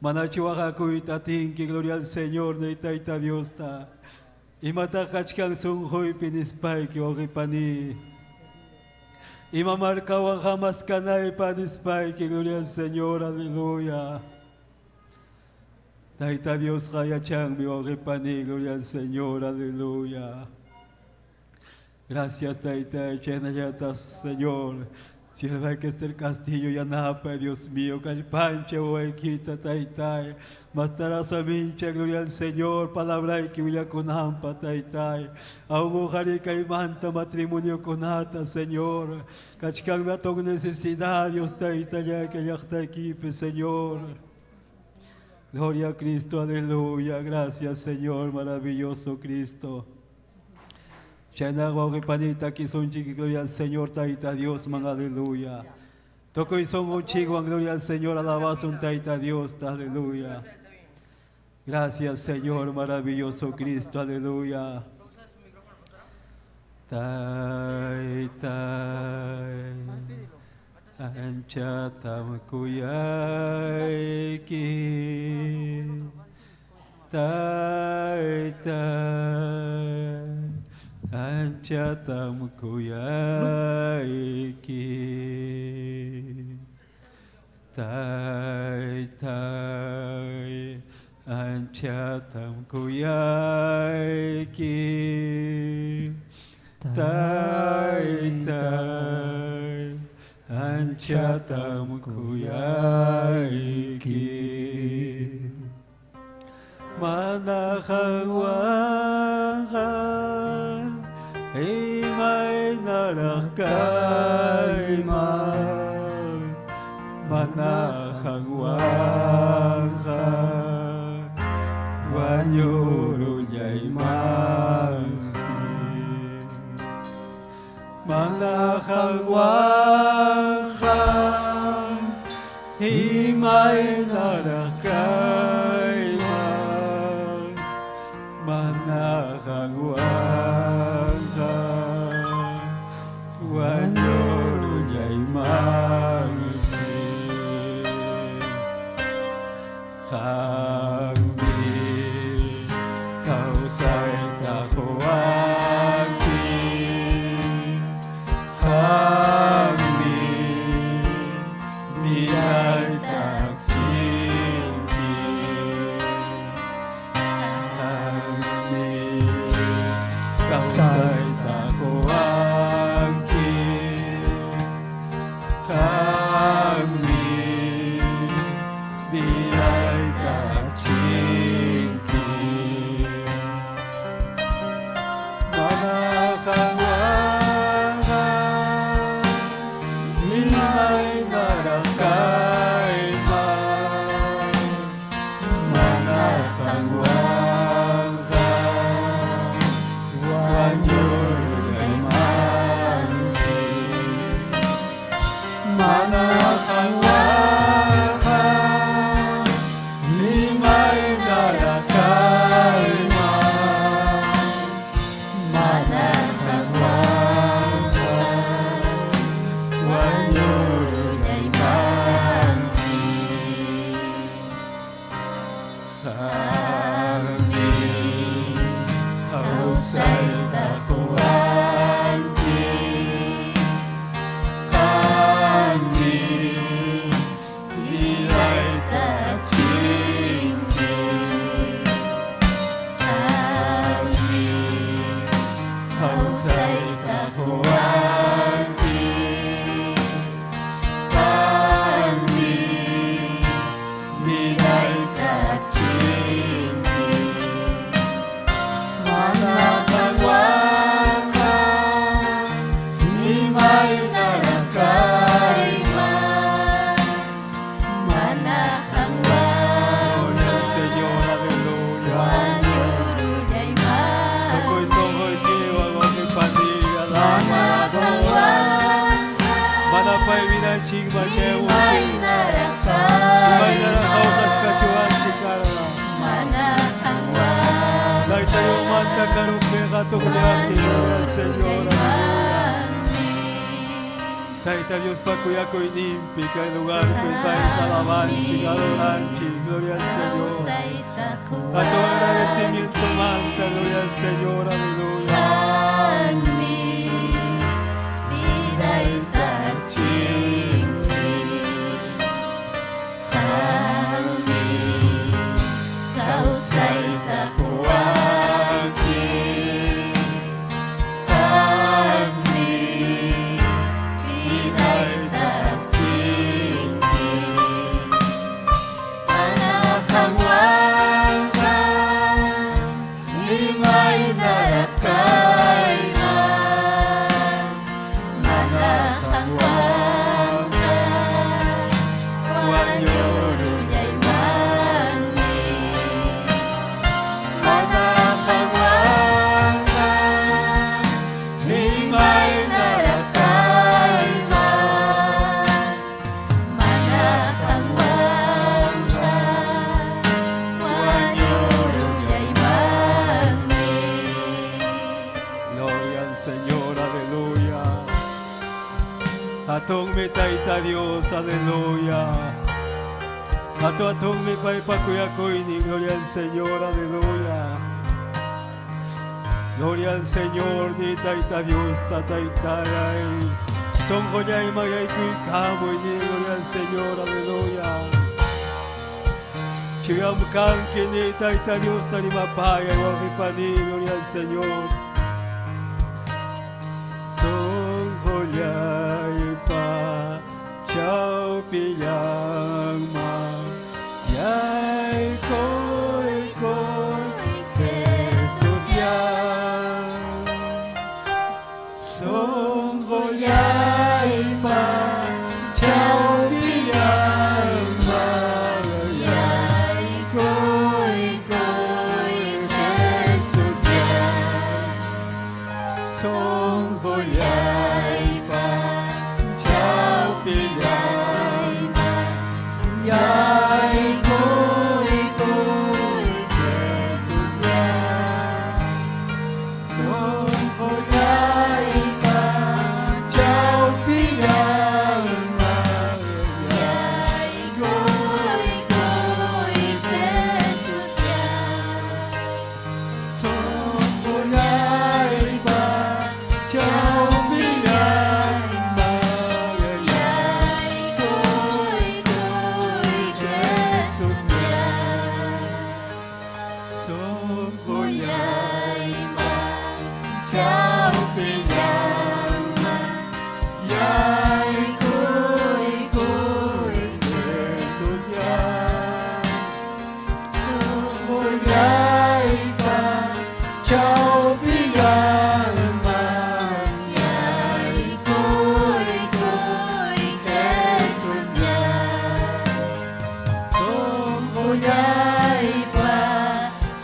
Manachu waqakuyta atinki, gloria al Señor, ni Tayta Diosta. Imataq kachkan sunquypi nispayki, wawqipani. Ima markawan hamas kanaypa nispayki, gloria al Señor, aleluya. Tayta Diosqa yachanmi, wawqipani, gloria al Señor, aleluya. Gracias, Tayta, chaynallatas, Señor. Sierva que este el castillo yanapa, Dios mío, kallpancha, wawaykita, Taytay. Mastará samincha, gloria al Señor, palabra que willakunanpa, Taytay. Aun manta matrimonio kunata, Señor. Kachkanmi atong necesidad, Dios Tayta, que llaqtaykipi, Señor. Gloria a Cristo, aleluya. Gracias, Señor, maravilloso Cristo. Chayna wawqipanita kisunchik, gloria al Señor, Tayta Dios, man, aleluya. Tukuy sunqunchikwan, gloria al Señor, alabasun Tayta Dios, aleluya. Gracias, Señor, maravilloso Cristo, aleluya. Taytay, anchatam kuyayki. Taytay, anchatam kuyayki. Taytay, anchatam kuyayki. Taytay, anchatam kuyayki. Mana qanwanqa imaynaraq kayman, mana qanwanqa wañurullaymansi. Mana qanwanqa imaynaraq kayman, mana qanwanqa wañurullaymansi. Qammi kawsayta quwanki, qammi mirayta chinki, qammi kawsayta quwanki, qammi mirayta chinki. Mana qanwanqa imaynaraq kayman, mana qanwanqa wañurullaymansi. Mana qanwanqa imaynaraq kayman, mana qanwanqa wañurullaymansi. Qammi kawsayta quwanki, qammi mirayta chinki, Qammi kawsayta quwanki, qammi mirayta chinki. Mana qanwanqa imaynaraq kayman, mana Gloria al qanwanqa Señor, aleluya. Tukuy wañurullaymansi. sunquykiwan wawqipani, Mana alabado. qanwanqa Mana pay vidanchikman chayawunki, imaynaraq imaynaraq kayman, kawsachkachuwanchik karqa. mana qanwanqa Tayta Diosmanta karupiqa tuqllanki, gloria al Señor, aleluya. wañurullaymanmi. Taita Dios pakuyakuyninpi kay lugarpi payta alabanchik, adoranchik, gloria al Señor. Kawsayta A tu agradecimiento quwanki manta, gloria al Señor, aleluya. Qanmi vidayta chinki Qanmi kawsayta quwanki Qanmi vidayta chinki Mana qanwanqa imaynaraq kayman Mana qanwanqa wañurullaymanmi Mana qanwanqa imaynaraq kayman Mana qanwanqa wañurullaymanmi Gloria al Señor, aleluya. Atong mi taita Dios, aleluya. Ato atong mi paypakuyakuynin, gloria al Señor, aleluya. Gloria al Señor, ni taita Dios, tataitayay. Songoyay mayaykuy ni gloria al Señor, aleluya. Chuyam kanki ni taita Dios, tarimapaya, wawipani, gloria al Señor. Songoyay pa, chau ma, yay koy koy, Jesús ya. Songoyay pa, chau ma, yay Yaykuy kuy Jesús ya Songoyay Sonqollaypa chawpillayman yay Yaykuy kuy Jesús ya Sonqollaypa chawpillayman Yaykuy kuy Jesús ya Sonqollaypa chawpillayman Yaykuy kuy Jesús ya Sonqollaypa Mullayman chawpillanman Yaykuy kuy Jesús ya. Sonqollaypa Chawpillayman Yaykuy kuy Jesús ya Sonqollaypa Sonqollaypa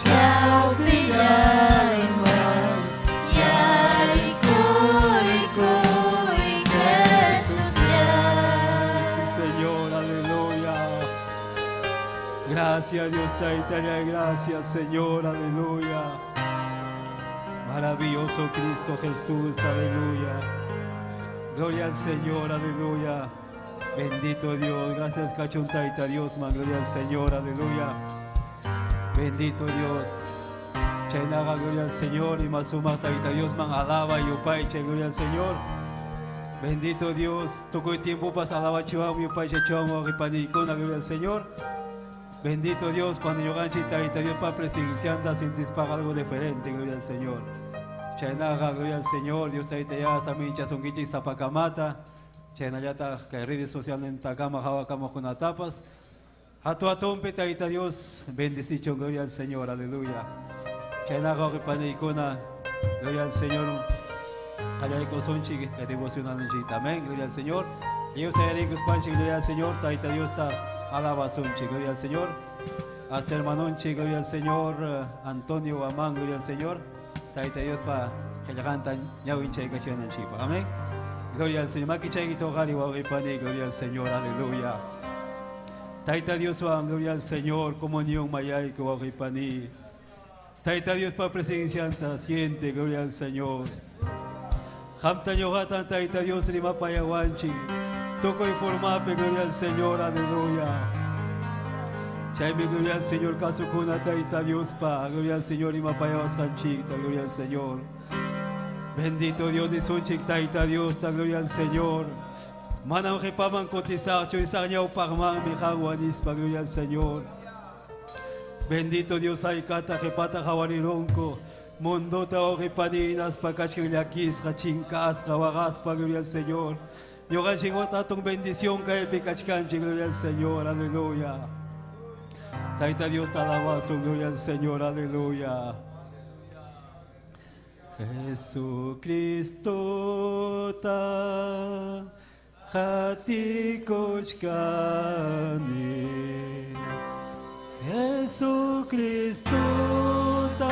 chawpillayman Yaykuy kuy Jesús ya Sí, Señor, aleluya. Gracias Dios Taita, gracias Señor, aleluya. Maravilloso Cristo Jesús, aleluya. Gloria al Señor, aleluya. Bendito Dios, gracias Cachón Taita, Dios, man, gloria al Señor, aleluya. Bendito Dios. Chainaga, gloria al Señor, y Masuma Taita, Dios, man, alaba y upaiche, gloria al Señor. Bendito Dios, tocó el tiempo para alabar chihuahua, upaiche, chihuahua, ripanicona, gloria al Señor. Bendito Dios, cuando yo ganche Taita, Dios para presenciando, sin disparar algo diferente, gloria al Señor. Chainaga, gloria al Señor, Dios taita ya, samincha, songuiche y zapacamata. Chainayata, que redes sociales en Takama, Jawakama, Junatapas. A tu atompe, taita Dios, bendecicho, gloria al Señor, aleluya. Chainaga, ripanicona, gloria al Señor. Kallariko sonchi, que devocional amén, gloria al Señor. Dios panchi, gloria al Señor, taita Dios ta alaba sonchi, gloria al Señor. Hasta hermanonchi, gloria al Señor, Antonio Amán, gloria al Señor. Taita Dios pa kallakanta ñawincha ikachananchipa. Amén. Gloria al Señor. Makicha itogari wawipani, gloria al Señor, aleluya. Taita Dios wa, gloria al Señor, comunión mayay wawipani. Taita Dios pa presencia siente, gloria al Señor. Qamta ñuqatan Tayta Dios rimapayawanchik. Tukuy formapi, gloria al Señor, aleluya. Chaymi, gloria al Señor, kasukuna Tayta Diospa, gloria al Señor, rimapayawasqanchikta, gloria al Señor. Bendito Dios, nisunchik Tayta Dios, gloria al Señor. Manam qipaman kutisaqchu, isaq ñawpaqmanmi qanwan nispa, gloria al Señor. Bendito Dios, haykata qipata qawarirunku. Mundota wawqi kachkan llakisqa, chinkasqa, waqaspa, gloria al Señor. Ñuqanchik hatun bendición kaypi kachkanchik, gloria al Señor, aleluya. Tayta Dios te alabazo, gloria al Señor, aleluya. Jesucristo ta qatikuchkani. Jesucristo ta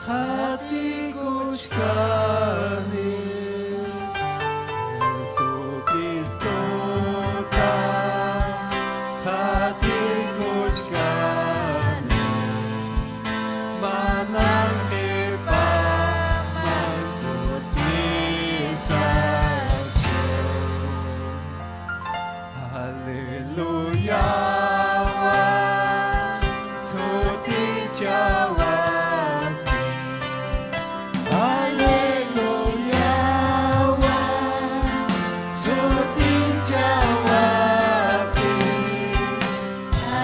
qatikuchkani. Jesucristo ta qatikuchkani. Manam qipaman kutisaqchu. Aleluya. Sutichawati. Aleluya, sutinchawati.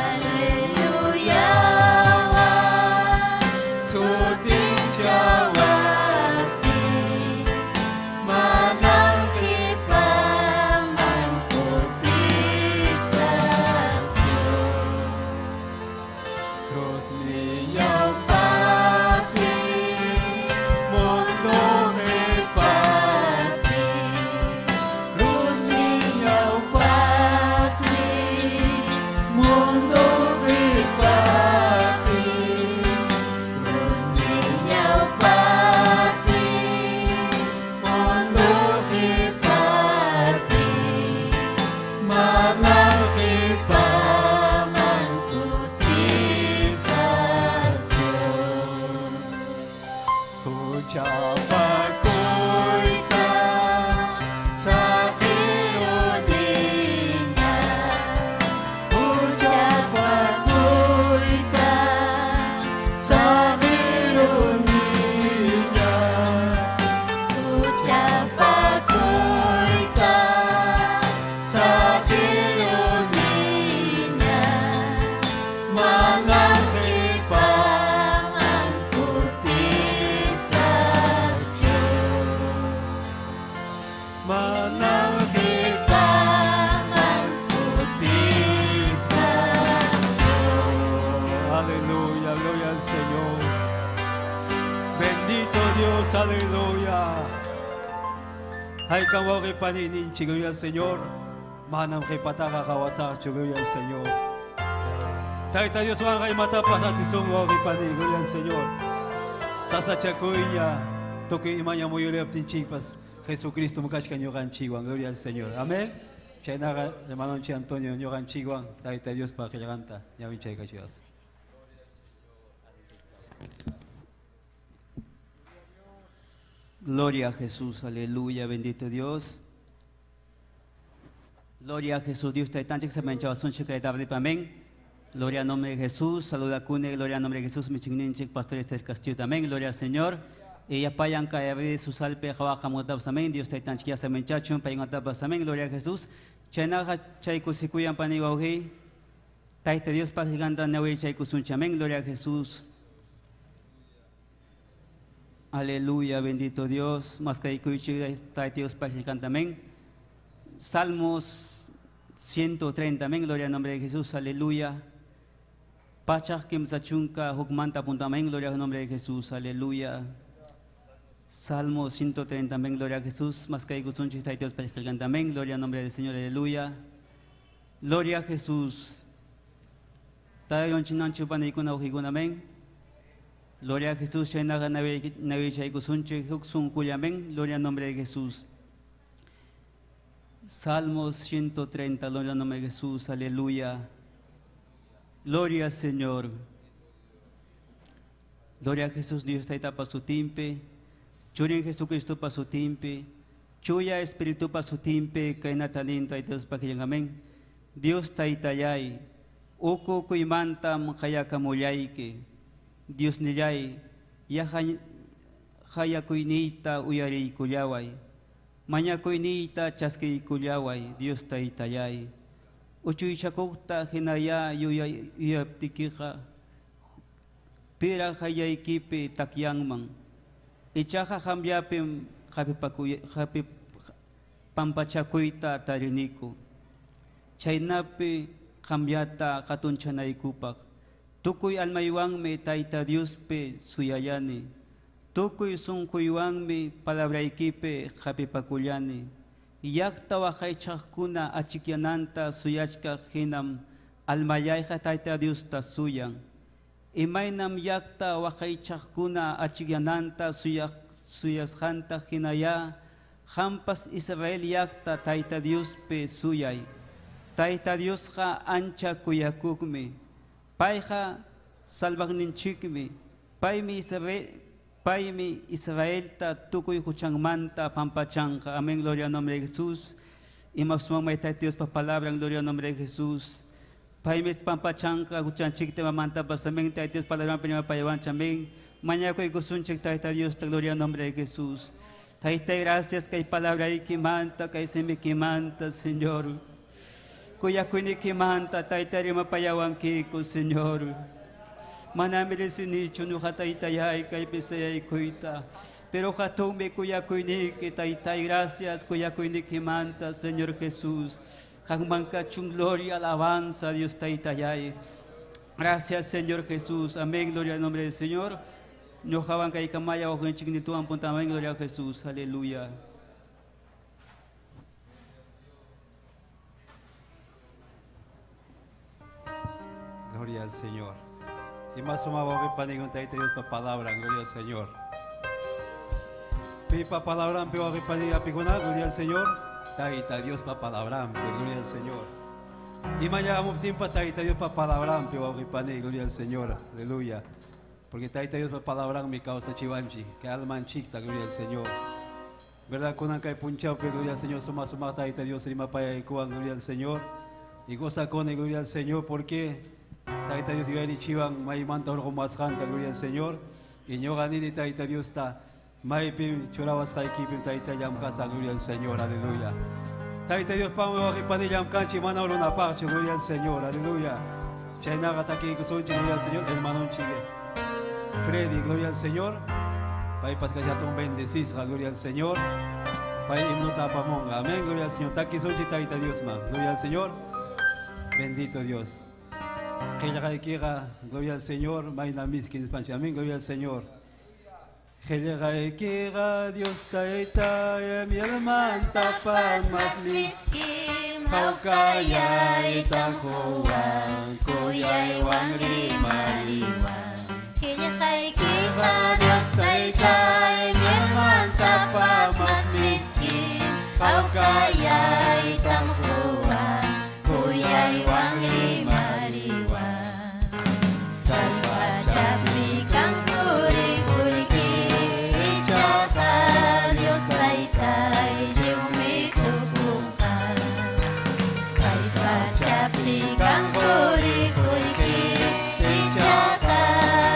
Aleluya, sutinchawati. Manam qipaman kutisaqchu. Cruzmi Ñawpaqpi, mundo qipapi, Cruzmi ñawpaqpi, mundo qipapi, Cruzmi ñawpaqpi, mundo qipapi, Manam qipaman kutisaqchu. Huchapakuyta Saqiruniña, huchapakuyta, saqiruniña, huchapakuyta, saqiruniña, manam qipaman kutisaqchu. Manam Qipaman kutisaqchu. Aleluya, gloria al Señor. Bendito Dios, aleluya. Haykam wawqi panininchik, gloria al Señor. Manam qipataqa qawasaqchu, gloria al Señor. Tayta Dioswanqa imatapas atisun wawqi pani, gloria al Señor. Sasachakuyña, tukuy imaña muyuriyaptinchikpas, Jesucristo kachkan ñuqanchikwan, gloria al Señor. Amén. Chaynaqa hermanonchik Antonio ñuqanchikwan, Tayta Diospa qillqanta ñawinchaykachiwas. Gloria a Jesús, aleluya, bendito Dios. Gloria a Jesús, Dios taytanchik samanchawasunchik kay tardepi, amén. Gloria al nombre de Jesús, saluda cune, gloria al nombre de Jesús, michikninchik, pastor Esther Castillo también, gloria al Señor. Ella payan kay susalpe jawaja motabas, amén. Dios taytanchik ya samanchachun, payantapas, amén, gloria a Jesús. Chaynaqa chay kusikuyan pani wawqi. Tayta Dios pajiganta nawi chay kusuncha, amén, gloria a Jesús. Aleluya, bendito Dios. Más que Tayta Dios pajiganta, amén. Salmos 130, amén, gloria al nombre de Jesús, aleluya. Pachaj kimsa chunka hukmanta punta, amén, gloria al nombre de Jesús, aleluya. Salmo 130, amén, gloria a Jesús. Más que Tayta Dios pajiganta, amén, gloria al nombre del Señor, aleluya. Gloria a Jesús. Tayon chinanchu panikuna ujikuna, amén. Gloria a Jesús, chaynaqa nawi chaykusunchik huk sunqulla, amén. Gloria al nombre de Jesús. Salmos 130, gloria al nombre de Jesús, aleluya. Gloria al Señor. Gloria a Jesús, Dios taytapa sutinpi. Churin Jesucristopa sutinpi, Chuya Espiritupa sutinpi, kaynata nin Tayta Diospa amén. Dios Taytallay, uku kuymantam qayakamullayki. Dios nillay, hayakuyniyta uyariykullaway. Mañakuyniyta chaskiykullaway, Dios Taytallay. Uchuychakuqta hinaya yuyaptikiqa pira hayaykipi takyanman. Ichaqa qamllapim pampachakuyta tariniku. Chaynapi qamllata hatunchanaykupaq. Tukuy almaywanmi Tayta Diospi suyayani. Tukuy sunquywanmi palabraykipi hapipakullani. Llaqta waqaychaqkuna achikyananta suyachkaq hinam almallayqa Tayta Diosta suyan. Imaynam llaqta waqaychaqkuna achikyananta suyasqanta hinaya hampas Israel llaqta Tayta Diospi suyay. Tayta Diosqa ancha kuyakuqmi. Payqa salvaqninchikmi. Paymi Israelta tukuy huchanmanta pampachanqa. Amén, gloria al nombre de Jesús. Ima sumama Tayta Diospa palabra, gloria al nombre de Jesús. Paymi pampachanqa huchanchikta mamantapas. Amén, Tayta Dios palabra prima payawancha. Amén. Mañakuy kusunchik Tayta Dios, gloria al nombre de Jesús. Tayta, gracias que hay palabra ahí que manta, que hay semi que manta, Señor. Kuyakuynikimanta Tayta rimapayawankiko, Señor. Manamirisinichu nuqa Taytayay kaypi sayaykuyta. Pero hatunmi kuyakuyniki Taytay, gracias kuyakuynikimanta, Señor Jesús. Qanman kachun gloria, alabanza, Dios Taytayay. Gracias, Señor Jesús. Amén, gloria al nombre del Señor. Ñuqawan kaykamaya wawqinchiknituwan punta. Amén, gloria a Jesús. Aleluya. Gloria al Señor. Y más o menos que Tayta Dios pa palabra, gloria al Señor. Pipa palabra, pipa piguna, gloria al Señor. Tayta Dios pa palabra, gloria al Señor. Y mañana tiempo Tayta Dios pa palabra, gloria al Señor. Aleluya. Porque Tayta Dios pa palabra mi causa chivanchi, que alma chicta, gloria al Señor. ¿Verdad? Con acá punchao, gloria al Señor, suma suma Tayta Dios, rima pa y gloria al Señor. Y goza con gloria al Señor, porque Tayta Dios yuyari chiwan maymanta urqu masqanta, gloria al Señor. Y ñuqa nini Tayta Dios ta maypim churawasqaykipim Tayta llamkasaq, gloria al Señor, aleluya. Tayta Dios pam waqipani llamkanchik mana urunapaqchu, gloria al Señor, aleluya. Chaynaqa takiykusunchik, gloria al Señor, hermanonchik Freddy, gloria al Señor. Paypas kachatun bendecisqa, gloria al Señor. Pay himnota apamunqa, amén, gloria al Señor. Takisunchik Tayta Dios man, gloria al Señor. Bendito Dios. Qillqaykiqa, gloria al Señor, mayna miski nispanchik, amén, gloria al Señor. Qillqaykiqa, Dios Tayta, mi hermantapas mas miskin, hawkayaytam quwan, kuyaywan rimariwan. Qillqaykiqa, Dios Tayta, mi hermantapas mas miskin, hawkayaytam quwan, kuyaywan rimariwan. Kay pachapi kan quri-qullqi, ichaqa Dios Taytay lliwmi tukunqa. Kay pachapi kan quri-qullqi, ichaqa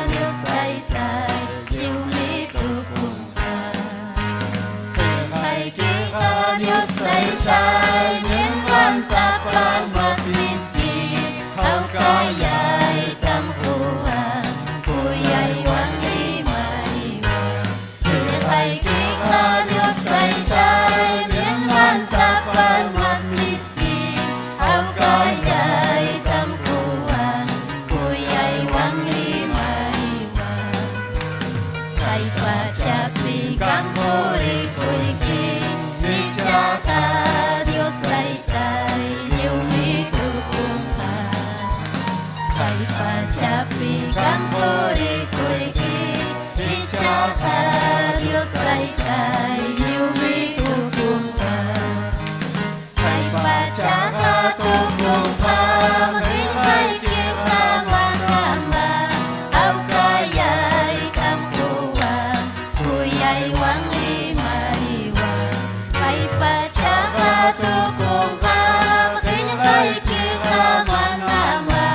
Dios Taytay lliwmi tukunqa. Qillqaykiqa Dios Taytay mi hermantapas mas miskin, hawkayaytam quwan, kuyaywan rimariwan. Qillqaykiqa Dios Taytay mi hermantapas mas miskin, hawkayaytam quwan, kuyaywan rimariwan. Kay pachapi kan quri-qullqi, ichaqa Dios Taytay lliwmi tukunqa. Kay pachapi kan quri-qullqi, ichaqa Dios Taytay lliwmi tukunqa. Kay pachaqa tukunqa, qillqaykiqa manama, hawkayaytam quwan, kuyaywan. pachaqa tukunqam qillqaykiqa manamá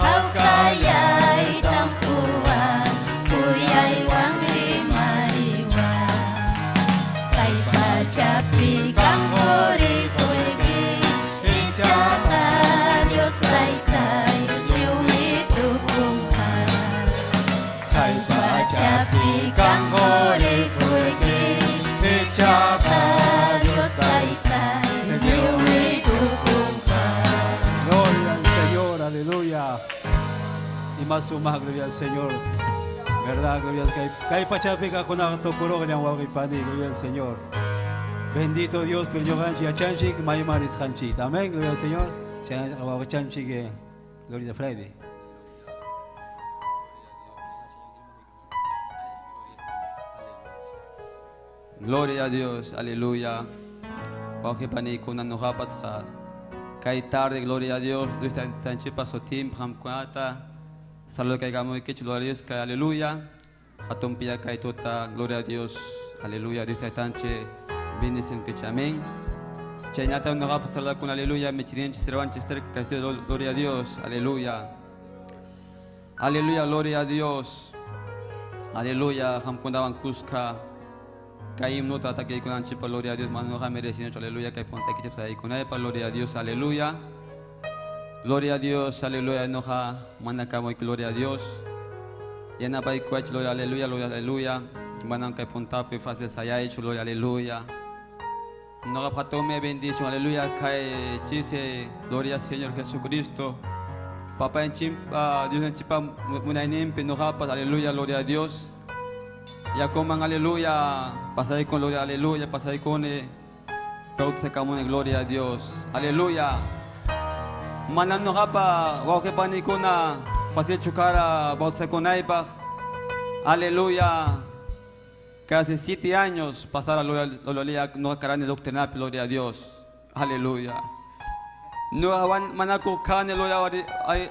hawkayaytam quwan kuyaywan rimariwan. Kay pachapi kan quri qullqi ichaqa Dios Taytay lliwmi tukunqa. Kay Pachapi kan quri qullqi ichaqa Dios Taytay lliwmi tukunqa. Gloria al Señor, aleluya. Y más más gloria al Señor. ¿Verdad? Gloria al Kay pachapi kakuna tukurogyan wawqi pani, gloria al Señor. Bendito Dios, pero ñuqanchik yachanchik mayman risqanchik. Amén, gloria al Señor. Wawqichanchik, gloria a Freddy. Gloria a Dios, aleluya. Wawqi panikuna ñuqapasqa kay tarde, gloria a Dios. Dios tanchipa sotim qamkunata. Saludo kaykamuykichik, gloria a Dios, kay aleluya. Hatunpiya kay tuta, gloria a Dios, aleluya. Dios tanche bendición kichik, amén. Chaynata ñuqapas saludakun, aleluya. Michirinchik, sirvanchik, cerca, gloria a Dios, aleluya. Aleluya, gloria a Dios. Aleluya, qamkunawan kuska. Kay himnota takiykunanchikpa, gloria a Dios, mana ñuqa merecinichu, aleluya, kay puntaykichik sayaykunaypa, gloria a Dios, aleluya. Gloria a Dios, aleluya, ñuqa manakamuyki, gloria a Dios. Yanapaykuwaychik, gloria, aleluya, gloria, aleluya. Manam kay puntapi fácil sayaychu, gloria, aleluya. Ñuqa hatunmi bendición, aleluya, kay chise, gloria al Señor Jesucristo. Papá en chimpa, Dios en chimpa, munayninpi, ñuqapas, aleluya, gloria a Dios. Ya coman, aleluya, pasay con gloria, aleluya, pasay con bautizakamuni, gloria a Dios, aleluya. Manam ñuqapa wawqi panikuna fácil chukara bautizakunaypaq, aleluya. Casi 7 años pasar a gloria, no karani doctrina, gloria a Dios, aleluya. No manaku kane, gloria,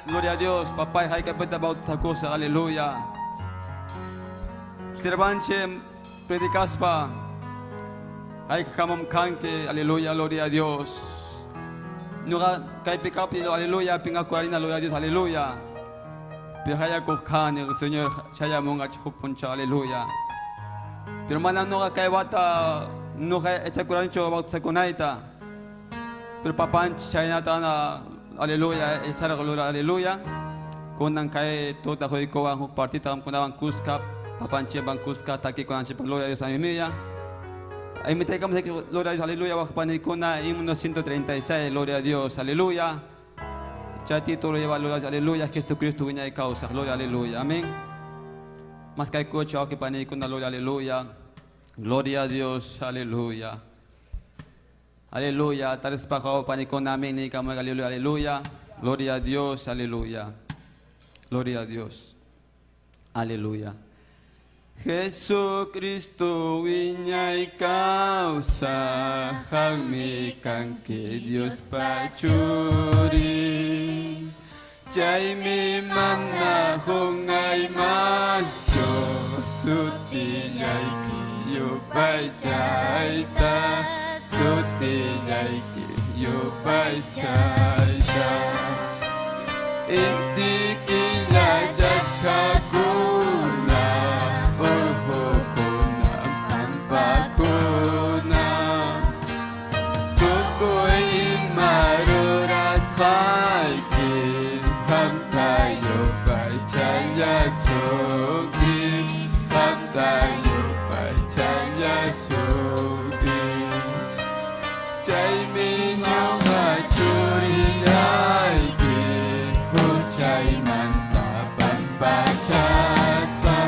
gloria a Dios, papá, hay que peta bautizakusa, aleluya. Sirvanche predicaspa, hay kamam kanke, aleluya, gloria a Dios. No kay pikapi, aleluya, pinga kuarina, gloria a Dios, aleluya. Pero haya kane, el Señor, chaya monga chupuncha, aleluya. Pero mana no kay bata, no kay echa kurancho bautizakunaita. Pero papá chaya tana, aleluya, echar gloria, aleluya. Kunan kay tota hoikowan partita kunawan kuska. Papanche bankuska taki kunanche gloria a Dios, aleluya. Ahí me traigamos gloria a Dios, aleluya, bajo panikuna, himno 136, gloria a Dios, aleluya. Ya título lleva gloria a Dios, aleluya, Jesucristo viene de causa, gloria, aleluya, amén. Más que hay coche, que panikuna, gloria, aleluya. Gloria a Dios, aleluya. Aleluya, tares pajo panikuna, amén, y como aleluya, aleluya. Gloria a Dios, aleluya. Gloria a Dios. Aleluya. Jesucristo wiñay causa, qammi kanki Dios pachuri. Chaymi mana qunqaymanchu sutillayki yupaychayta, sutillayki yupaychayta. Inti killa chaskakuna, urqukuna, pampakuna, tukuy ima rurasqayki, qamta yupaychallasuki, qamta yupaychallasuki. Chaymi ñuqa churillayki, huchaymanta pampachaspa,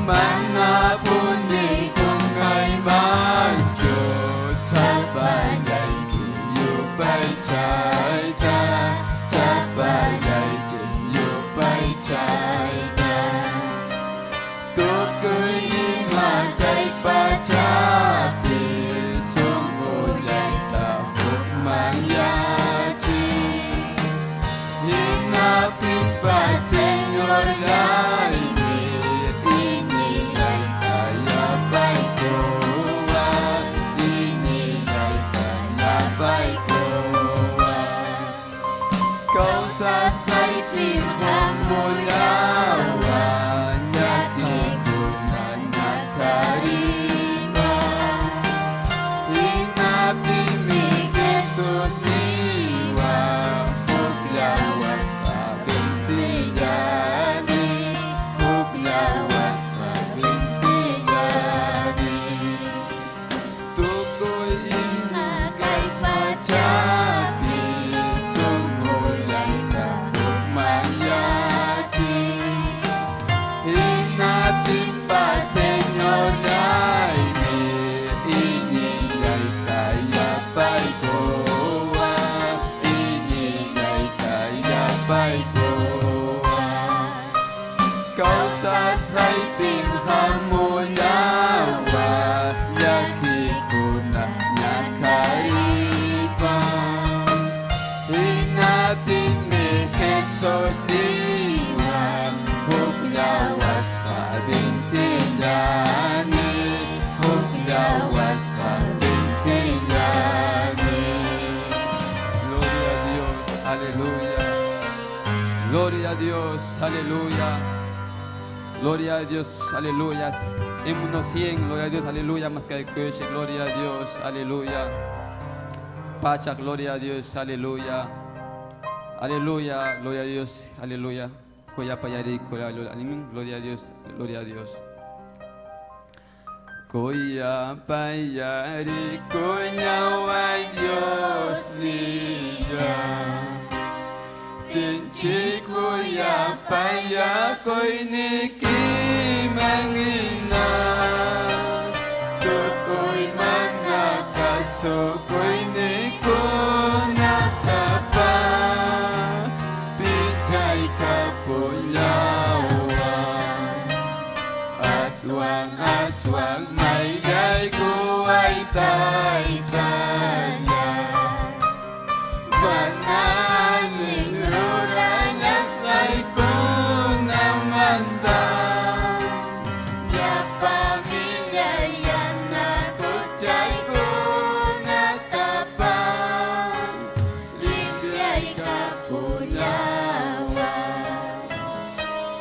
manapuni qunqaymanchu sapallayki yupaychayta, sapallayki yupaychayta. Tukuy ima kay pachapi sunqullayki Kawsasqaypim hamullawan llakikuna ñakariyman. Hinaptinmi Jesus niwan hukllawasqa vencillani, hukllawasqa vencillani. Tukuy ima kay pachapi sunqullayta hukmanyachin. Hinaptinpas Señorllaymi iñillayta yapaykuwan, iñillayta yapaykuwan. Kawsasqaypim hamullawan llakikuna ñakariypan. Hinaptinmi Jesus niwan hukllawasqa vencillani, hukllawasqa vencillani. Gloria a Dios, aleluya. Gloria a Dios, aleluya. Gloria a Dios, aleluya. Himno 100, gloria a Dios, aleluya. Más que gloria a Dios, aleluya. Pacha, gloria a Dios, aleluya. Aleluya, gloria a Dios, aleluya. Koya payari, koya, gloria a Dios, gloria a Dios. Koya payari, koya Dios niya. Sinchi kuya paya koy niki mangina. Tukoy mga kasukoy ni kunatapa. Pichay kapulawan. Aswang, aswang, may gay kuway tay tanya. Banaling ruranyas ay kunamanda. Ya pamilya yan na kuchay kunatapa. Limpiay kapulawan.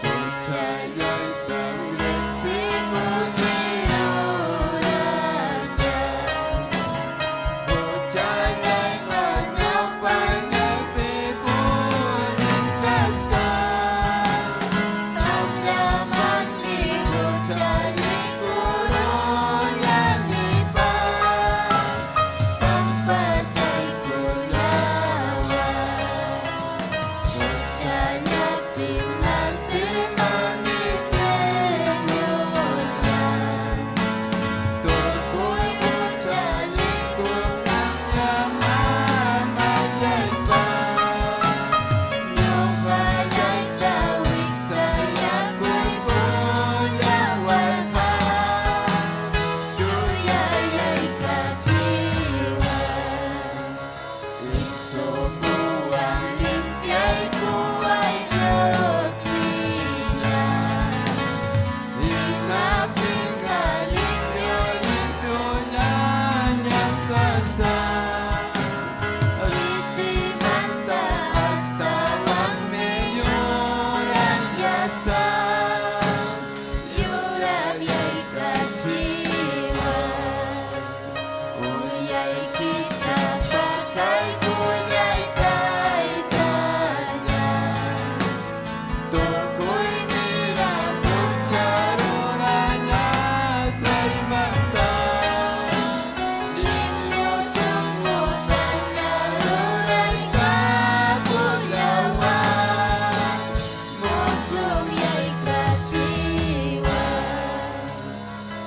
Kuchayay tanglit Sikuniruranya. Kuchayay kanyapanyay pipunin kachka. Kamlaman ni kuchali kurulanipa. Pampachay kulawan. Kuchalapin na sirmani Señor. Tukoy Kuchali kunamamamayay pa. Ñuqallay tawik sayakuy kulawal pa. Chuyayay kachiwas. Isukuwang limpiay kuway Diyos niya. Hinapin ka limpyo, limpyo niya pasa. Itimanta Hasta wang mayoran yasa. Yurabyay kachiwas. Uyay kita pakay kulyay taytaya. Tukoy nira pucharuranya sa imanta. Limpyo sungutan naruray kapulawan. Musumyay kachiwas.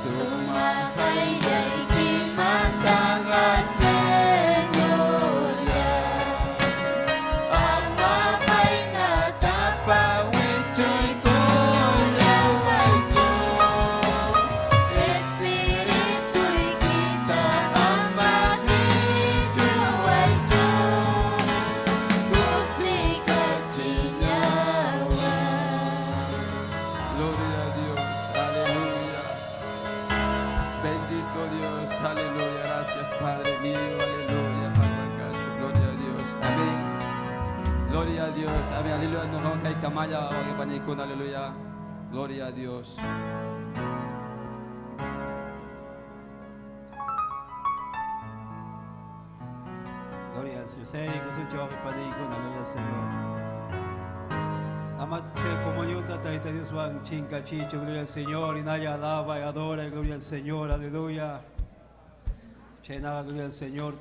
Sumakayay kimantang Señor ya. Amamay natapawichoy kulaway Espiritu'y kita amakijuay Kusika Gloria a Dios, aleluya. Bendito Dios, aleluya. Gracias, Padre mío, aleluya. Gloria a Dios, amén. Gloria a Dios, Amén, aleluya. Nos vamos a camaya, aleluya. Gloria a Dios. Gloria al Señor. Gloria al Señor. Amache comunión tata Dios van chinga chicho, gloria al Señor, y nadie alaba y adora, gloria al Señor, aleluya. Chenaba, gloria al Señor.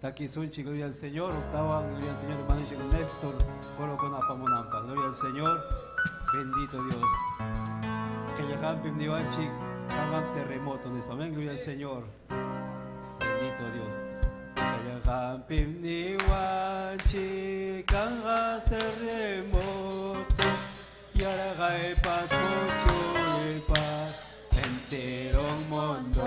Taquisunchi, gloria al Señor. Octava, gloria al Señor, hermano Néstor, coro con apamonampa, gloria al Señor, bendito Dios. Que llegan niwanchi, hagan terremoto, amén, gloria al Señor, bendito Dios. Que niwanchi, hagan terremoto, y ahora paz, paz, entero mundo.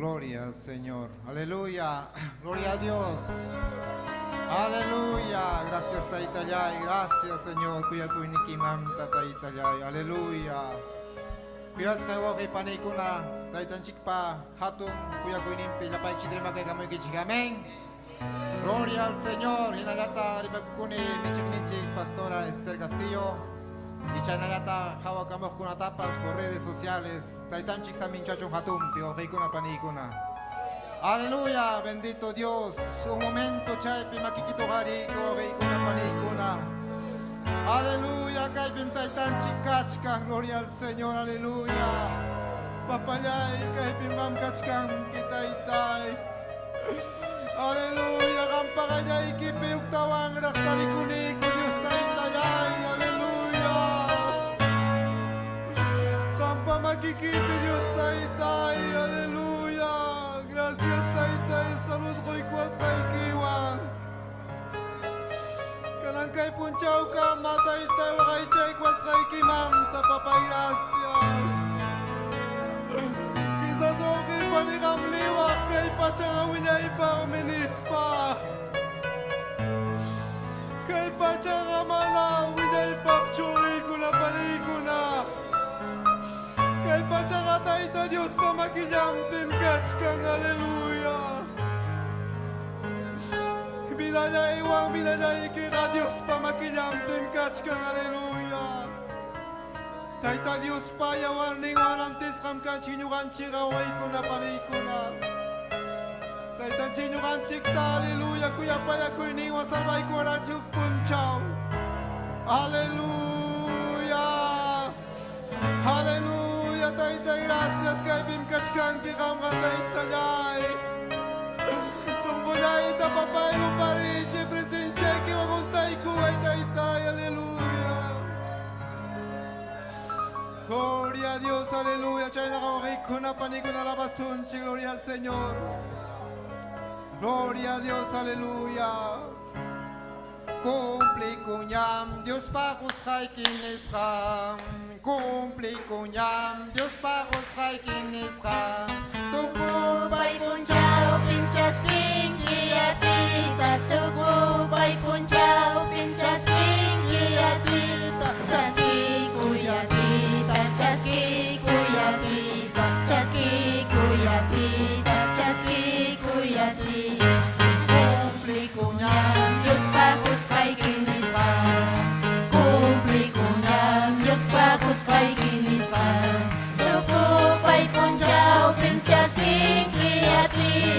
Gloria al Señor. Aleluya. Gloria a Dios. Aleluya. Gracias, Taitayay. Gracias, Señor. Kuya kuinikimanta, Taitayay. Aleluya. Kuyas kay panikuna, Taitanchikpa, hatun, kuya kuinimpi, yapay chidrima kay kamoy kichik. Amén. Gloria al Señor. Hinagata, rimakukuni, michik Pastora Esther Castillo. Y chanagata, jawakamos kunatapas por redes sociales. Taitanchik saminchacho hatumpi, ojeikuna panikuna. Aleluya, bendito Dios. Un momento, chaypi, makikito hariko, ojeikuna panikuna. Aleluya, kaypim taytanchik kachkan, gloria al Señor, aleluya. Papallay, kaypim qam kachkanki taytay. Aleluya, qampaqallaykipi huktawanraq tarikuniku Dios taytallay, aleluya. Qampa makikipi Dios taytay, aleluya. Gracias taytay, salud quykuwasqaykiwan. Kanan kay punchawkama taytay waqaychaykuwasqaykimanta, papay, gracias. Quizás wawqiypani qam niwaq kay pachaqa wiñaypaqmi nispa. Kay pachaqa mana wiñaypaqchu wawqiykuna paniykuna. Kay pachaqa Tayta Diospa makillanpim kachkan, aleluya. Vidallaywan vidallaykiqa Diospa makillanpim kachkan, aleluya. Tayta Diospa yawarninwan rantisqam kanchik ñuqanchikqa wawqiykuna paniykuna. Taytanchik ñuqanchikta, aleluya, kuyapayakuyninwan salvaykuwananchik huk punchaw. Aleluya. Aleluya, Tayta, gracias kaypim kachkanki qamqa Taytallay. Sunqullayta papay ruparichi presenciaykiwan huntaykuway Taytay, aleluya. Gloria a Dios, aleluya. Chaynaqa wawqiykuna panikuna alabasunchik, gloria al Señor. Gloria a Dios, aleluya. Cumplikunñam Diospa qusqayki nisqan. Cumplikunñam Diospa qusqayki nisqan. Tukupay punchawpim chaskinki atiyta, tukupay punchawpim chaskinki atiyta, chaskikuy atiyta, chaskikuy atiyta, chaskikuy atiyta, chaskikuy atiyta. Cumplikunñam Diospa qusqayki nisqan, cumplikunñam Diospa qusqayki nisqan. Tukupay punchawpim chaskinki atiyta.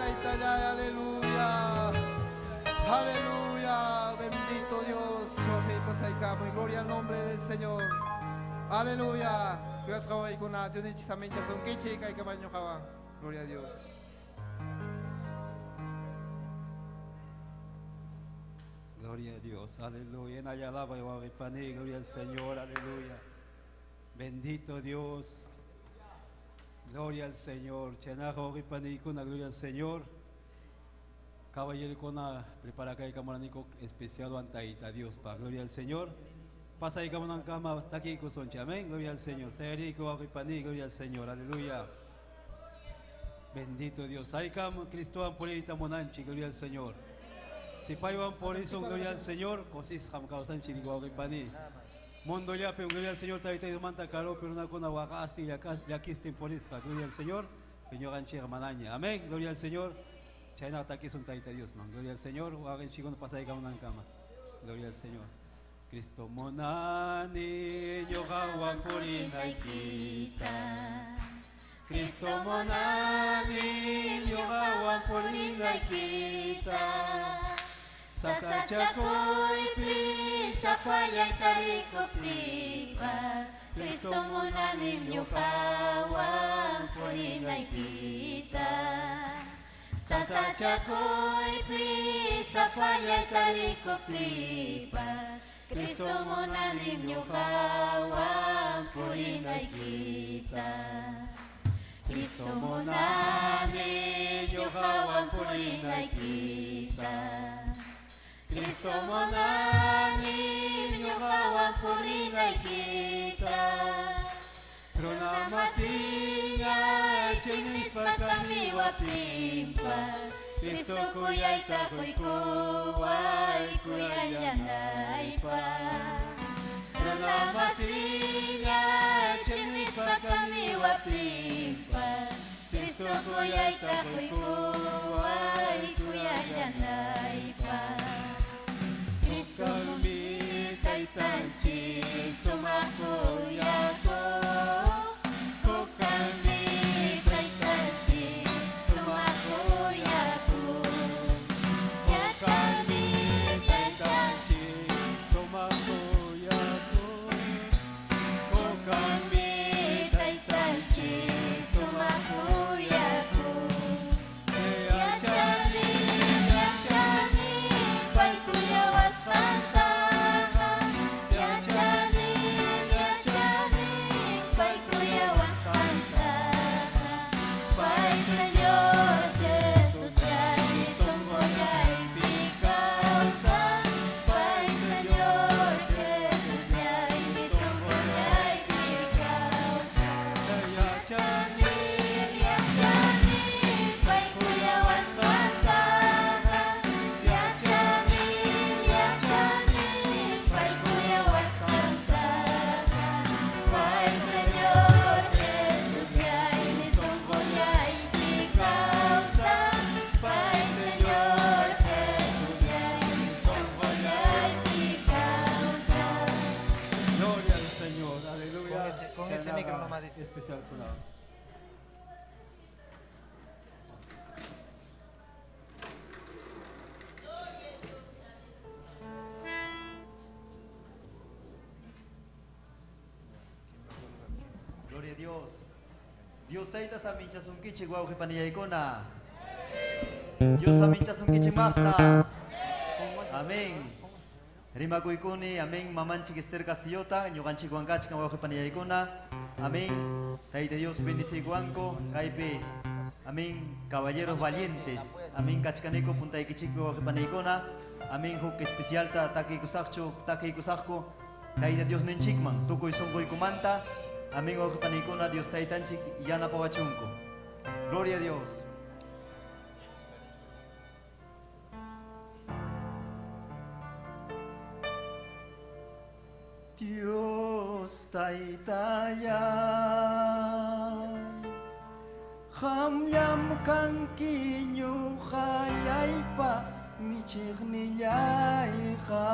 Taytallay, aleluya. Aleluya, bendito Dios. Pasaykamo y gloria al nombre del Señor. Aleluya. Dios kawaykuna, Dios ninchik samincha sunkichik kay kamaño kawan. Gloria a Dios. Gloria a Dios, aleluya. En alaba y pané, gloria al Señor, aleluya. Bendito Dios. Gloria al Señor. Chenajo panikuna, gloria al Señor. Caballero con prepara acá el camaranico especial antaita, Dios pa, gloria al Señor. Pasa ahí como cama, taquico soncha, amén, gloria al Señor. Serico, paní, gloria al Señor, aleluya. Bendito Dios. Ahí como Cristo purita monanchi, gloria al Señor. Si paiwan por eso, gloria al Señor, cosis ham causanchi, digo, paní. Mundo ya, pero gloria al Señor, taita y manta caro, pero una con aguacasti, yakistin porisca, gloria al Señor. Peño ganchi manaña, amén, gloria al Señor. Chayna taki son taita Dios, man, gloria al Señor. Hagan chico no pasa ahí como una cama, gloria al Señor. Cristo monani, yo hawan purinaykita. Cristo monani, yo hawan purinaykita. Sasachakuypi sapallay tarikuptipas, Cristo munanim ñuqawan purinaykita. Sasachakuypi sapallay tarikuptipas, Cristo munanim ñuqawan purinaykita. Cristo munanim ñuqawan purinaykita. Cristo munanim ñuqawan purinaykita. Runa masiña chinispa kamiwaptinpas, Cristo kuyayta quykuway kuyanllanaypaq. Runa masiña chinispa kamiwaptinpas, Cristo kuyayta quykuway kuyanllanaypaq. Cristo mi taytanchik sumaq kuyakuq, kukami taytanchik sumaq kuyakuq. Yachanim taytanchik sumaq kuyakuq, kukami taytanchik sumaq kuyakuq. Yachanim yachanim pay kuyawasqantaqa, yachanim yachanim pay kuyawasqantaqa. Pay Señor Jesús llay sunqullaypi kawsan, pay Señor Jesús llay mi sunqullaypi kawsan. Yachanim Yachanim pay kuyawasqantaqa, yachanim yachanim pay kuyawasqantaqa. Pay Señor Jesús llay mi sunqullaypi kawsan, pay Señor Jesús llay mi sunqullaypi kawsan. Gloria al Señor, aleluya. Con ese micro nomás dice. Especial curado. Gloria a Dios. Dios tayta samincha sunkichik wawqi panillaykuna. Dios samincha sunkichik masta. Amén. Rimakuykuni, amén, mamanchik Esther Castillota, ñuqanchik wankachkan wawqi panillaykuna. Amén. Tayta Dios bendiciykuwanku, kaypi. Amén, caballeros valientes. Amén, kachkaniku puntaykichikpi wawqi paniykuna. Amén, huk especialta takiykusaqchu, takiykusaqku. Tayta Dios ninchikman, tukuy sunquykumanta. Amén, wawqi paniykuna, Dios taytanchik yanapawachunku. Gloria a Dios. Dios taytallay, qamllam kanki ñuqallaypa michiqnillayqa.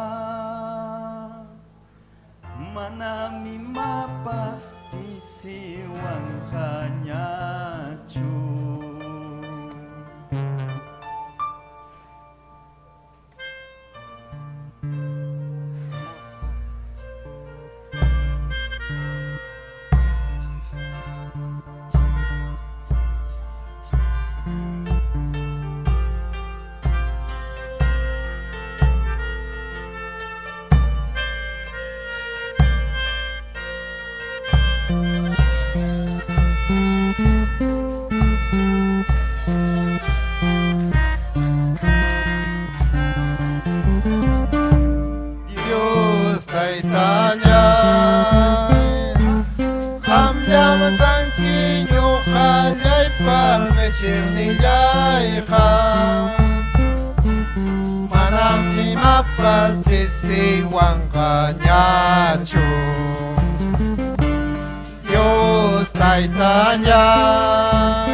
Manam imapas pisiwanqañachu. Pisiwanqañachu. Dios Taytallay,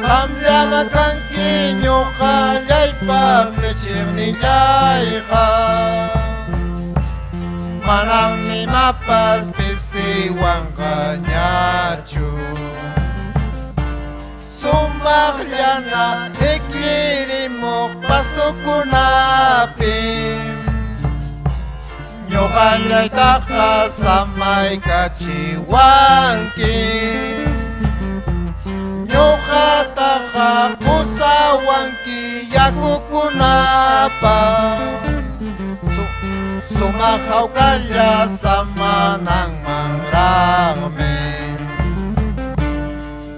qamllam kanki ñuqallaypa michiqnillayqa. Manam imapas pisiwanqañachu. Sumaqllana iklirimuq pastukunapi ñuqallaytaqa samaykachiwanki. Ñuqataqa pusawanki yakukunapa sumaq hawkalla samananmanraqmi.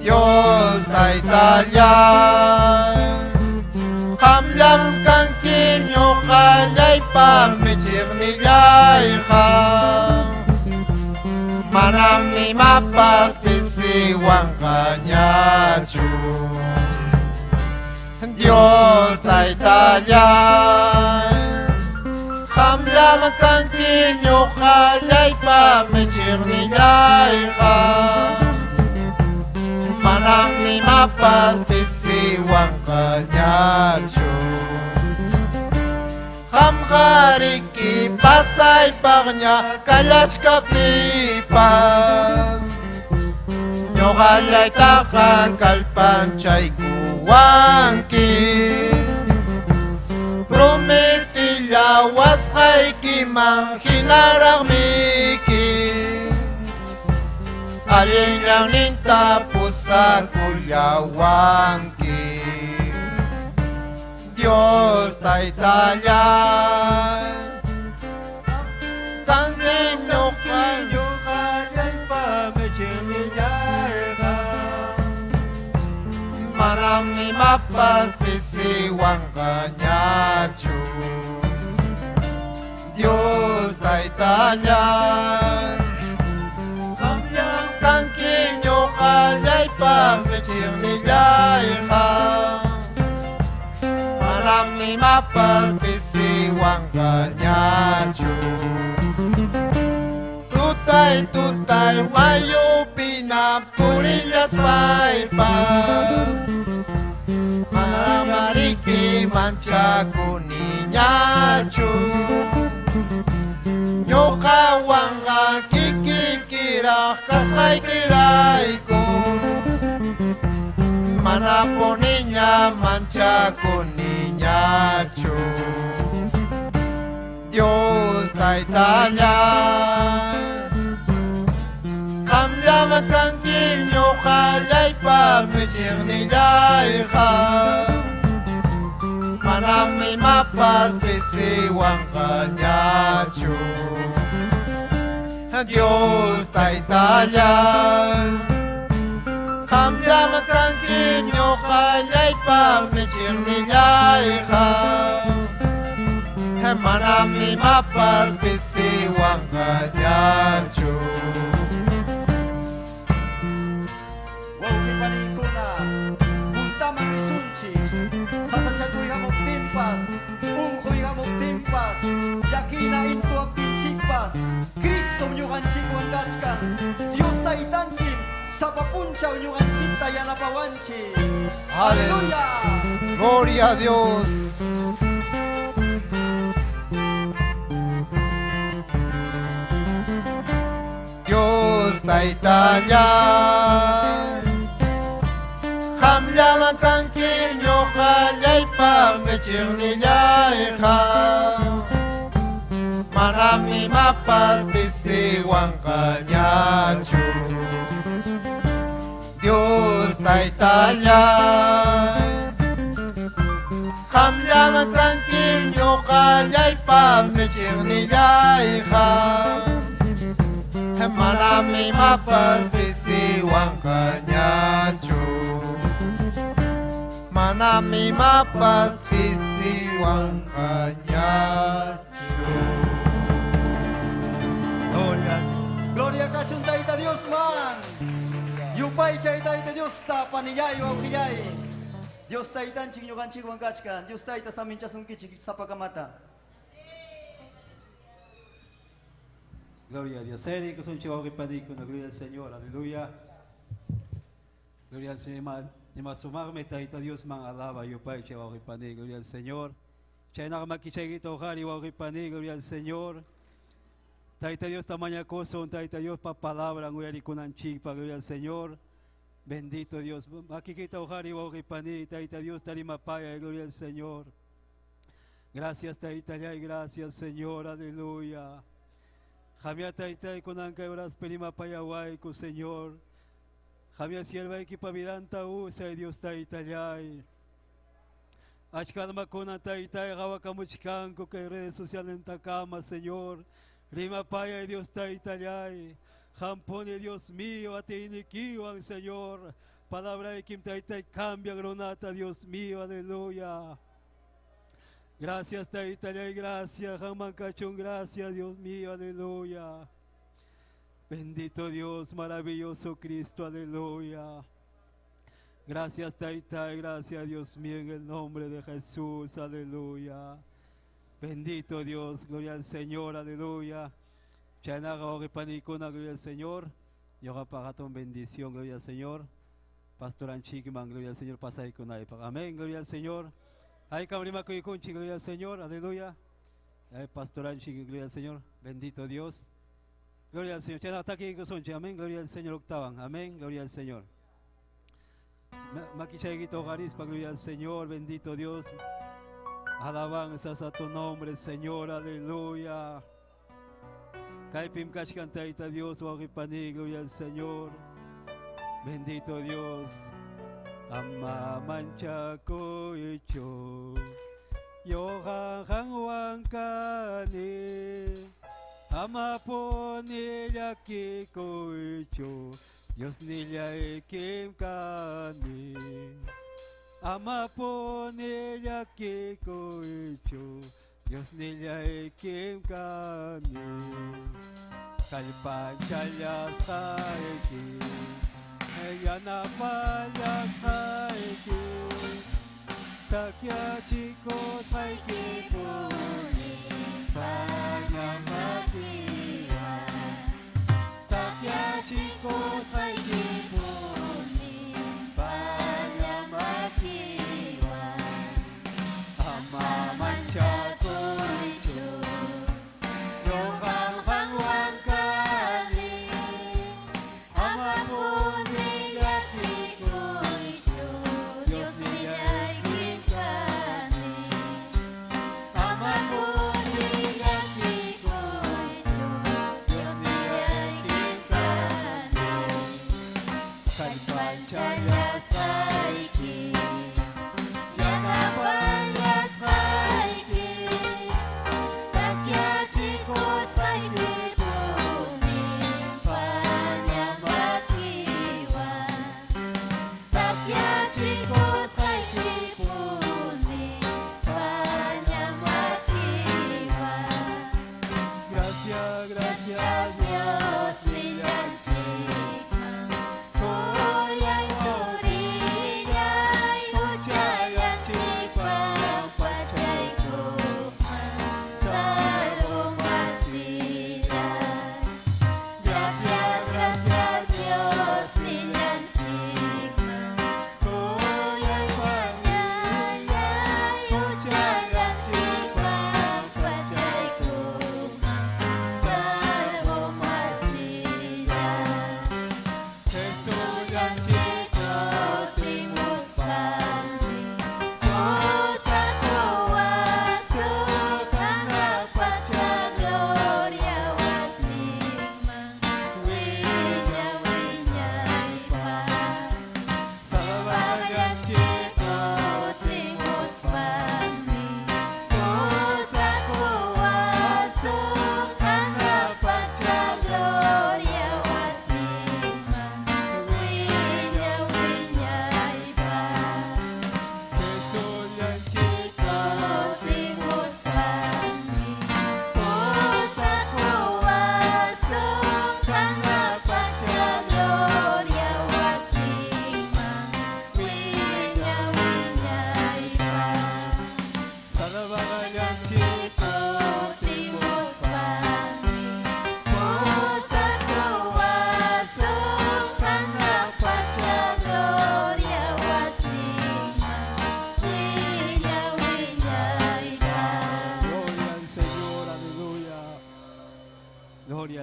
Dios Taytallay, qamllam kanki ñuqallaypa michiqnillayqa. Manam imapas pisiwanqañachu. Dios Taytallay, qamllam kanki ñuqallaypa michiqnillayqa. Manam imapas pisiwanqañachu. Qamqariki pasaypaqña kallachkaptipas ñuqallaytaqa kallpanchaykuwanki. Prometillawasqaykiman hinaraqmiki allinllanninta pusakullawanki. Dios Taytallay, kanki ñuqa Ñuqallaypa michiqnillayqa. Manam imapas pisiwanqañachu. Dios Taytallay, Qamllam kanki ñuqallaypa michiqnillayqa. Manam imapas pisiwanqañachu. Tutay tutay mayupina purillaspaypas manamariki manchakuniñachu. Ñuqawanqa kikinkiraq kasqaykirayku manapuniña manchakuniñachu. Dios Taytallay, qamllam kanki ñuqallaypa michiqnillayqa. Manam imapas pisiwanqañachu. Dios Taytallay, qamllam kanki ñuqallaypa michiqnillayqa. Manam imapas pisiwanqañachu. Wawqi paniykuna, puntaman risunchik, sasachakuy hamuptinpas, unquy hamuptinpas, llakina intuaptinchikpas, Cristom ñuqanchikwan kachkan, Dios Taytanchik sapa punchaw ñuqanchikta yanapawanchik. Aleluya. Aleluya. Gloria a Dios. Dios Taytallay, qamllam kanki ñuqallaypa michiqnillayqa. Manam imapas pisiwanqañachu. Dios Taytallay, qamllam kanki ñuqallaypa michiqnillayqa. Manam imapas pisiwanqañachu. Manam imapas pisiwanqañachu. Gloria. Gloria kachun Tayta Dios man. Yupaychay Tayta Dios ta panillay wawqillay. Dios Taytanchik ñuqanchikwan kachkan. Dios Tayta saminchasunkichik sapakamata. Gloria a Dios. Gloria al Señor, aleluya. Gloria al Señor. Ima Tayta Dios man alaba yupaychay wawqipani, gloria al Señor. Chaynaqa makichaykita uqari wawqipani, gloria al Señor. Tayta Dios tamañakusun, Tayta Dios pa palabra uyarikunanchikpa, gloria al Señor. Bendito Dios. Makikita uqari wawqipani, Tayta Dios tarimapaya, gloria al Señor. Gracias Tayta y gracias Señor, aleluya. Jamia Tayta kunankay horas perimapayawayku, Señor. Jamia sierva equipa vidanta usa Dios Taytallay. Achkalmakuna Taytay qawakamuchkanku kay redes sociales en Takama, Señor. Rimapaya Dios Taytallay. Jampone Dios mío, atinikiwan, Señor. Palabra de Kim Taytay cambia gronata, Dios mío, aleluya. Gracias Taytallay, gracias, Jamancachón, gracias, Dios mío, aleluya. Bendito Dios, maravilloso Cristo, aleluya. Gracias Taytay, gracias Dios mío, en el nombre de Jesús, aleluya. Bendito Dios, gloria al Señor, aleluya. Chaynaqa panikuna, gloria al Señor. Ñuqapaqatun bendición, gloria al Señor. Pastor Anchikman, gloria al Señor, pasaykunaypaq. Amén, gloria al Señor. Ay, kamrimakuykunchik, gloria al Señor, aleluya. Ay, Pastor Anchik, gloria al Señor. Bendito Dios. Gloria al Señor. Chaynaqa takiykusunchik, amén, gloria al Señor, octavan. Amén, gloria al Señor. Makichaykita uqarispa, gloria al Señor, bendito Dios. Alabanzas a tu nombre, Señor, aleluya. Kaypim kachkan Tayta Dios, wawqipani, gloria al Señor. Bendito Dios. Ama manchakuychu, ñuqa qanwan kani. Ama puni llakikuychu, Dios nillaykim kani. Ama puni llakikuychu, Dios nillaykim kani. Kallpachallasqayki, yanapallasqayki, takyachikusqaykipuni, paña makiwan. Takyachikusqaykipuni, paña makiwan. Ama manchakuychu, ñuqam qanwan kani. Ama puni llakikuychu, Dios nillaykim kani. Ama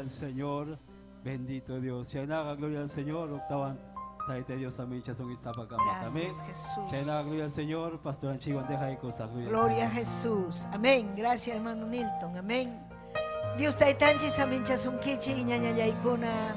al Señor. Bendito Dios. Chaynaqa, gloria al Señor. Octava, Tayta Dios saminchasun sapakama. Amén. Gracias, Jesús. Chaynaqa, gloria al Señor. Pastor Anchiwan deja y cosas. Gloria, al Gloria a Señor. Jesús. Amén. Gracias, hermano Nilton. Amén. Dios taytanchik saminchasunkichik ñañallaykuna,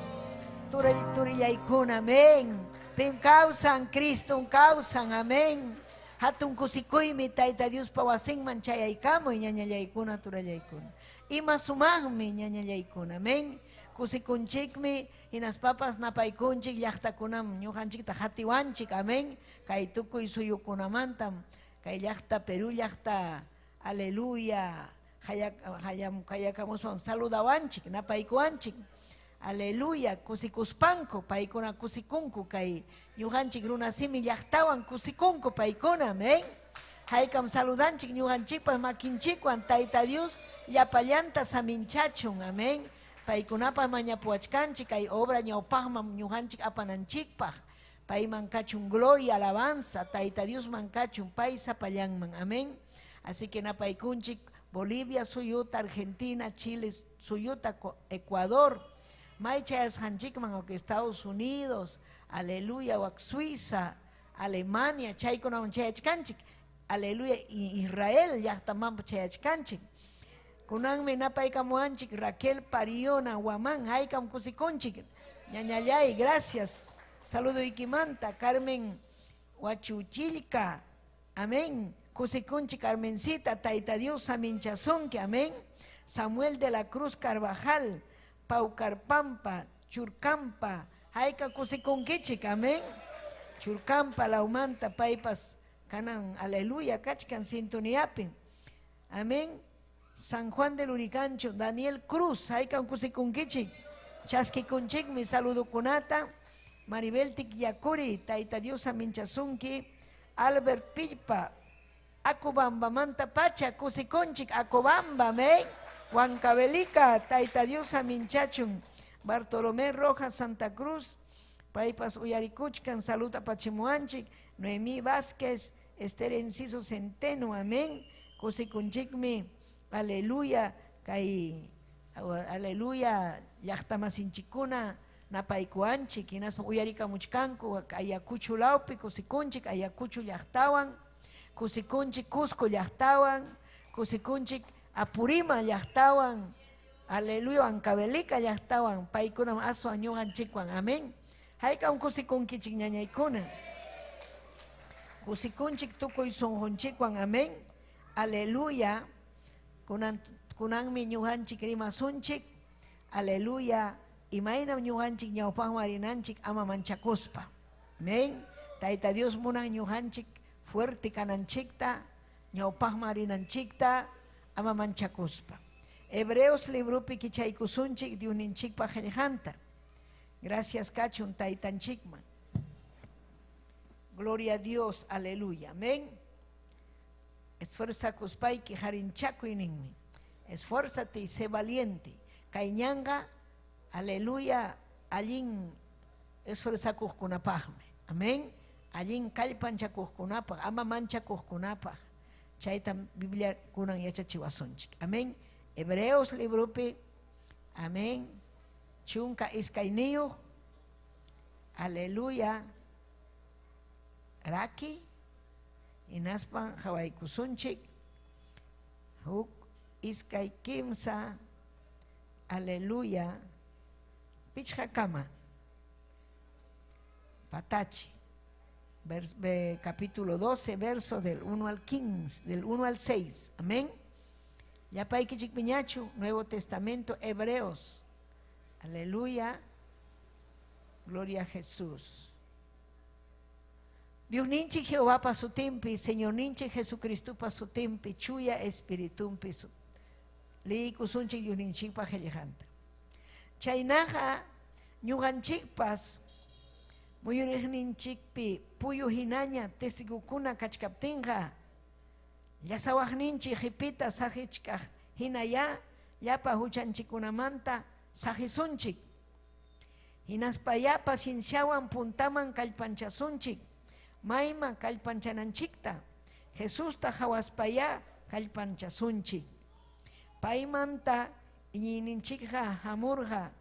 turillaykuna. Amén. Pim kawsan, Cristo kawsan. Amén. Hatun kusikuymi Tayta Diospa wasinman chayaykamuy ñañallaykuna, turallaykuna. Ima sumaqmi ñañallaykuna. Amén. Kusikunchikmi hinaspapas napaykunchik llaqtakunam ñuqanchikta hatiwanchik. Amén. Kay tukuy suyukunamantam kay llaqta Perú llaqta, aleluya, hayakamuspan saludawanchik, napaykuwanchik. Aleluya, kusikuspanku, paykuna kusikunku kay ñuqanchik runasimi llaqtawan kusikunku paykuna, amén. Haykam saludanchik ñuqanchikpas makinchikwan Tayta Dios llapallanta saminchachun, amén. Paykunapa mañapuwachkanchik kay obra ñawpaqman ñuqanchik apananchikpaq. Payman kachun gloria, alabanza, Tayta Diosman kachun, pay sapallanman, amén. Así que napaykunchik Bolivia suyuta, Argentina, Chile suyuta, Ecuador, may chayasqanchikman o que Estados Unidos, aleluya, o Suiza, Alemania, chaykunaman chayachkanchik, aleluya, Israel llaqtamanpas chayachkanchik. Kunanmi napaykamuwanchik Raquel Pariona Guamán, haykam kusikunchik. Ñañallay, gracias. Saludo ikimanta, Carmen Huachuchilca, amén. Kusikunchik Carmencita, Tayta Dios saminchasunki, amén. Samuel de la Cruz Carvajal, Paucarpampa, Churcampa, hayka kusikunkichik, amén. Churcampa, Laumanta, paypas, kanan, aleluya, kachkan sintoniapi, amén. San Juan del Urigancho, Daniel Cruz, haykam kusikunkichik, chaskikunchikmi, saludo kunata, Maribel Tikyakuri, Tayta Dios saminchasunki, Albert Pillpa, Acobamba manta pacha, kusikunchik, Acobamba, amén. Huancavelica, Tayta Dios saminchachun, Bartolomé Rojas, Santa Cruz, paypas uyarikuchkan, saluda pachimuanchik, Noemí Vázquez, Esther Enciso Centeno, amén. Kusikunchikmi, aleluya, kay, aleluya, llaqtamasinchikuna, napaykuanchik, hinaspa uyarikamuchkanku, Ayacucho lawpi, kusikunchik, Ayacucho llaqtawan, kusikunchik, Cusco llaqtawan, kusikunchik, Apurima llaqtawan, aleluya, Huancavelica llaqtawan, paykunam aswan ñuqanchikwan, amén. Haykam kusikunkichik ñañaykuna. Kusikunchik tukuy sunqunchikwan, amén. Aleluya. Kunanmi ñuqanchik rimasunchik, aleluya. Imaynam ñuqanchik ñawpaqman rinanchik ama manchakuspa. Amén. Tayta Dios munan ñuqanchik fuerte kananchikta, ñawpaqman rinanchikta ama manchakuspa. Hebreos libropi kichaykusunchik Diosninchikpa qillqanta. Gracias kachun taytanchikman. Gloria a Dios, aleluya, amén. Esfuerzakuspayki harinchakuy ninmi. Esfuérzate y sé valiente. Kayñanqa, aleluya, allin esfuerzakuqkunapaqmi. Amén. Allin kallpanchakuqkunapaq, ama manchakuqkunapaq. Chaytam Biblia kunan yachachiwasunchik. Amén. Hebreos libropi, amén. Chunka iskayniyuq, aleluya, raki, hinaspan hawaykusunchik, huk iskay kimsa, aleluya, pichqakama, patachi, capítulo 12, verso del 1 al 15, del 1 al 6, amén. Llapaykichik piñachu, Nuevo Testamento, Hebreos, aleluya, gloria a Jesús. Dios ninchi Jehová pa su timpi, Señor ninchi Jesucristo pa su timpi, chuya espiritumpi su. Liykusunchik Dios ninchi pa qillqanta. Chaynaqa ñuqanchikpas muyuriqninchikpi puyu hinaña testigukuna kachkaptinqa llasawaqninchik qipita saqichkaq hinaya llapa huchanchikkunamanta saqisunchik. Hinaspaya pacienciawan puntaman kallpanchasunchik. Mayman kallpanchananchikta Jesusta hawaspaya kallpanchasunchik. Paymanta Iñiyninchikqa hamurqa,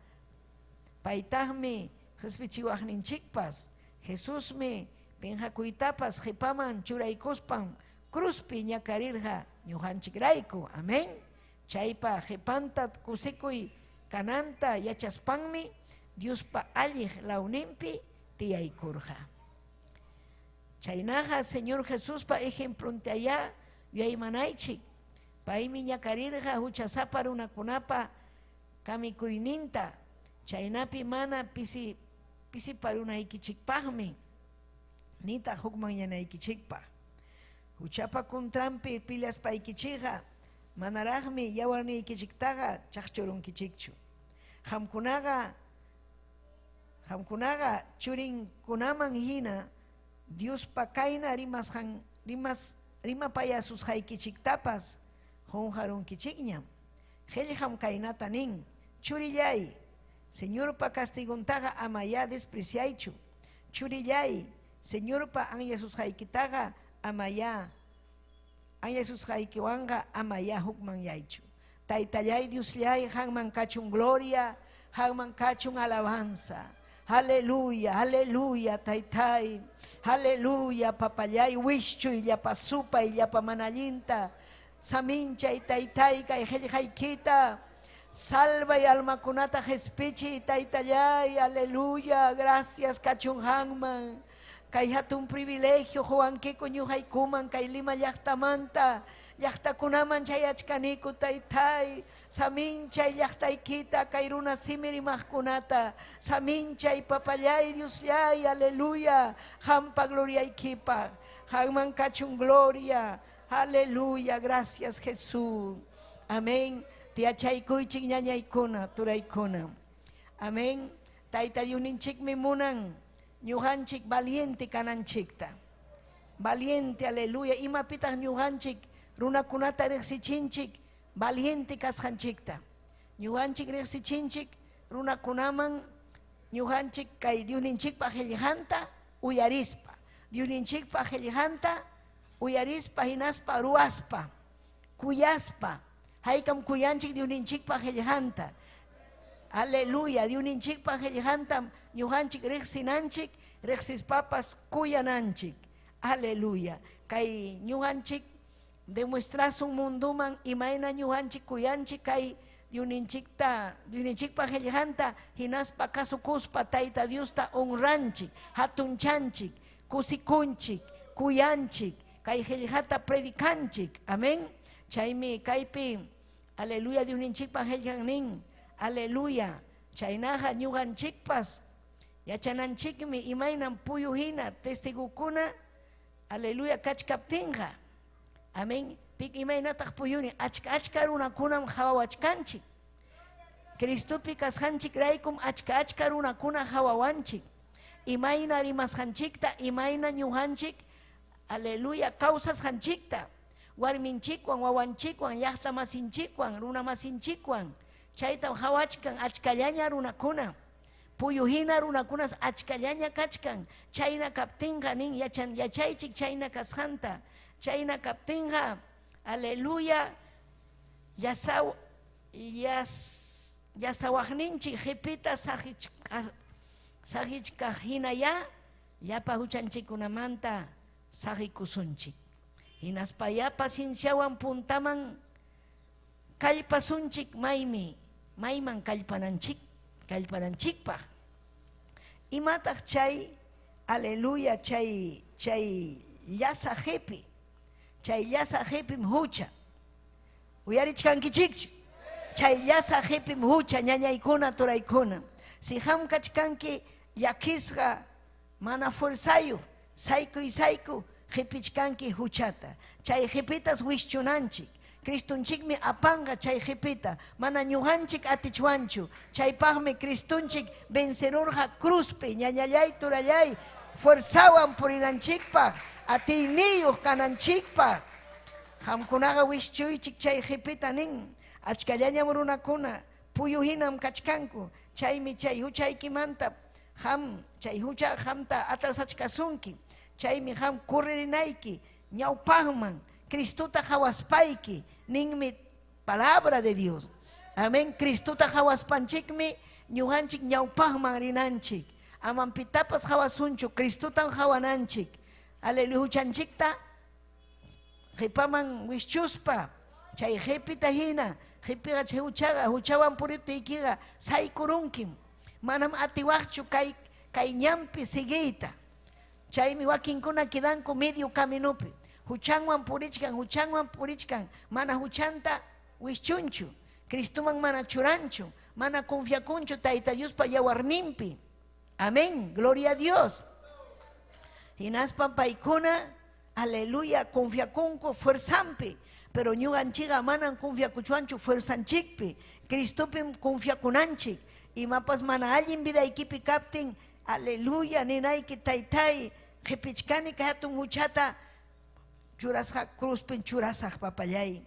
paytaqmi qispichiwaqninchikpas. Jesusmi pinqakuytapas qipaman churaykuspan cruzpi ñakarirqa ñuqanchikrayku. Amén. Chaypa qipanta kusikuy kananta yachaspanmi Diospa alliq lawninpi tiyaykurqa. Chaynaqa Señor Jesuspa ejemplontayá yuyaymanaychik. Paymi ñakarirqa huchasapa runakunapa kamikuyninta, chaynapi mana pisi pisiparunaykichikpaqmi nitaq hukmanyanaykichikpaq. Huchapa contranpi peleaspaykichikqa manaraqmi yawarniykichiktaqa chaqchurunkichikchu. Qamkunaqa qamkunaqa churinkunaman hina Diospa kayna rimasqan rimas rimapayasusqaykichiktapas qunqarunkichikñam. Qillqam kaynata nin, Churilláy, Señorpa castigontaqa amayá despreciaychu. Churilláy, Señorpa anyasusqaykitaqa amayá anyasusqaykiwanqa amayá hukmanyaychu. Taytalláy Dioslláy, qanman kachun gloria, qanman kachun alabanza. Aleluya, aleluya, taytay. Aleluya, papallay, wischuy llapa supay, llapa mana allinta. Saminchay, taytay, kay qillqaykita. Salvay almakunata qespichiy, taytallay, aleluya, gracias kachun qanman. Kay hatun privilegio quwankiku ñuqaykuman kay Lima llaqtamanta llaqtakunaman chayachkaniku, taytay. Saminchay llaqtaykita kay runa simi rimaqkunata. Saminchay papallay, Diosllay, aleluya, qampa gloriaykipaq. Qanman kachun gloria. Aleluya, gracias Jesús. Amén. Tiyachaykuychik ñañaykuna, turaykuna. Amén. Tayta Diosninchikmi munan ñuqanchik valiente kananchikta. Valiente, aleluya. Imapitaq ñuqanchik runakunata riqsichinchik valiente kasqanchikta. Ñuqanchik riqsichinchik runakunaman ñuqanchik kay Diosninchikpa qillqanta uyarispa. Diosninchikpa qillqanta uyarispa hinaspa ruwaspa, kuyaspa. Haykam kuyanchik Diosninchikpa qillqanta. Aleluya, Diosninchikpa qillqantam ñuqanchik riqsinanchik, riqsispapas kuyananchik. Aleluya. Kay ñuqanchik demuestrasun munduman imayna ñuqanchik kuyanchik kay Diosninchikta, Diosninchikpa qillqanta hinaspa kasukuspa Tayta Diosta honranchik, hatunchanchik, kusikunchik, kuyanchik, kay qillqata predicanchik. Amén. Chaymi kaypi, aleluya, Diosninchikpa qillqan nin, aleluya. Chaynaqa ñuqanchikpas yachananchikmi imaynam puyu hina testigokuna, aleluya, kachkaptinqa. Amén. Pik imaynataq puyuni? Achka achka runakunam qawawachkanchik. Cristopi kasqanchikraykum achka achka runakuna qawawanchik. Imayna rimasqanchikta, imayna ñuqanchik, aleluya, kawsasqanchikta, warminchikwan, wawanchikwan, llaqtamasinchikwan, runamasinchikwan, chaytam qawachkan achkallaña runakuna. Puyu hina runakunas achkallaña kachkan. Chayna kaptinqa nin yachan yachaychik chayna kasqanta. Chayna kaptinqa, aleluya, llasaw llas llasawaqninchik qipita saqichkaq hinayá llapa huchanchikkunamanta saqikusunchik. Hinaspayá pacienciawan puntaman kallpasunchik maymi mayman kallpananchik kallpananchikpaq. Imataq chay, aleluya, chay chay llasa qipi? Chay llasa qipim hucha. Uyarichkankichikchu? Chay llasa qipim hucha, ñañaykuna, turaykuna. Si qam kachkanki llakisqa, mana fuerzayuq, saykuy sayku qipichkanki huchata. Chay qipitas wischunanchik. Cristonchikmi apanqa chay qipita. Mana ñuqanchik atichwanchu. Chaypaqmi Cristonchik vencerurqa cruzpi, ñañallay, turallay, fuerzawan purinanchikpaq, atiyniyuq kananchikpaq. Qamkunaqa wischuychik chay qipita nin. Achkallañam runakuna puyu hinam kachkanku. Chaymi chay huchaykimanta qam chay hucha qamta atrasachkasunki. Chaymi qam correrinayki ñawpaqman Cristota qawaspayki, ninmi palabra de Dios. Amén. Cristota hawaspanchikmi ñuqanchik ñawpaqman rinanchik. Amam pitapas hawasunchu, Cristotan hawananchik. Aleluya, huchanchikta qipaman wischuspa chay qipita hina qipiqa chay huchaqa huchawan puriptiykiqa saykurunkim. Manam atiwaqchu kay kay ñanpi siguiyta. Chaymi wakinkuna quedanku medio caminopi. Huchanwan purichkan, huchanwan purichkan, mana huchanta wischunchu. Cristoman mana churanchu, mana confiakunchu Tayta Diospa yawarninpi. Amén, gloria a Dios. Hinaspa paykuna, aleluya, confiakunku fuerzampi. Pero ñuqanchikqa manam confiakuchwanchu fuerzanchikpi. Cristopim confiakunanchik. Imapas mana allin vidaykipi kaptin, aleluya, ninayki taytay, qipichkani kay hatun huchata churasqa cruzpin churasaq papallay.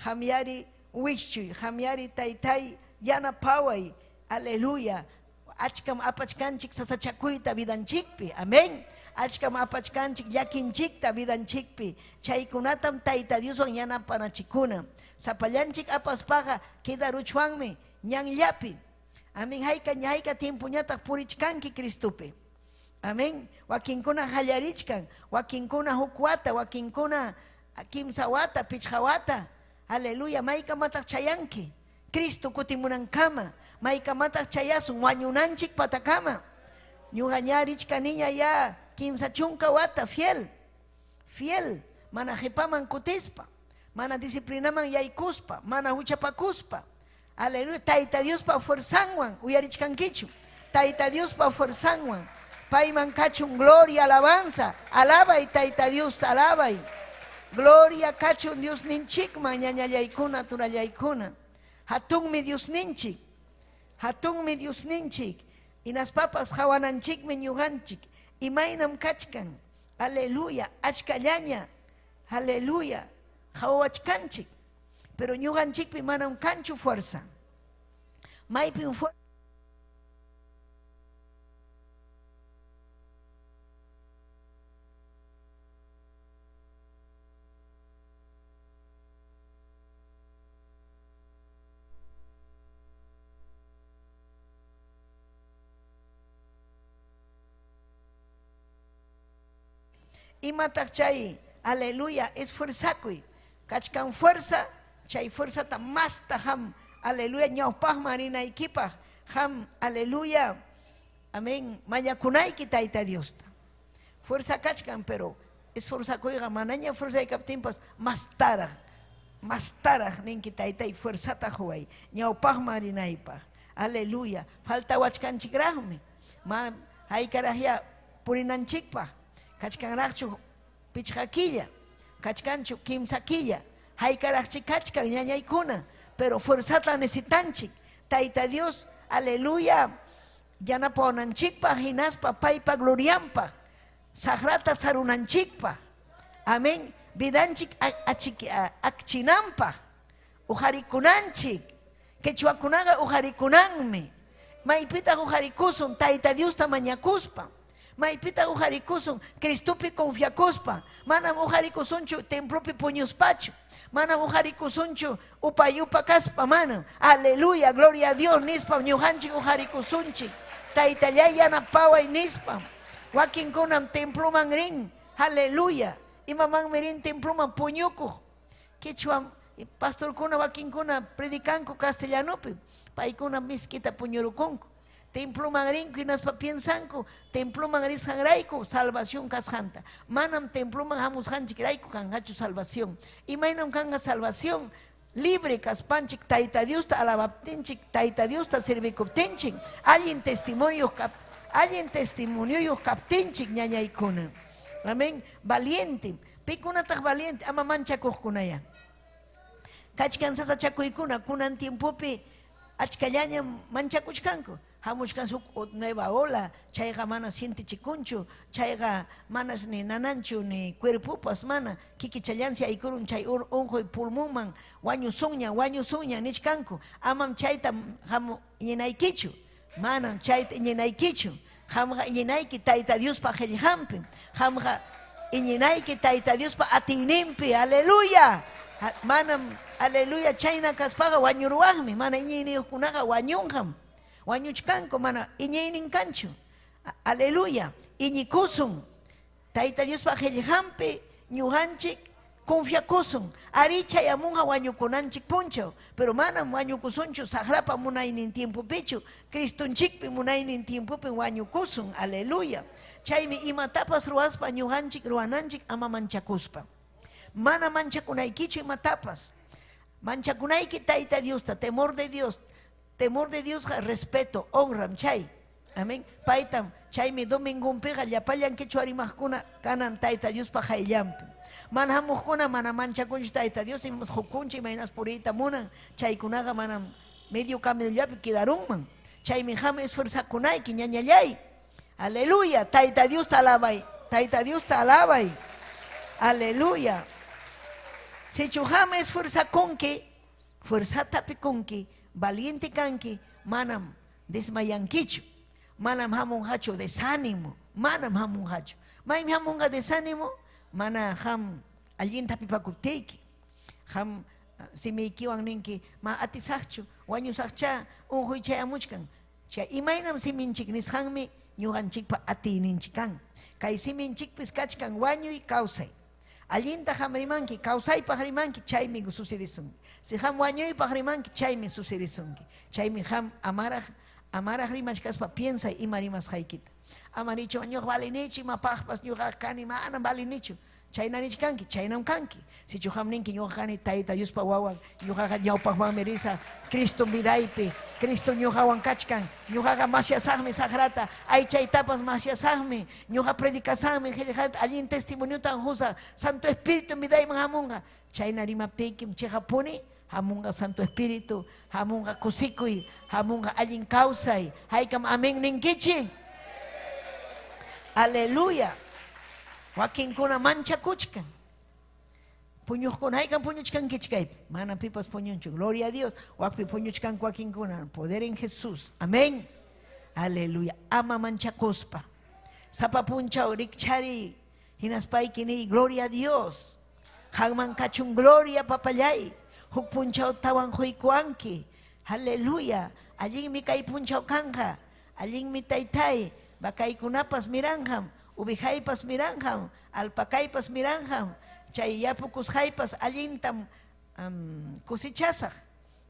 Qamyari wischuy, qamyari taytay yanapaway, aleluya. Achkam apachkanchik sasachakuyta vidanchikpi, amén. Achkam apachkanchik llakinchikta vidanchikpi. Chaykunatam Tayta Dioswan yanapanachikuna. Sapallanchik apaspaqa quedaruchwanmi ñanllapi. Amén. Hayka hayka tiempoñataq purichkanki Cristopi. Amén. Wakinkuna hallarichkan, wakinkuna huk wata, wakinkuna kimsa wata, pichqa wata. Aleluya. Maykamataq chayanki. Cristo kutimunankama. Maykamataq chayasun wañunanchik patakama. Ñuqa ña richkaniña ya kimsa chunka wata fiel. Fiel. Mana qipaman kutispa. Mana disciplinaman yaykuspa. Mana huchapakuspa. Aleluya. Tayta Diospa fuerzanwan uyarichkankichu. Tayta Diospa fuerzanwan. Payman kachun gloria, alabanza. Alabay Tayta Dios, alabay. Gloria kachun Dios ninchikman ñañallaykuna, turallaykuna. Hatunmi Dios ninchik. Hatunmi Dios ninchik. Hinaspapas hawananchikmi ñuqanchik. Imaynam kachkan. Aleluya. Achkallaña. Aleluya. Hawachkanchik. Pero ñuqanchikpi manam kanchu fuerza. Maypim fuerza. Imataq chay, aleluya, esforzakuy. Kachkan fuerza, chay fuerzata masta ham, aleluya, ñawpaqman rinaykipaq, ham, aleluya, amén, mañakunayki Tayta Diosta. Fuerza kachkan, pero esforzakuyqa manaña fuerza kaptinpas mastaraq, mastaraq ninki taytay fuerzata huway, ñawpaqman rinaypaq. Aleluya, faltawachkanchikraqmi, ma haykaraqya purinanchikpaq. Kachkanraqchu pichqa killa, kachkanchu kimsa killa, haykaraqchi kachkan ñañaykuna, pero fuerzata necesitanchik. Tayta Dios, aleluya, yanapawananchikpaq hinaspa paypa glorianpaq, saqrata sarunanchikpaq. Amén. Vidanchik akchinanpaq, uqarikunanchik. Quechuakunaqa uqarikunanmi. Maypitaq uqarikusun Tayta Diosta mañakuspa. Maypitaq uqarikusun Cristopi confiakuspa. Manam uqarikusunchu templopi puñuspachu. Manam uqarikusunchu upayupa kaspa, manam. Aleluya, gloria a Dios nispa ñuqanchik uqarikusunchik. Taytallay yanapaway nispa. Wakinkunam temploman rin. Aleluya. Imamanmi rin temploman puñukuq. Quechua pastorkuna wakinkuna predicanku castellanopi. Paykuna miskita puñurukunku. Temploman rinku hinaspa piensanku temploman risqanrayku salvación kasqanta. Manam temploman hamusqanchikrayku kanqachu salvación. Imaynam kanqa salvación? Libre kaspanchik Tayta Diosta alabaptinchik, Tayta Diosta servikuptinchik, allin testimonio allin testimonioyuq kaptinchik ñañaykuna. Amén. Valiente. Pikunataq valiente, ama manchakuqkunaya. Kachkan sasachakuykuna kunan tiempopi achkallañam manchakuchkanku. Hamuchkan huk nueva ola, chayqa mana sientichikunchu, chayqa manas ni nananchu ni cuerpopas mana, kikichallansi aykurun chay unquy pulmonman wañusunña, wañusunña nichkanku. Amam chayta hamu iñinaykichu, manam chayta iñinaykichu. Qamqa iñinayki Tayta Diospa qillqanpi, qamqa iñinayki Tayta Diospa atiyninpi, aleluya. Manam, aleluya, chayna kaspaqa wañuruwaqmi. Mana iñiyniyuqkunaqa wañunqam. Wañuchkanku, mana iñiynin kanchu. Aleluya, iñikusun. Tayta Diospa qellqanpi ñuqanchik confiakusun. Arí, chayamunqa wañukunanchik punchaw, pero manam wañukusunchu saqrapa munaynin tiempopichu, Cristonchikpi munaynin tiempopim wañukusun. Aleluya. Chaymi imatapas ruwaspa ñuqanchik ruwananchik ama manchakuspa. Mana manchakunaykichu imatapas. Manchakunayki Tayta Diosta, temor de Dios. Temor de Diosqa respeto, honram chay. Amén. Paytam, chaymi domingonpiqa llapallan quechua rimaqkuna kanan Tayta Diospa qayllanpi. Mana hamuqkuna mana manchakunchu Tayta Dios, imapas qukunchik, imaynas puriyta munan, chaykunaqa manam medio caminollapi quedarunman. Chaymi qam esfuerzakunayki, ñañallay. Aleluya. Tayta Diosta alabay. Tayta Diosta alabay. Aleluya. Sichu qam esfuerzakunki, fuerzata apikunki, valiente kanki, manam desmayankichu, manam hamunqachu desánimo, manam hamunqachu. Maymi hamunqa desánimo? Mana qam allinta hapipakuptiyki. Qam simiykiwan ninki, ma atisaqchu, wañusaqchá, unquy chayamuchkan. Chay imaynam siminchik nisqanmi ñuqanchikpa atiyninchik kan. Kay siminchikpis kachkan wañuy, kawsay. Allinta qam rimanki, kawsaypaq rimanki, chaymi sucedisunki. Si qam wañuypaq rimanki, chaymi sucedisunki. Chaymi qam amaraq, amaraq rimachkaspa piensay ima rimasqaykita. Ama nichu, ñuqa valinichu imapaqpas, ñuqa kani, manam valinichu. Chayna nichkanki, chaynam kanki. Sichu qam ninki, ñuqa kani Tayta Diospa wawan, ñuqaqa ñawpaqmanmi risaq, Cristom vidaypi, Cristo ñuqawan kachkan, ñuqaqa masyasaqmi saqrata, aychaytapas masyasaqmi, ñuqa predicasaqmi, qellqata allin testimoniotan qusaq, Santo Espíritu vidayman hamunqa. Chayna rimaptiykim cheqapuni hamunqa Santo Espíritu, hamunqa kusikuy, hamunqa allin kawsay. Haykam amén ninkichik? Aleluya. Wakinkuna manchakuchkan. Puñuqkuna, haykam puñuchkankichik kaypi? Manam pipas puñunchu. Gloria a Dios. Wakpi puñuchkanku wakinkuna. Poder en Jesús. Amén. Aleluya. Ama manchakuspa. Sapa punchaw rikchariy. Hinaspayki niy, gloria a Dios. Qanman kachun gloria, papallay. Huk punchawtawan quykuwanki. Aleluya. Allinmi kay punchaw kanqa. Allinmi taytay. Vacaykunapas miranqam. Ovejaypas miranqam. Alpacaypas miranqam. Chay yapukusqaypas allintam cosechasaq.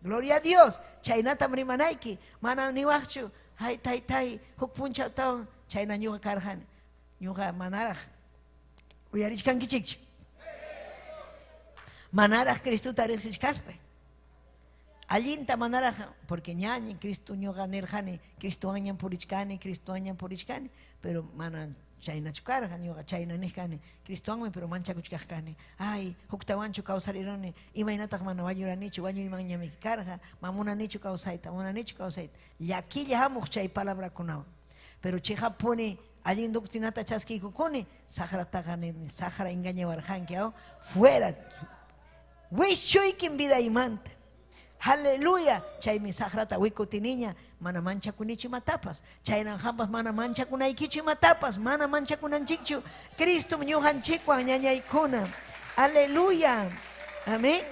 Gloria a Dios. Chaynatam rimanayki. Manam niwaqchu, hay taytay, huk punchawtawan chayna ñuqa karqani. Ñuqa manaraq uyarichkankichikchu. Manaraq Cristota riqsichkaspa. Allinta manaraq, porque ñañi Cristo ñuqa nirqani, Cristowanñam purichkani, Cristowanñam purichkani, pero mana chaynachu karqa, ñuqa chayna niq kani, Cristowanmi, pero manchakuchkaq kani. Ay, huktawanchu kawsariruni, imaynataq mana wañuranichu, wañuymanñami karqa, ma munanichu kawsayta, munanichu kawsayta. Llakilla hamuq chay palabrakunawan. Pero cheqappuni allin doctrinata chaskiykukuni, saqrataqa nirni, saqra engañawarqanki, aw, fuera. Wischuykim vidaymanta. Aleluya. Chaymi saqrata wikutiniña, mana manchakunichu imatapas. Chaynan qampas mana manchakunaykichu imatapas, mana manchakunanchikchu. Cristom ñuqanchikwan ñañaykuna. Aleluya. Amén.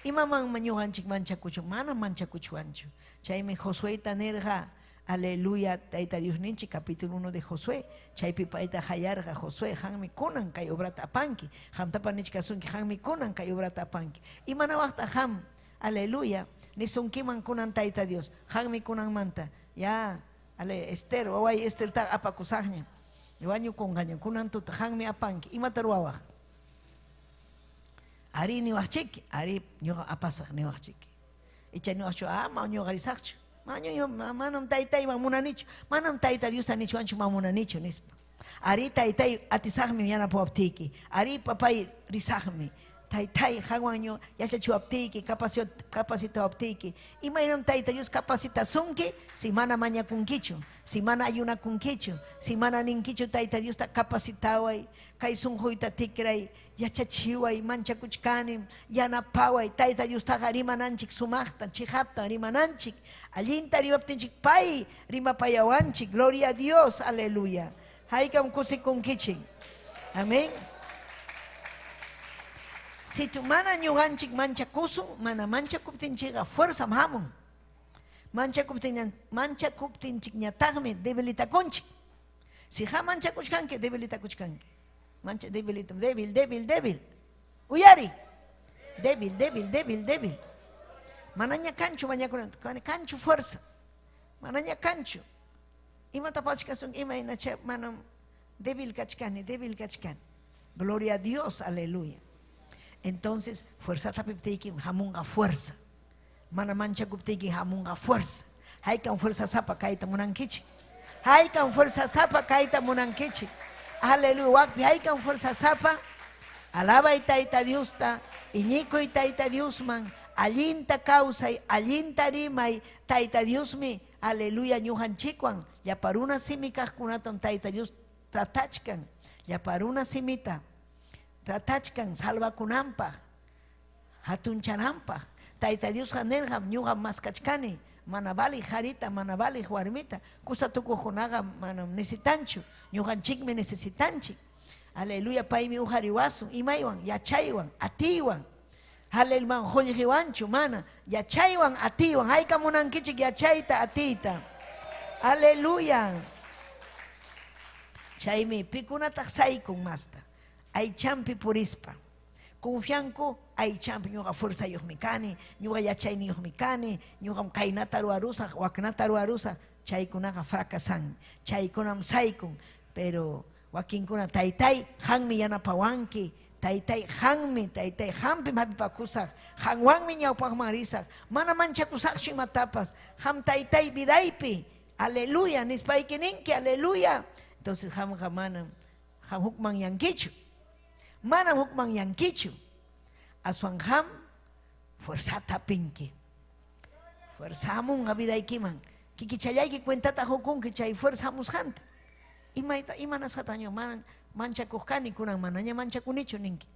Imamanmi ñuqanchik manchakuchu? Mana manchakuchwanchu. Chaymi Josueta nirqa, Aleluya, Tayta Diosninchik, capítulo 1 de Josué, chaypi payta hayarqa, Josué, qanmi kunan kay obrata apanki, qamtapas nichkasunki, qanmi kunan kay obrata apanki. Imanawaqtaq qam, aleluya, nisunkiman kunan Tayta Dios, qanmi kunanmanta, ya, ale, Esther, waway Estertaqa apakusaqña, wañukunqaña, kunan tuta, qanmi apanki, imata ruwawaq? Arí niwaqchiki, arí ñuqa apasaq niwaqchiki. Icha niwaqchu, ama ñuqa risaqchu. Manam taytayman munanichu, manam Tayta Diosta nichwanchu ma munanichu nispa. Arí taytay atisaqmi yanapawaptiyki. Arí papay risaqmi. Taytay qanwan ñu yachachiwaptiyki, capacitawaptiyki. Imaynam Tayta Dios capacitasunki si mana mañakunkichu, si mana ayunakunkichu, si mana ninkichu Tayta Diosta capacitaway, kay sunquyta tikray, yachachiway, manchakuchkanim, yanapaway. Tayta Diostaqa rimananchik sumaqta, chiqaptan rimananchik. Allinta rimaptinchik pay rimapayawanchik. Gloria a Dios, aleluya. Haykam kusikunkichik. Amén. Si tu mana ñuqanchik manchakusun, mana manchakuptinchikqa fuerzam hamun. Manchakuptin manchakuptinchikñataqmi debilitakunchik. Si ha manchakuchkanki, debilitakuchkanki. Mancha debilita, débil, débil, débil. Uyari. Débil, débil, débil, débil. Manaña kanchu mañakuna, kanchu fuerza. Manaña kanchu. Imata pachkasun imaynacha manam débil kachkani, débil kachkani. Gloria a Dios, aleluya. Entonces, fuerza tapiptiyki hamunqa fuerza. Mana manchakuptiyki hamunqa fuerza. Haykan fuerza sapa kayta munankichik. Haykan fuerza sapa kayta munankichik. Aleluya. Wakpi haykan fuerza sapa. Alabay Tayta Diosta, iñikuy Tayta Diosman, allinta kawsay, allinta rimay, Tayta Diosmi, aleluya ñuqanchikwan, llapa runa simi kaqkunatam Tayta Dios tratachkan, llapa runa simita tratachkan salvakunanpaq, hatunchananpaq. Tayta Diosqa nirqam ñuqam maskachkani, mana valiq qarita, mana valiq warmita, kusa tukuqkunaqa manam necesitanchu, ñuqanchikmi necesitanchik. Aleluya, paymi uqariwasun, imaywan, yachaywan, atiywan. Aleluya, qullqiwanchu, mana, yachaywan, atiywan. Hayka munankichik yachayta, atiyta. Aleluya. Chaymi pikunataq saykun masta. Aychampi purispa. Confianku aychampi ñuqa fuerzayuqmi kani, ñuqa yachayniyuqmi kani, ñuqam kaynata ruwarusaq, waknata ruwarusaq, chaykunaqa fracasan, chaykunam saykun, pero wakinkuna taytay qanmi yanapawanki, taytay qanmi, taytay qampim hapipakusaq, qanwanmi ñawpaqman risaq, mana manchakusaqchu imatapas, qam taytay vidaypi, aleluya, nispayki ninki, aleluya. Entonces qamqa manam qam hukmanyankichu. Manam hukmanyankichu. Aswan qam fuerzata pinki. Fuerza hamunqa vidaykiman. Kikichallayki cuentata qukunki chay fuerza hamusqanta. Imayta imanasqataq ñuqa manam manchakuq kani kunan manaña manchakunichu ninki.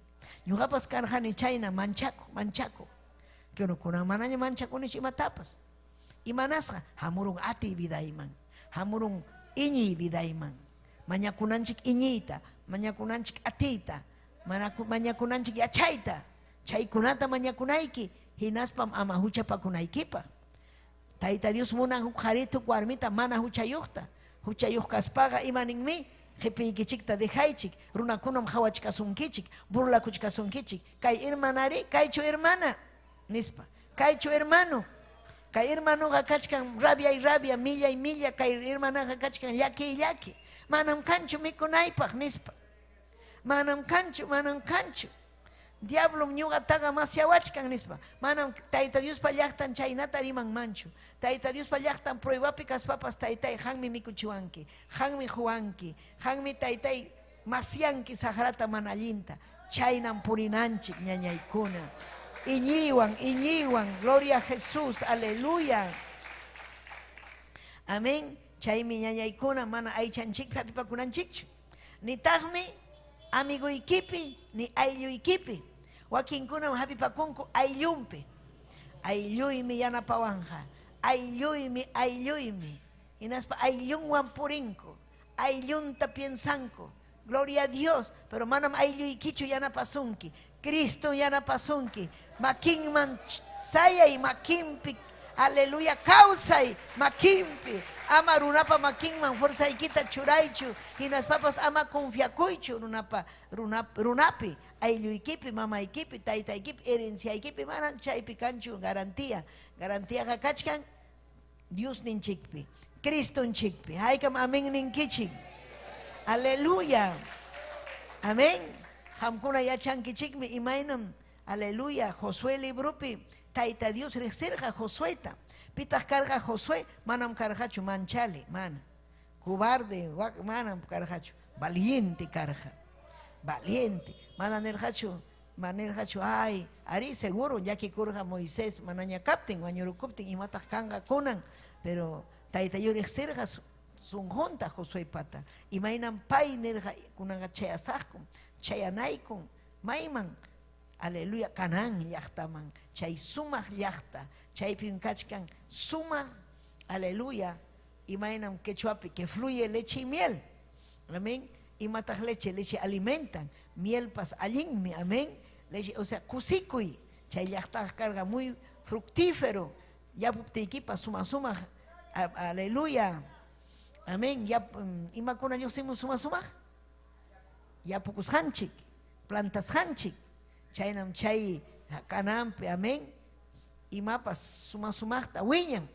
Ñuqapas karqani chayna manchakuq, manchakuq. Pero kunan manaña manchakunichu imatapas. Imanasqa hamurun atiy vidayman, hamurun iñiy vidayman. Mañakunanchik iñiyta, mañakunanchik atiyta, mañakunanchik yachayta. Chaykunata mañakunayki, hinaspam ama huchapakunaykipaq. Tayta Dios munan huk qarita huk warmita mana huchayuqta. Huchayuq kaspaqa ima ninmi? Qipiykichikta dejaychik, runakunam qawachkasunkichik, burlakuchkasunkichik. Kay hermanari, kaychu hermana, nispa. Kaychu hermano. Kay hermanoqa kachkan rabia y rabia, milla y milla, kay hermanaqa kachkan llaki y llaki. Manam kanchu mikunaypaq, nispa. Manam kanchu, manam kanchu. Diablom ñuqataqa masyawachkan, nispa. Manam Tayta Diospa llaqtan chaynata rimanmanchu. Tayta Diospa llaqtan pruebapi kaspapas taytay qanmi mikuchiwanki, qanmi quwanki, qanmi taytay masyanki saqrata mana allinta. Chaynam purinanchik ñañaykuna. Iñiywan, iñiywan, gloria a Jesús, aleluya. Amén. Chaymi ñañaykuna mana aychanchikpi hapipakunanchikchu. Nitaqmi amiguykipi ni aylluykipi. Wakinkunam hapipakunku ayllunpi. Aylluymi yanapawanja. Aylluymi, aylluymi. Hinaspa ayllunwan purinku. Ayllunta piensanku. Gloria a Dios, pero manam aylluykichu yanapasunki. Cristo yanapasunki. Makinman sayay makinpi. Aleluya, kawsay makinpi. Ama runapa makinman fuerzaykita churaychu. Hinaspapas ama confiakuychu runapa runapi, aylluykipi, mamaykipi, taytaykipi, herenciaykipi, manam chaypi kanchu garantía. Garantiaqa kachkan Diosninchikpi, Cristonchikpi. Haykam amén ninkichik. Aleluya. Amén. Qamkuna yachankichikmi imaynam, aleluya, Josué libropi Tayta Dios riqsirqa Josueta. Pitaq karqa Josué? Manam karqachu manchali, mana. Cobarde, manam karqachu. Valiente karqa. Valiente. Mana nirqachu, mana nirqachu, ay, ari seguro llakikurqa Moisés manaña kaptin, wañurukuptin imataq kanqa kunan. Pero Tayta Dios riqsirqa sunqunta Josuepata. Imaynam pay nirqa kunanqa chayasaqkum, chayanaykun, mayman, aleluya, Canaán llaqtaman, chay sumaq llaqta, chaypim kachkan sumaq, aleluya, imaynam quechuapi que fluye leche y miel. Amén. Imataq leche, leche alimentan, mielpas allinmi, amén. Leche, o sea, kusikuy. Chay llaqtaqa karqa muy fructífero. Yapuptiykipas suma sumaq. Aleluya. Amén. Yap, imakuna lluqsimun suma sumaq? Yapukusqanchik, plantasqanchik. Chaynam chay Canaanpi, amén. Imapas suma sumaqta wiñan.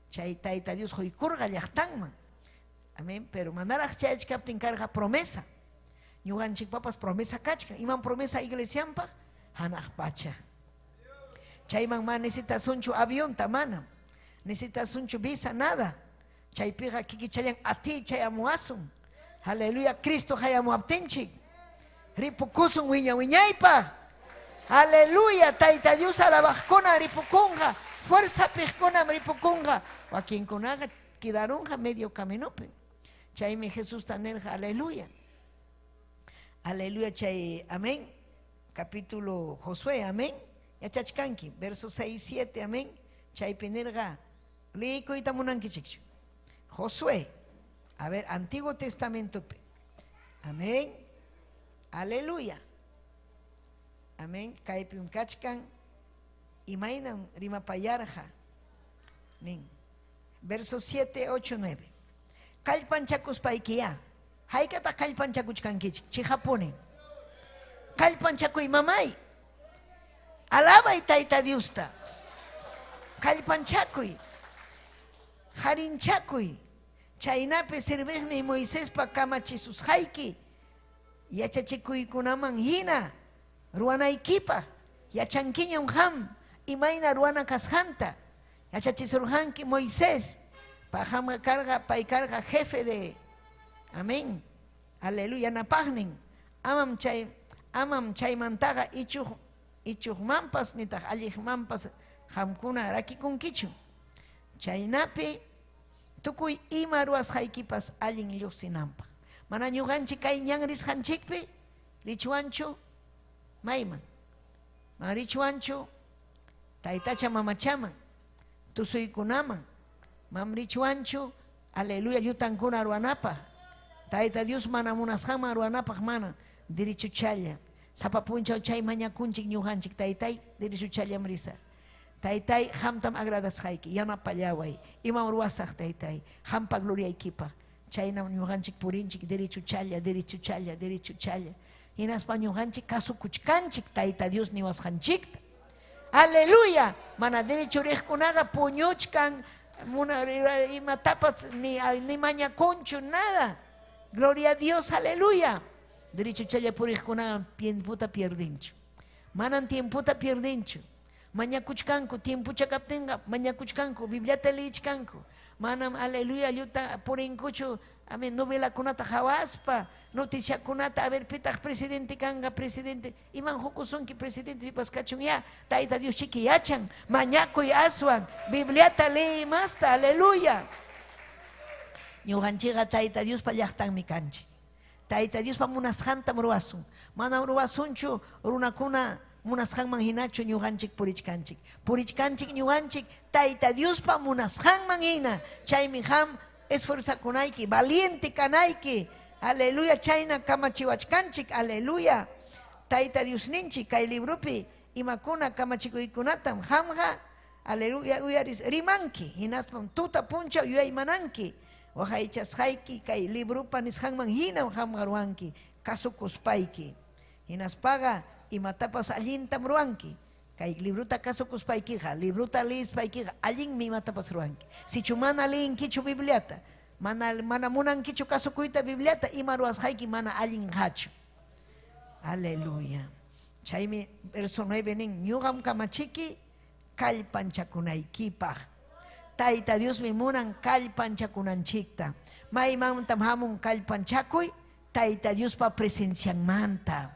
Chay Tayta Dios quykurqa llaqtanman. Amén. Pero manaraq chayachkaptin karqa promesa. Ñuqanchikpapas promesa kachkan. Imam promesa iglesianpaq? Hanaq pacha. Chayman ma necesitasunchu avionta, manam. Necesitasunchu visa, nada. Chaypiqa kikichallan atiy chayamuwasun. Aleluya, Cristo hayamuwaptinchik. Ripukusun wiña wiñaypaq. Aleluya, Tayta Dios alabaqkuna ripukunqa. Fuerza piqkunam ripukunqa. Wakinkunaqa quedarunqa medio caminopi. Chaymi Jesusta nirqa, aleluya. Aleluya, chay, amén. Capítulo Josué, amén. Yachachkanki, verso 6, 7, amén. Chaypi nirqa, liikuyta munankichikchu. Josué, a ver, Antiguo Testamento, amén. Aleluya. Amén. Kaypim kachkan, imaynam rimapayarqa. Nin. Verso 7, 8, 9. Kallpanchakuspaykiya. Haykataq kallpanchakuchkankichik? Chiqapuni. Kallpanchakuy mamay. Alabay Tayta Diosta. Kallpanchakuy. Harinchakuy. Chaynapi serviqniy Moisespa kamachisusqayki yachachikuykunaman hina ruwanaykipaq. Yachankiñam qam imayna ruwana kasqanta. Yachachisurqanki Moisés. Paqamqa karqa, pay karqa jefe de, amén, aleluya, napaqnin. Amam chay, amam chaymantaqa ichuq, ichuqmanpas nitaq alliqmanpas qamkuna rakikunkichu. Chaynapi tukuy ima ruwasqaykipas allin lluqsinanpaq. Mana ñuqanchik kay ñan risqanchikpi richwanchu mayman. Man richwanchu taytacha mamachaman, tusuykunaman. Mam richwanchu, aleluya, llutankuna ruwanapaq. Tayta Dios mana munasqanman ruwanapaq mana derechuchalla. Sapa punchaw chay mañakunchik ñuqanchik, taytay, derechuchallam risaq. Taytay, qamtam agradasqayki, yanapallaway. Imam ruwasaq, taytay, qampa gloriaykipaq. Chaynam ñuqanchik purinchik derechuchalla, derechuchalla, derechuchalla. Hinaspa ñuqanchik kasukuchkanchik Tayta Dios niwasqanchikta. Aleluya. Mana derecho riqkunaqa puñuchkan, muna, imatapas ni, ni mañakunchu, nada. Gloria a Dios, aleluya. Derechuchalla puriqkunaqa tiemputa pierdinchu. Manan tiemputa pierdinchu. Mañakuchkanku, tiempucha kaptinqa mañakuchkanku, Bibliata leyichkanku. Manam, aleluya, lluta purinkuchu, amén, novelakunata qhawaspa, noticiakunata, a ver, pitaq presidente kanqa, presidente, iman hukusunki presidente pipas kachun ya, Tayta Dios chiki yachan, mañakuy aswan, Bibliata leyi masta, aleluya. Ñuqanchikqa Tayta Diospa llaqtanmi kanchik. Tayta Diospa munasqantam ruwasun. Manam ruwasunchu runakuna munasqanman hinachu ñuqanchik purichkanchik. Purichkanchik ñuqanchik Tayta Diospa munasqanman hina. Chaymi qam esforzakunayki, valiente kanayki. Aleluya, chayna kamachiwachkanchik, aleluya. Tayta Diosninchik kay libropi imakuna kamachikuykunatam qamqa, aleluya, uyaris rimanki, hinaspam tuta punchaw yuyaymananki. Waqaychasqayki kay libropa nisqanman hinam qamqa ruwanki, kasukuspayki. Hinaspaqa imatapas allintam ruwanki. Kay librota kasukuspaykiqa, librota leyispaykiqa, allinmi imatapas ruwanki. Sichu mana leyinkichu Bibliata, mana, mana munankichu kasukuyta Bibliata, ima ruwasqayki mana allin hachu. Aleluya. Chaymi verso 9 nin, ñuqam kamachiki kallpanchakunaykipaq. Tayta Diosmi munan kallpanchakunanchikta. Maymantam hamun kallpanchakuy? Tayta Diospa presencianmanta.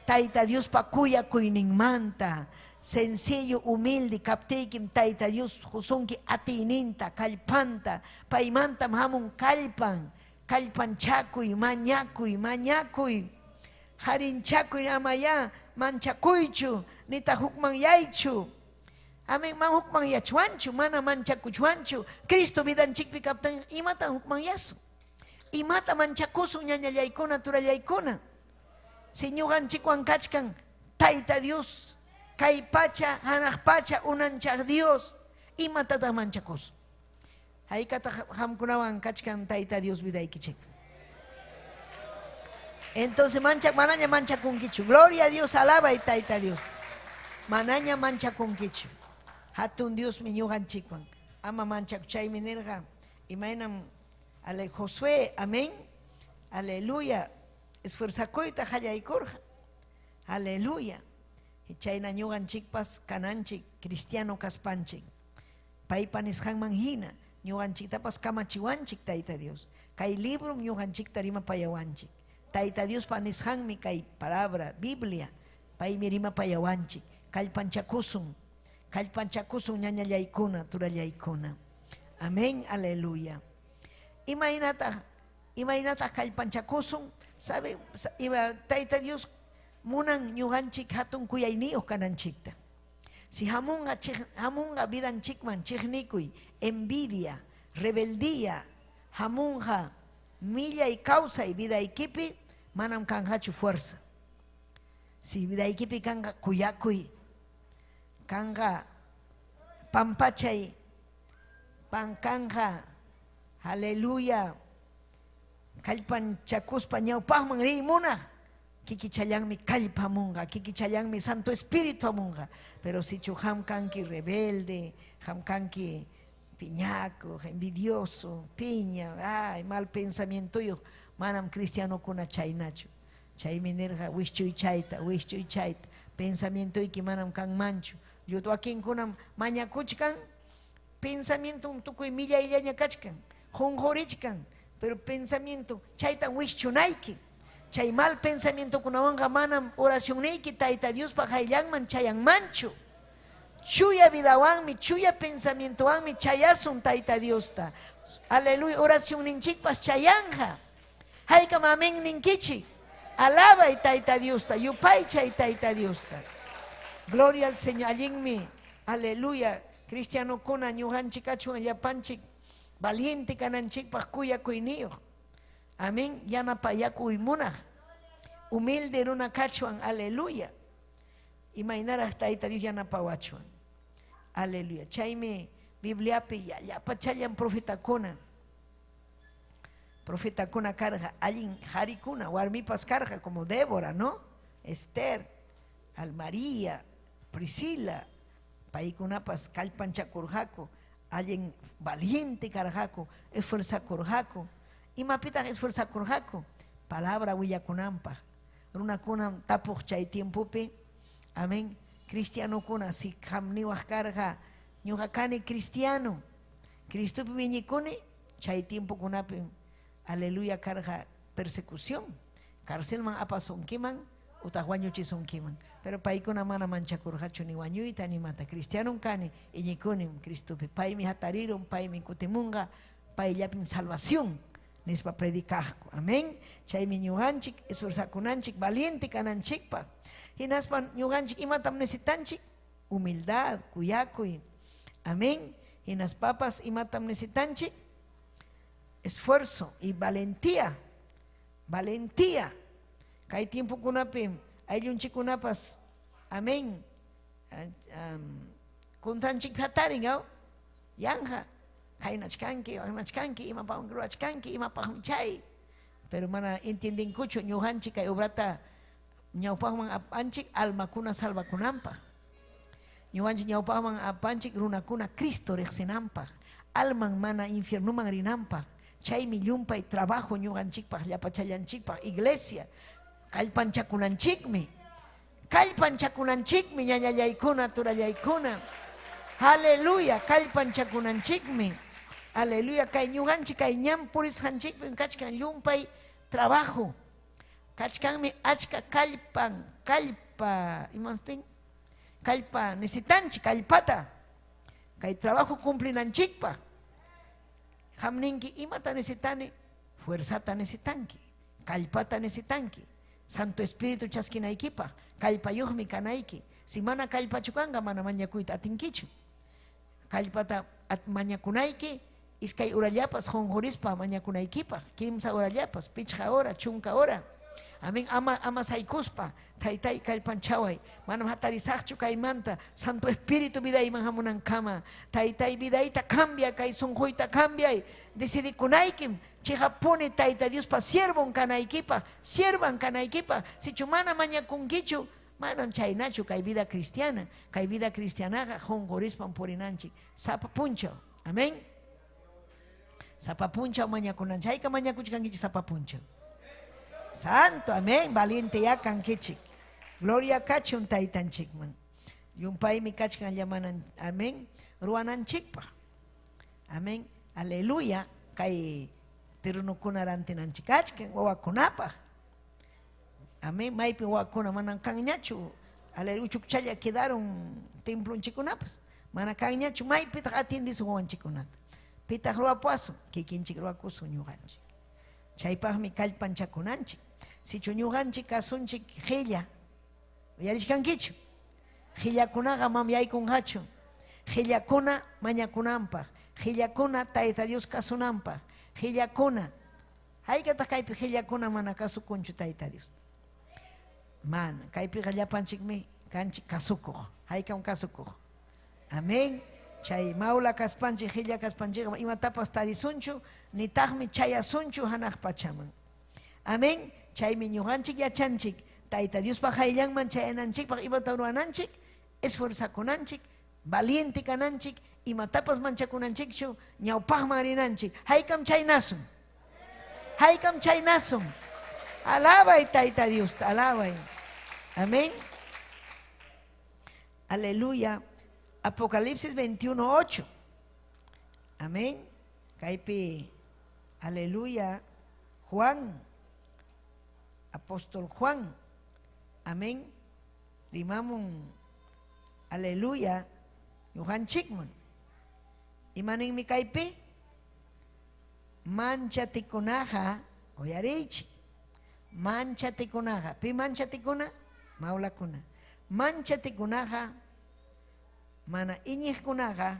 Tayta Diospa kuyakuyninmanta. Sencillo, humilde kaptiykim Tayta Dios qusunki atiyninta, kallpanta. Paymantam hamun kallpan, kallpanchakuy, mañakuy, mañakuy. Harinchakuy amayá manchakuychu, nitaq hukmanyaychu. Amén, man hukmanyachwanchu, mana manchakuchwanchu. Cristo vidanchikpi kaptin imatan hukmanyasun. Imata manchakusun ñañallaykuna, turallaykuna. Si ñuqanchikwan kachkan Tayta Dios, kay pacha, hanaq pacha, unanchaq Dios, imatataq manchakusun? Haykataq qamkunawan kachkan Tayta Dios vidaykichik? Entonces mancha, manaña manchakunkichu. Gloria a Dios, alabay Tayta Dios. Manaña manchakunkichu. Hatun Diosmi ñuqanchikwan. Ama manchaku chaymi nirqa. Imaynam ale Josué, amén. Aleluya. Esfuerzakuyta qallaykurqa. Aleluya. Chayna ñuqanchikpas kananchik cristiano kaspanchik. Paypa nisqanman hina ñuqanchiktapas kamachiwanchik Tayta Dios. Kay librom ñuqanchikta rimapayawanchik. Tayta Diospa nisqanmi kay palabra, Biblia, paymi rimapayawanchik. Kallpanchakusun, kallpanchakusun ñañallaykuna, turallaykuna. Amén, aleluya. Imaynataq, imaynataq kallpanchakusun, sabe, iba, Tayta Dios munan ñuqanchik hatun kuyayniyuq kananchikta. Si hamunqa hamunqa vidanchikman chiqnikuy, envidia, rebeldía, hamunqa millay kawsay vidaykipi, manam kanqachu fuerza. Si vidaykipi kanqa kuyakuy, kanqa pampachay, pan kanqa, aleluya, kallpanchakuspa ñawpaqman riy munaq, kikichallanmi kallpamunqa, kikichallanmi Santo Espíritu hamunqa. Pero sichu qam kanki rebelde, qam kanki piñakuq, envidioso, piña, ay, mal pensamientoyuq, manam cristianokuna chaynachu. Chaymi nirqa wischuy chayta, wischuy chayta, pensamientoyki manam kanmanchu. Llut wakinkunam mañakuchkan, pensamienton tukuy millayllaña kachkan, qunqurichkan, pero pensamiento chaytan wischunayki. Chay mal pensamientokunawanqa manam oracionniyki Tayta Diospa qayllanman chayanmanchu. Chuya vidawanmi, chuya pensamientowanmi chayasun Tayta Diosta. Aleluya, oracionninchikpas chayanja. Haykam amén ninkichik. Alabay Tayta Diosta, yupaychay Tayta Diosta. Gloria al Señor, allinmi, aleluya. Cristianokuna ñuqanchik kachwan llapanchik valiente kananchikpaq kuyakuyniyuq. Amén, yanapayakuy munaq. Humilde runa kachwan, aleluya. Imaynaraq Tayta Dios yanapawachwan. Aleluya. Chaymi Bibliapi llapachallan profetakuna. Profetakuna karqa, allin qarikuna, warmipas karqa como Débora, ¿no? Esther, al María, Priscila, paykunapas kallpanchakurqaku, allin valiente karqaku, esfuerzakurqaku. Imapitaq esfuerzakurqaku? Palabra willakunanpaq. Runakunam tapuq chay tiempopi, amén. Cristianokuna, si qam niwaq karqa, ñuqa kani cristiano, Cristopi iñikuni, chay tiempokunapi, aleluya, karqa persecución, carcelman apasunkiman, utaq wañuchisunkiman. Pero paykuna mana manchakurqachu ni wañuyta ni mata. Cristianom kani, iñikunim Cristopi. Paymi hatarirun, paymi kutimunqa, payllapim salvación, nispa predicaqku. Amén. Chaymi ñuqanchik, esforzakunanchik, valiente kananchikpaq. Hinaspa ñuqanchik imatam necesitanchik? Humildad, kuyakuy. Amén. Hinaspapas imatam necesitanchik? Esfuerzo y valentía. Valentía. Kay tiempokunapi ayllunchikkunapas, amén. Contranchik hatarin, ¿no? Yanja, kaynachkanki, waynachkanki, imapaqmi ruwachkanki, imapaqmi chay. Pero mana entiendenkuchu ñuqanchik kay obrata ñawpaqman apanchik almakuna salvakunanpaq. Ñuqanchik ñawpaqman apanchik runakuna Cristo riqsinanpaq, alman mana infiernuman rinanpaq. Chaymi llumpay trabajo ñuqanchikpaq, llapachallanchikpaq, iglesia, kallpanchakunanchikmi. Kallpanchakunanchikmi, ñañallaykuna, turallaykuna. Aleluya, kallpanchakunanchikmi. Aleluya, kay ñuqanchik, kay ñan purisqanchikpim kachkan llumpay trabajo. Kachkanmi achka kallpan, kallpa, imastin? Kallpa necesitanchik, kallpata. Kay trabajo cumplinanchikpaq. Qam ninki imata necesitani? Fuerzata necesitanki, kallpata necesitanki. Santo Espíritu chaskinaykipaq, kallpayuqmi kanayki. Si mana kallpachu kanqa, mana mañakuyta atinkichu. Kallpata mañakunayki, iskay urallapas qunqurispa mañakunaykipaq, kimsa urallapas, pichqa hora, chunka hora. Amén. Ama, ama saykuspa, taytay kallpanchaway. Manam hatarisaqchu kaymanta. Santo Espíritu vidayman hamunankama. Taytay vidayta cambia, kay sunquyta cambiay. Decidikunaykim, chiqapuni Tayta Diospa siervon kanaykipaq, siervan kanaykipaq. Sichu mana mañakunkichu, manam chaynachu kay vida cristiana. Kay vida cristianaqa qunqurispan purinanchik. Sapa punchaw. Amén. Sapa punchaw mañakunanchik. Hayka mañakuchkankichik sapa punchaw. Santo, amén, valiente ya kankichik. Gloria kachun taytanchikman. Llumpaymi kachkan llamanan, amén, ruwananchikpaq. Amén, aleluya, kay terrenukuna rantinanchik kachkan wawakunapaq. Amén, maypi wawakuna manam kanñachu. Aleluya, uchukchalla quedaron templonchikkunapas. Mana kanñachu, maypitaq atiendisun wawanchikkunata. Pitaq ruwapuwasun, kikinchik ruwakusun ñuqanchik. Chaypaqmi kallpanchakunanchik. Sichu ñuqanchik kasunchik qilla. Uyarichkankichu? Qillakunaqa mam yaykunqachu. Qillakuna mañakunanpaq, qillakuna Tayta Dios kasunanpaq, qillakuna. Haykataq kaypi qillakuna mana kasukunchu Tayta Dios? Mana, kaypiqa llapanchikmi kanchik kasukuq. Haykam kasukuq. Amén. Chay mawla kaspanchik, qilla kaspanchikqa imatapas tarisunchu, nitaqmi chayasunchu hanaq pachaman. Amén. Chaymi ñuqanchik yachanchik, Tayta Diospa qayllanman chayananchikpaq imata ruwananchik, esforzakunanchik, valiente kananchik, imatapas manchakunanchikchu, ñawpaqman rinanchik. Haykam chaynasun. Haykam chaynasun. Alabay Tayta Diosta, alabay. Amén. Aleluya. Apocalipsis 21, 8. Amén. Kaypi, aleluya. Juan, apóstol Juan. Amén. Rimamun, aleluya. Ñuqanchikman. Imaninmi kaypi? Manchatikunaqa, uyariychik. Manchatikunaqa. Pi manchatikuna? Mawlakuna. Manchatikunaqa, mana iñiqkunaqa,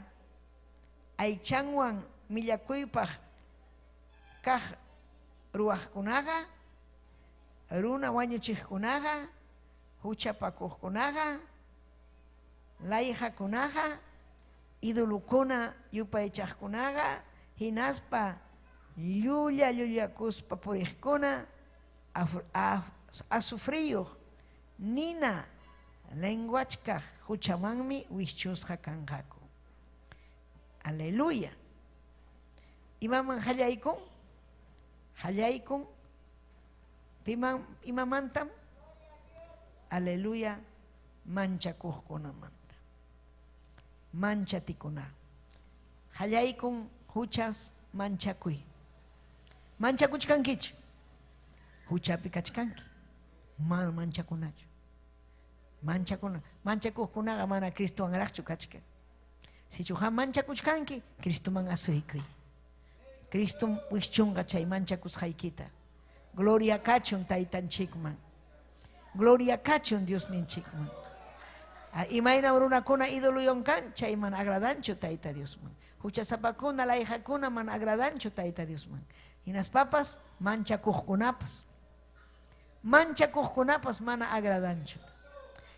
aychanwan millakuypaq kaq ruwaqkunaqa, runa wañuchiqkunaqa, huchapakuqkunaqa, layqakunaqa, idolokuna yupaychaqkunaqa, hinaspa llulla llullakuspa puriqkuna, azufriyuq nina lenguachkaq huchamanmi wischusqa kanqaku. Aleluya. Imaman hallaykun? Hallaykun. Piman, imamantam? Aleluya. Manchakuqkunamanta. Manchatikuna. Hallaykun huchas manchakuy. Manchakuchkankichu? Huchapi kachkanki. Mana manchakunachu. Manchakuna, manchakuqkunaqa mana Cristowanraqchu kachkan. Sichu qam manchakuchkanki, Cristoman asuykuy. Cristom wischunqa chay manchakusqaykita. Gloria kachun Taytanchikman. Gloria kachun Diosninchikman. Imaynam runakuna idoloyon kan, chayman agradanchu Tayta Diosman. Huchasapakuna, layqakuna mana agradanchu Tayta Diosman. Hinaspapas manchakuqkunapas. Manchakuqkunapas mana agradanchu.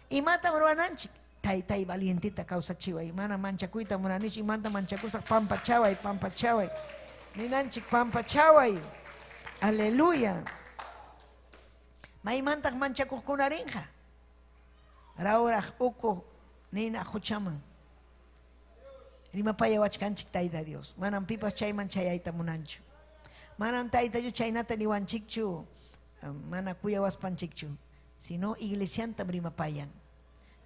Imatam ruwananchik? Taytay valientita kawsachiway. Mana manchakuyta munanichu, imanta manchakusaq pampachaway, pampachaway. Ninanchik pampachaway. Aleluya. Maymantaq manchakuqkuna rinqa? Rawraq uku nina huchaman. Rimapayawachkanchik Tayta Dios. Manam pipas chayman chayayta munanchu. Manam Tayta Dios chaynata niwanchikchu, mana kuyawaspanchikchu, sino iglesiantam rimapayan.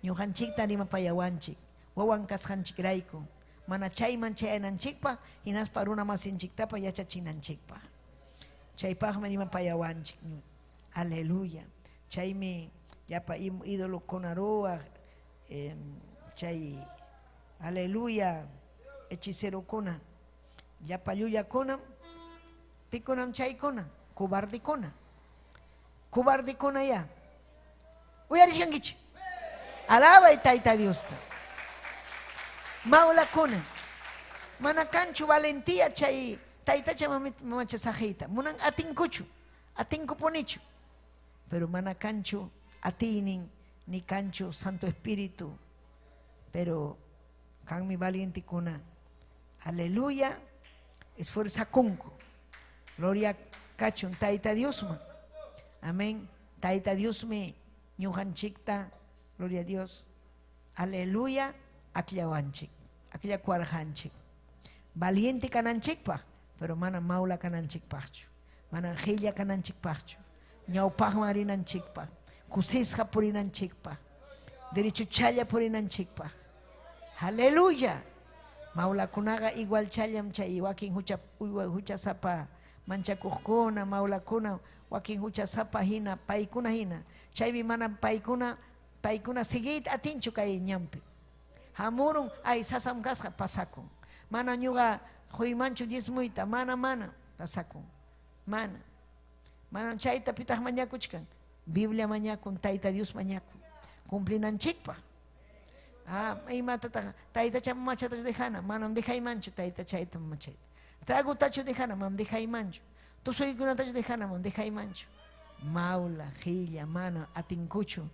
Ñuqanchikta rimapayawanchik, wawan kasqanchikrayku, mana chayman chayananchikpaq, hinaspa runa masinchiktapa yachachinanchikpaq. Chaypaqmi rimapayawanchik. Aleluya. Chaymi llapa ídolokuna ruwaq, chay aleluya hechicerokuna, llapa llullakunam, pikunam chaykuna, cobardekuna. Cobardekuna ya. Uyarishkankichu? Alabay Tayta Diosta. Mawlakuna. Mana kanchu valentía chay taytacha mamacha saqiyta. Munan atinkuchu, atinkupunichu. Pero mana kanchu atiynin ni kanchu Santo Espíritu. Pero kanmi valientekuna. Aleluya. Esfuerzakunku. Gloria kachun Tayta Diosman. Amén. Tayta Diosmi ñuqanchikta, gloria a Dios. Aleluya, akllawanchik, akllakuwarqanchik. Valiente kananchikpaq, pero mana mawla kananchikpaqchu, mana qilla kananchikpaqchu, ñawpaqman rinanchikpaq, kusisqa purinanchikpaq, derechuchalla purinanchikpaq. Aleluya. Mawlakunaqa igual challam chay wakin hucha uywa huchasapa manchakuqkuna, mawlakuna, wakin huchasapa hina, paykuna hina. Chaymi mana paykuna, paykuna siguiyta atinchu kay ñanpi. Hamurun, ay sasam kasqa pasakun. Mana ñuqa quymanchu diezmuyta, mana, mana, pasakun. Mana. Manam chayta pitaq mañakuchkan. Biblia mañakun, Tayta Dios mañakun. Cumplinanchikpaq. Ah, imatataq taytacha mamachatachu dejana, manam dejaymanchu taytachayta mamachayta. Tragutachu dejana, manam dejaymanchu. Tusuykunatachu dejana, manam dejaymanchu. Mawla, qilla, mana atinkuchu,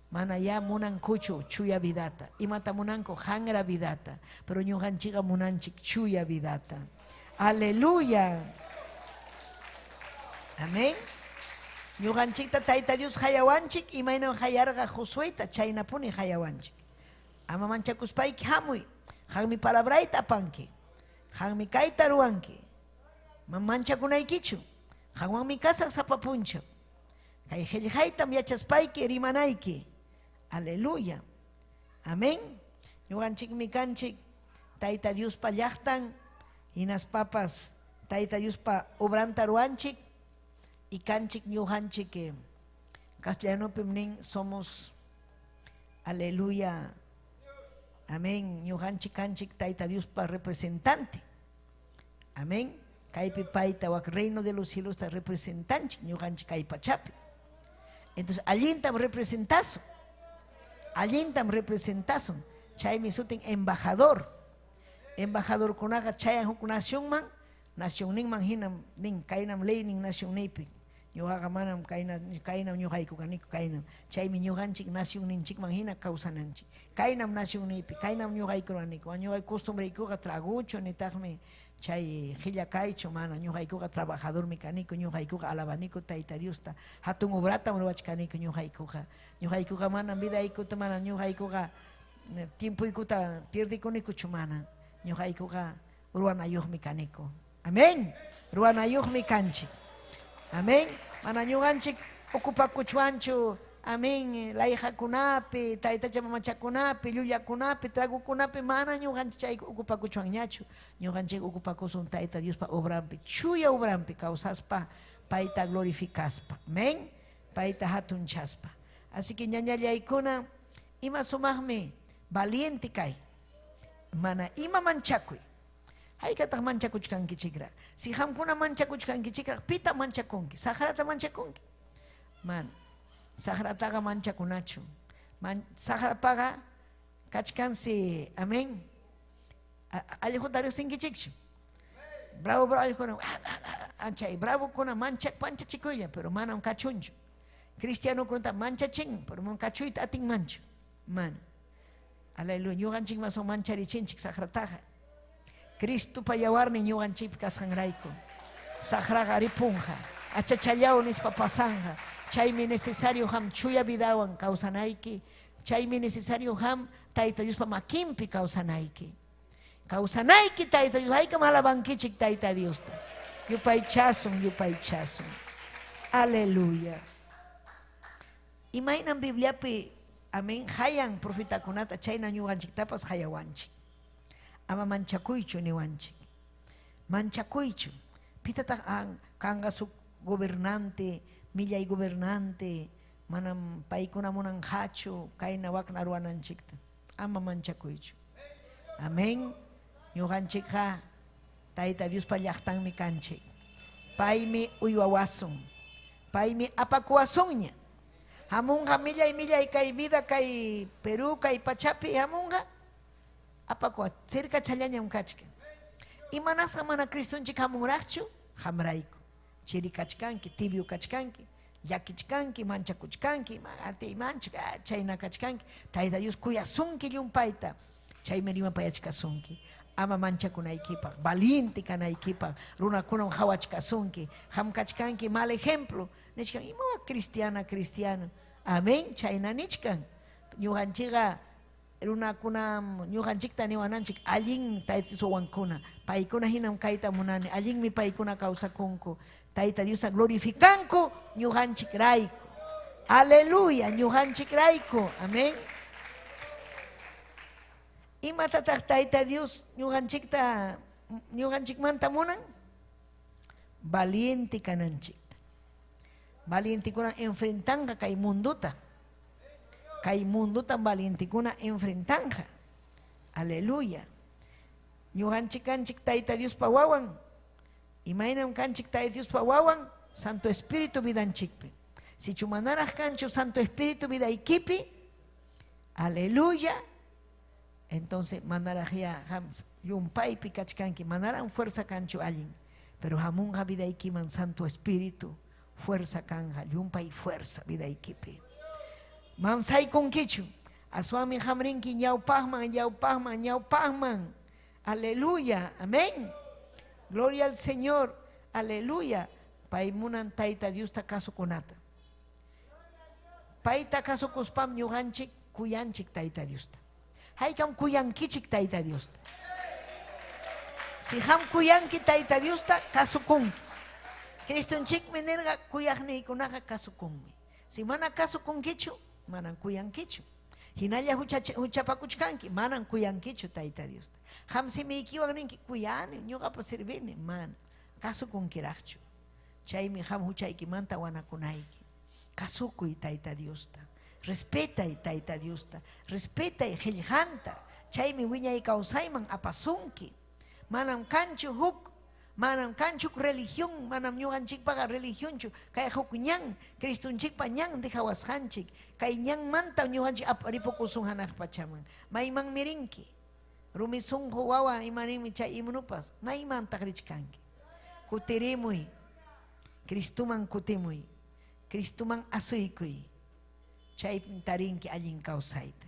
mana ya munankuchu chuya vidata. Imata munanku hangra vidata, pero ñuqanchikqa munanchik chuya vidata. Aleluya. Amén. Ñuqanchikta Tayta Dios hayawanchik, imaynam hayarqa Josueta, chaynapuni hayawanchik. Ama manchakuspayki hamuy, qammi palabrayta apanki, qammi kayta ruwanki. Ma manchakunaykichu, qanwanmi kasaq sapa punchaw. Kay qillqaytam yachaspayki rimanayki. Aleluya. Amén. Ñuqanchikmi kanchik Tayta Diospa llaqtan, hinaspapas Tayta Diospa obranta ruwanchik y kanchik ñuqanchik castellanopim nin somos, aleluya, amén, ñuqanchik kanchik Tayta Diospa representante. Amén. Kaypi payta wak reino de los cielos ta representanchik ñuqanchik kay pachapi. Entonces, allintam representasun. Allintam representasun. Chaymi sutin embajador. Embajadorkunaqa chayan huk nacionman, nacionninman hinam nin, kaynam leynin nacionniypi. Ñuqaqa manam kayna, kaynam ñuqayku kaniku, kaynam. Chaymi ñuqanchik nacionninchikman hina kawsananchik. Kaynam nacionniypi, kaynam ñuqayku raniku. Ñuqay costumbreykuqa tragucho, nitaqmi chay qilla kaychu, mana ñuqaykuqa trabajadormi kaniku, ñuqaykuqa alabaniku Tayta Diosta. Hatun obratam ruwachkaniku ñuqaykuqa. Ñuqaykuqa manam vidaykuta, manam ñuqaykuqa tiempoykuta pierdekunikuchu, mana. Ñuqaykuqa ruwanayuqmi kaniku. Amén. Ruwanayuqmi kanchik. Amén. Mana ñuqanchik ocupakuchwanchu, amén, layqakunapi, taytacha mamachakunapi, llullakunapi, tragukunapi, mana ñuqanchik chay ocupakuchwanñachu. Ñuqanchik ocupakusun Tayta Diospa obrampi, chuya obrampi kawsaspa, payta glorificaspa. Amén. Payta hatunchaspa. Así que ñañallaykuna, ima sumaqmi valiente kay. Mana ima manchakuy. Haykataq manchakuchkankichikra. Si qamkuna manchakuchkankichikra, pita manchakunki, saqrata manchakunki. Mana. Saqrataqa manchakunachu. Saqrapaqa kachkansi, amén. Allquta riqsinkichikchu. Bravo, bravo, allqukuna, anchay, bravokuna manchachikuylla, pero manam kachunchu. Cristianokunata manchachin, pero manam kachuyta atinmanchu. Mana. Aleluya, ñuqanchikman son mancharichinchik saqrataqa. Cristopa yawarnin ñuqanchikpi kasqanrayku. Saqraqa ripunqa, achachallaw nispa pasanja. Chaymi necesario ham chuya vidawan kawsanayki. Chaymi necesario ham Tayta Diospa makinpi kawsanayki. Kawsanayki Tayta Dios, haykam alabankichik Tayta Diosta. Yupaychasun, yupaychasun. Aleluya. Imaynam Bibliapi, amén, hayan profetakunata chayna ñuqanchiktapas hayawanchik. Ama manchakuychu niwanchik. Manchakuychu. Pitataq kanqa suk gobernante, millay gobernante, manam paykuna munanqachu kayna wakna ruwananchikta. Ama manchakuychu. Amén. Ñuqanchikqa Tayta Diospa llaqtanmi kanchik. Paymi uywawasun. Paymi apakuwasunña. Hamunqa millay millay kay vida kay Perú kay pachapi hamunqa apakuwa cerca challañam kachkan. Imanasqa mana Cristonchik hamunraqchu? Hamrayku. Chiri kachkanki, tibio kachkanki. Llakichkanki, manchakuchkanki, atiymanchik, chayna kachkanki. Tayta Dios kuyasunki llumpayta. Chaymi rimapayachkasunki. Ama manchakunaykipaq, valiente kanaykipaq, runakunam qawachkasunki. Qam kachkanki mal ejemplo. Nichkan, imawa cristiana, cristiano. Amén, chayna nichkan. Ñuqanchikqa runakunam ñuqanchikta niwananchik allin tayta wawankuna. Paykuna hinam kayta munani. Allinmi paykuna kawsakunku. Tayta Diosta glorificanku ñuqanchik rayku. Aleluya, ñuqanchik rayku. Amén. Imatataq Tayta Dios ñuqanchikta ñuqanchikmanta munan? Valiente kananchikta. Valientekuna enfrentanqa kay mundota. Kay mundota valientekuna enfrentanqa. Aleluya. Ñuqanchik kanchik Tayta Diospa wawan. Imaynam kanchik Tayta Diospa wawan? Santo Espíritu vidanchikpi. Sichu manaraq kanchu Santo Espíritu vidaykipi. Aleluya. Entonces manaraq ya llumpaypi kachkanki, manaran fuerza kanchu allin. Pero hamunqa vidaykiman Santo Espíritu fuerza kanja, llumpay fuerza vidaykipi. Mamsaykunkichu, aswanmi hamrinki ñawpaqman, ñawpaqman, ñawpaqman. Aleluya, amén. Gloria al Señor, aleluya. Pay munan Tayta Diosta kasukunata. Payta kasukuspam ñuqanchik kuyanchik Tayta Diosta. Haykam kuyankichik Tayta Diosta. Si ham kuyanki Tayta Diosta kasukunki. Cristonchikmi nirqa kuyaqniykunaqa kasukunmi. Si mana kasukunkichu, manam kuyankichu. Hinalla huchapakuchkanki, manam kuyankichu Tayta Diosta. Ham simiykiwan ninki kuyani, ñuqapa sirvini, mana. Kasukunkiraqchu. Chaymi ham huchaykimanta wanakunayki. Kasukuy Tayta Diosta. Respetay Tayta Diosta. Respetay qillqanta. Chaymi wiñay kawsayman apasunki. Manam kanchu huk, manam kanchu religión, manam ñuqanchikpaqa religionchu. Kay huk ñan, Cristonchikpa ñan dejawasqanchik. Kay ñanmanta ñuqanchik ripukusun hanaq pachaman. Maymanmi rinki. Rumi sunqu wawa imaninmi chay himnupas. Maymantaq richkanki. Kutirimuy. Cristuman kutimuy. Cristuman asuykuy. Chaypim tarinki allin kawsayta.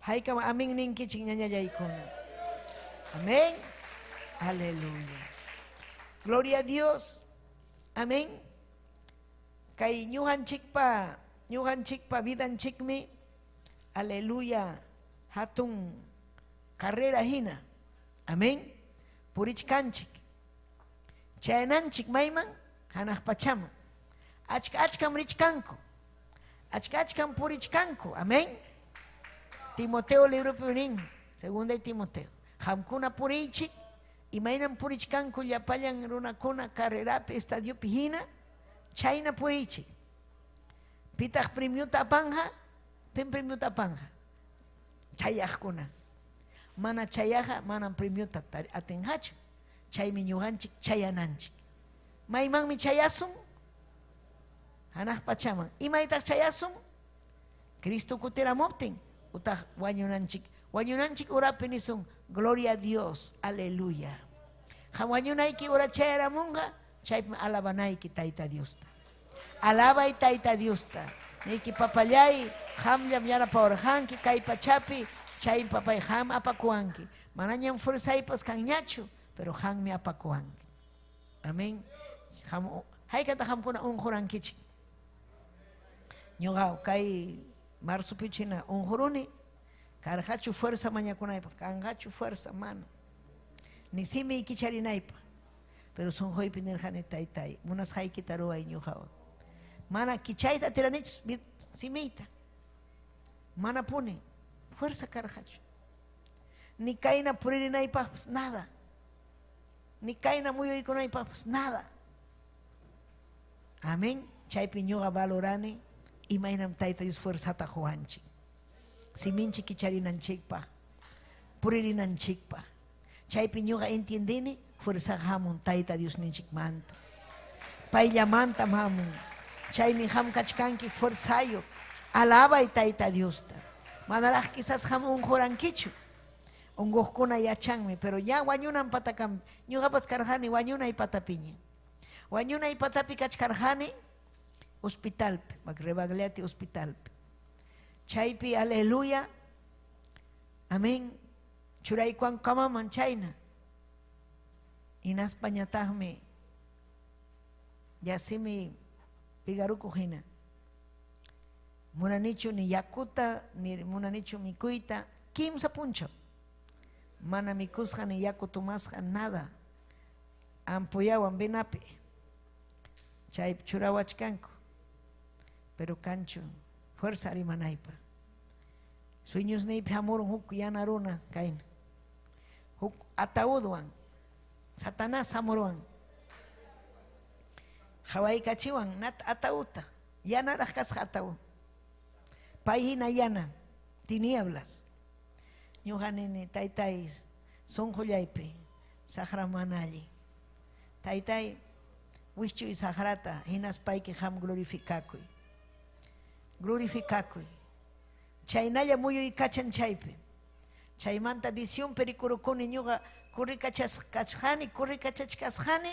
Haykam amén ninkichik ñañallaykuna. Amén. Aleluya. Gloria a Dios. Amén. Kay ñuqanchikpa, ñuqanchikpa vidanchikmi. Aleluya. Hatun carrera hina. Amén. Purichkanchik. Chayananchik mayman hanaq pachaman. Achka achkam richkanku. Achka achkam purichkanku. Amén. Timoteo libropi nin, segunda de Timoteo. Hamkuna purichik, imaynam purichkanku llapallan runakuna carrerapi estadiopi hina, chayna purichik. Pitaq premiuta apanja, pin premiuta apanja. Chayaqkuna. Mana chayaqa manam premiuta atinqachu. Chaymi ñuqanchik chayananchik. Maymanmi chayasun? Hanaq pachaman. Imaytaq chayasun? Cristo kutiramuptin utaq wañunanchik. Wañunanchik urapi nisun, gloria a Dios, aleluya. Qam wañunayki ura chayaramunqa, chaypim alabanayki Tayta Diosta. Alabay Tayta Diosta. Niyki papallay, qamllam yanapawarqanki kay pachapi, chay papay qam apakuwanki. Manañam fuerzaypas kanñachu, pero qammi apakuwanki. Amén. Haykata qamkuna unqurankichik. Ñuqa kay marzo pichina unquruni, karqachu fuerza mañakunaypaq, kanqachu fuerza mana. Ni simiy kicharinaypaq. Pero sunquypi nirqani taytay, munasqaykita ruway ñuqawan. Mana kichayta atiranichu simiyta. Mana puni, fuerza karqachu. Ni kayna puririnaypaqpas nada. Ni kayna muyuykunaypaqpas nada. Amén. Chaypi ñuqa valorani imaynam Tayta Dios fuerzata quwanchik. Siminchik kicharinanchikpaq, puririnanchikpaq. Chaypi ñuqa entiendini fuerza hamun Tayta Diosninchikmanta. Payllamantam hamun. Chaymi ham kachkanki fuerzayuq. Alabay Tayta Diosta. Manaraq quizás ham unqurankichu. Unquqkuna yachanmi, pero ya wañunan patakam. Ñuqapas karqani wañunay patapiña. Wañunay patapi kachkarqani, Hospitalpi, Rebagliati hospitalpi. Chaypi, aleluya, amén, churaykuankamaman chayna. Hinaspañataqmi yasimi pigarukuq hina. Munanichu ni yakuta, ni munanichu mikuyta, kimsa punchaw. Mana mikusqa ni yaku tomasqa, nada. Ampuyawan venapi. Chaypi churawachkanku. Pero kanchu fuerza rimanaypaq. Sueñosniypi hamurun huk yana runa kayna. Huk ataúdwan Satanás hamuruwan. Qhawaykachiwan nat ataúdta. Yanaraq kasqa ataúd. Pay hina yana, tinieblas. Ñuqa nini, taytay, sunqullaypi saqra mana allin. Taytay, wischuy saqrata, hinaspayki qam glorificakuy. Glorificakuy. Chaynalla muyuykachan chaypi. Chaymanta visionpi rikurukuni ñuqa corrikachasqani, corrikachachkasqani,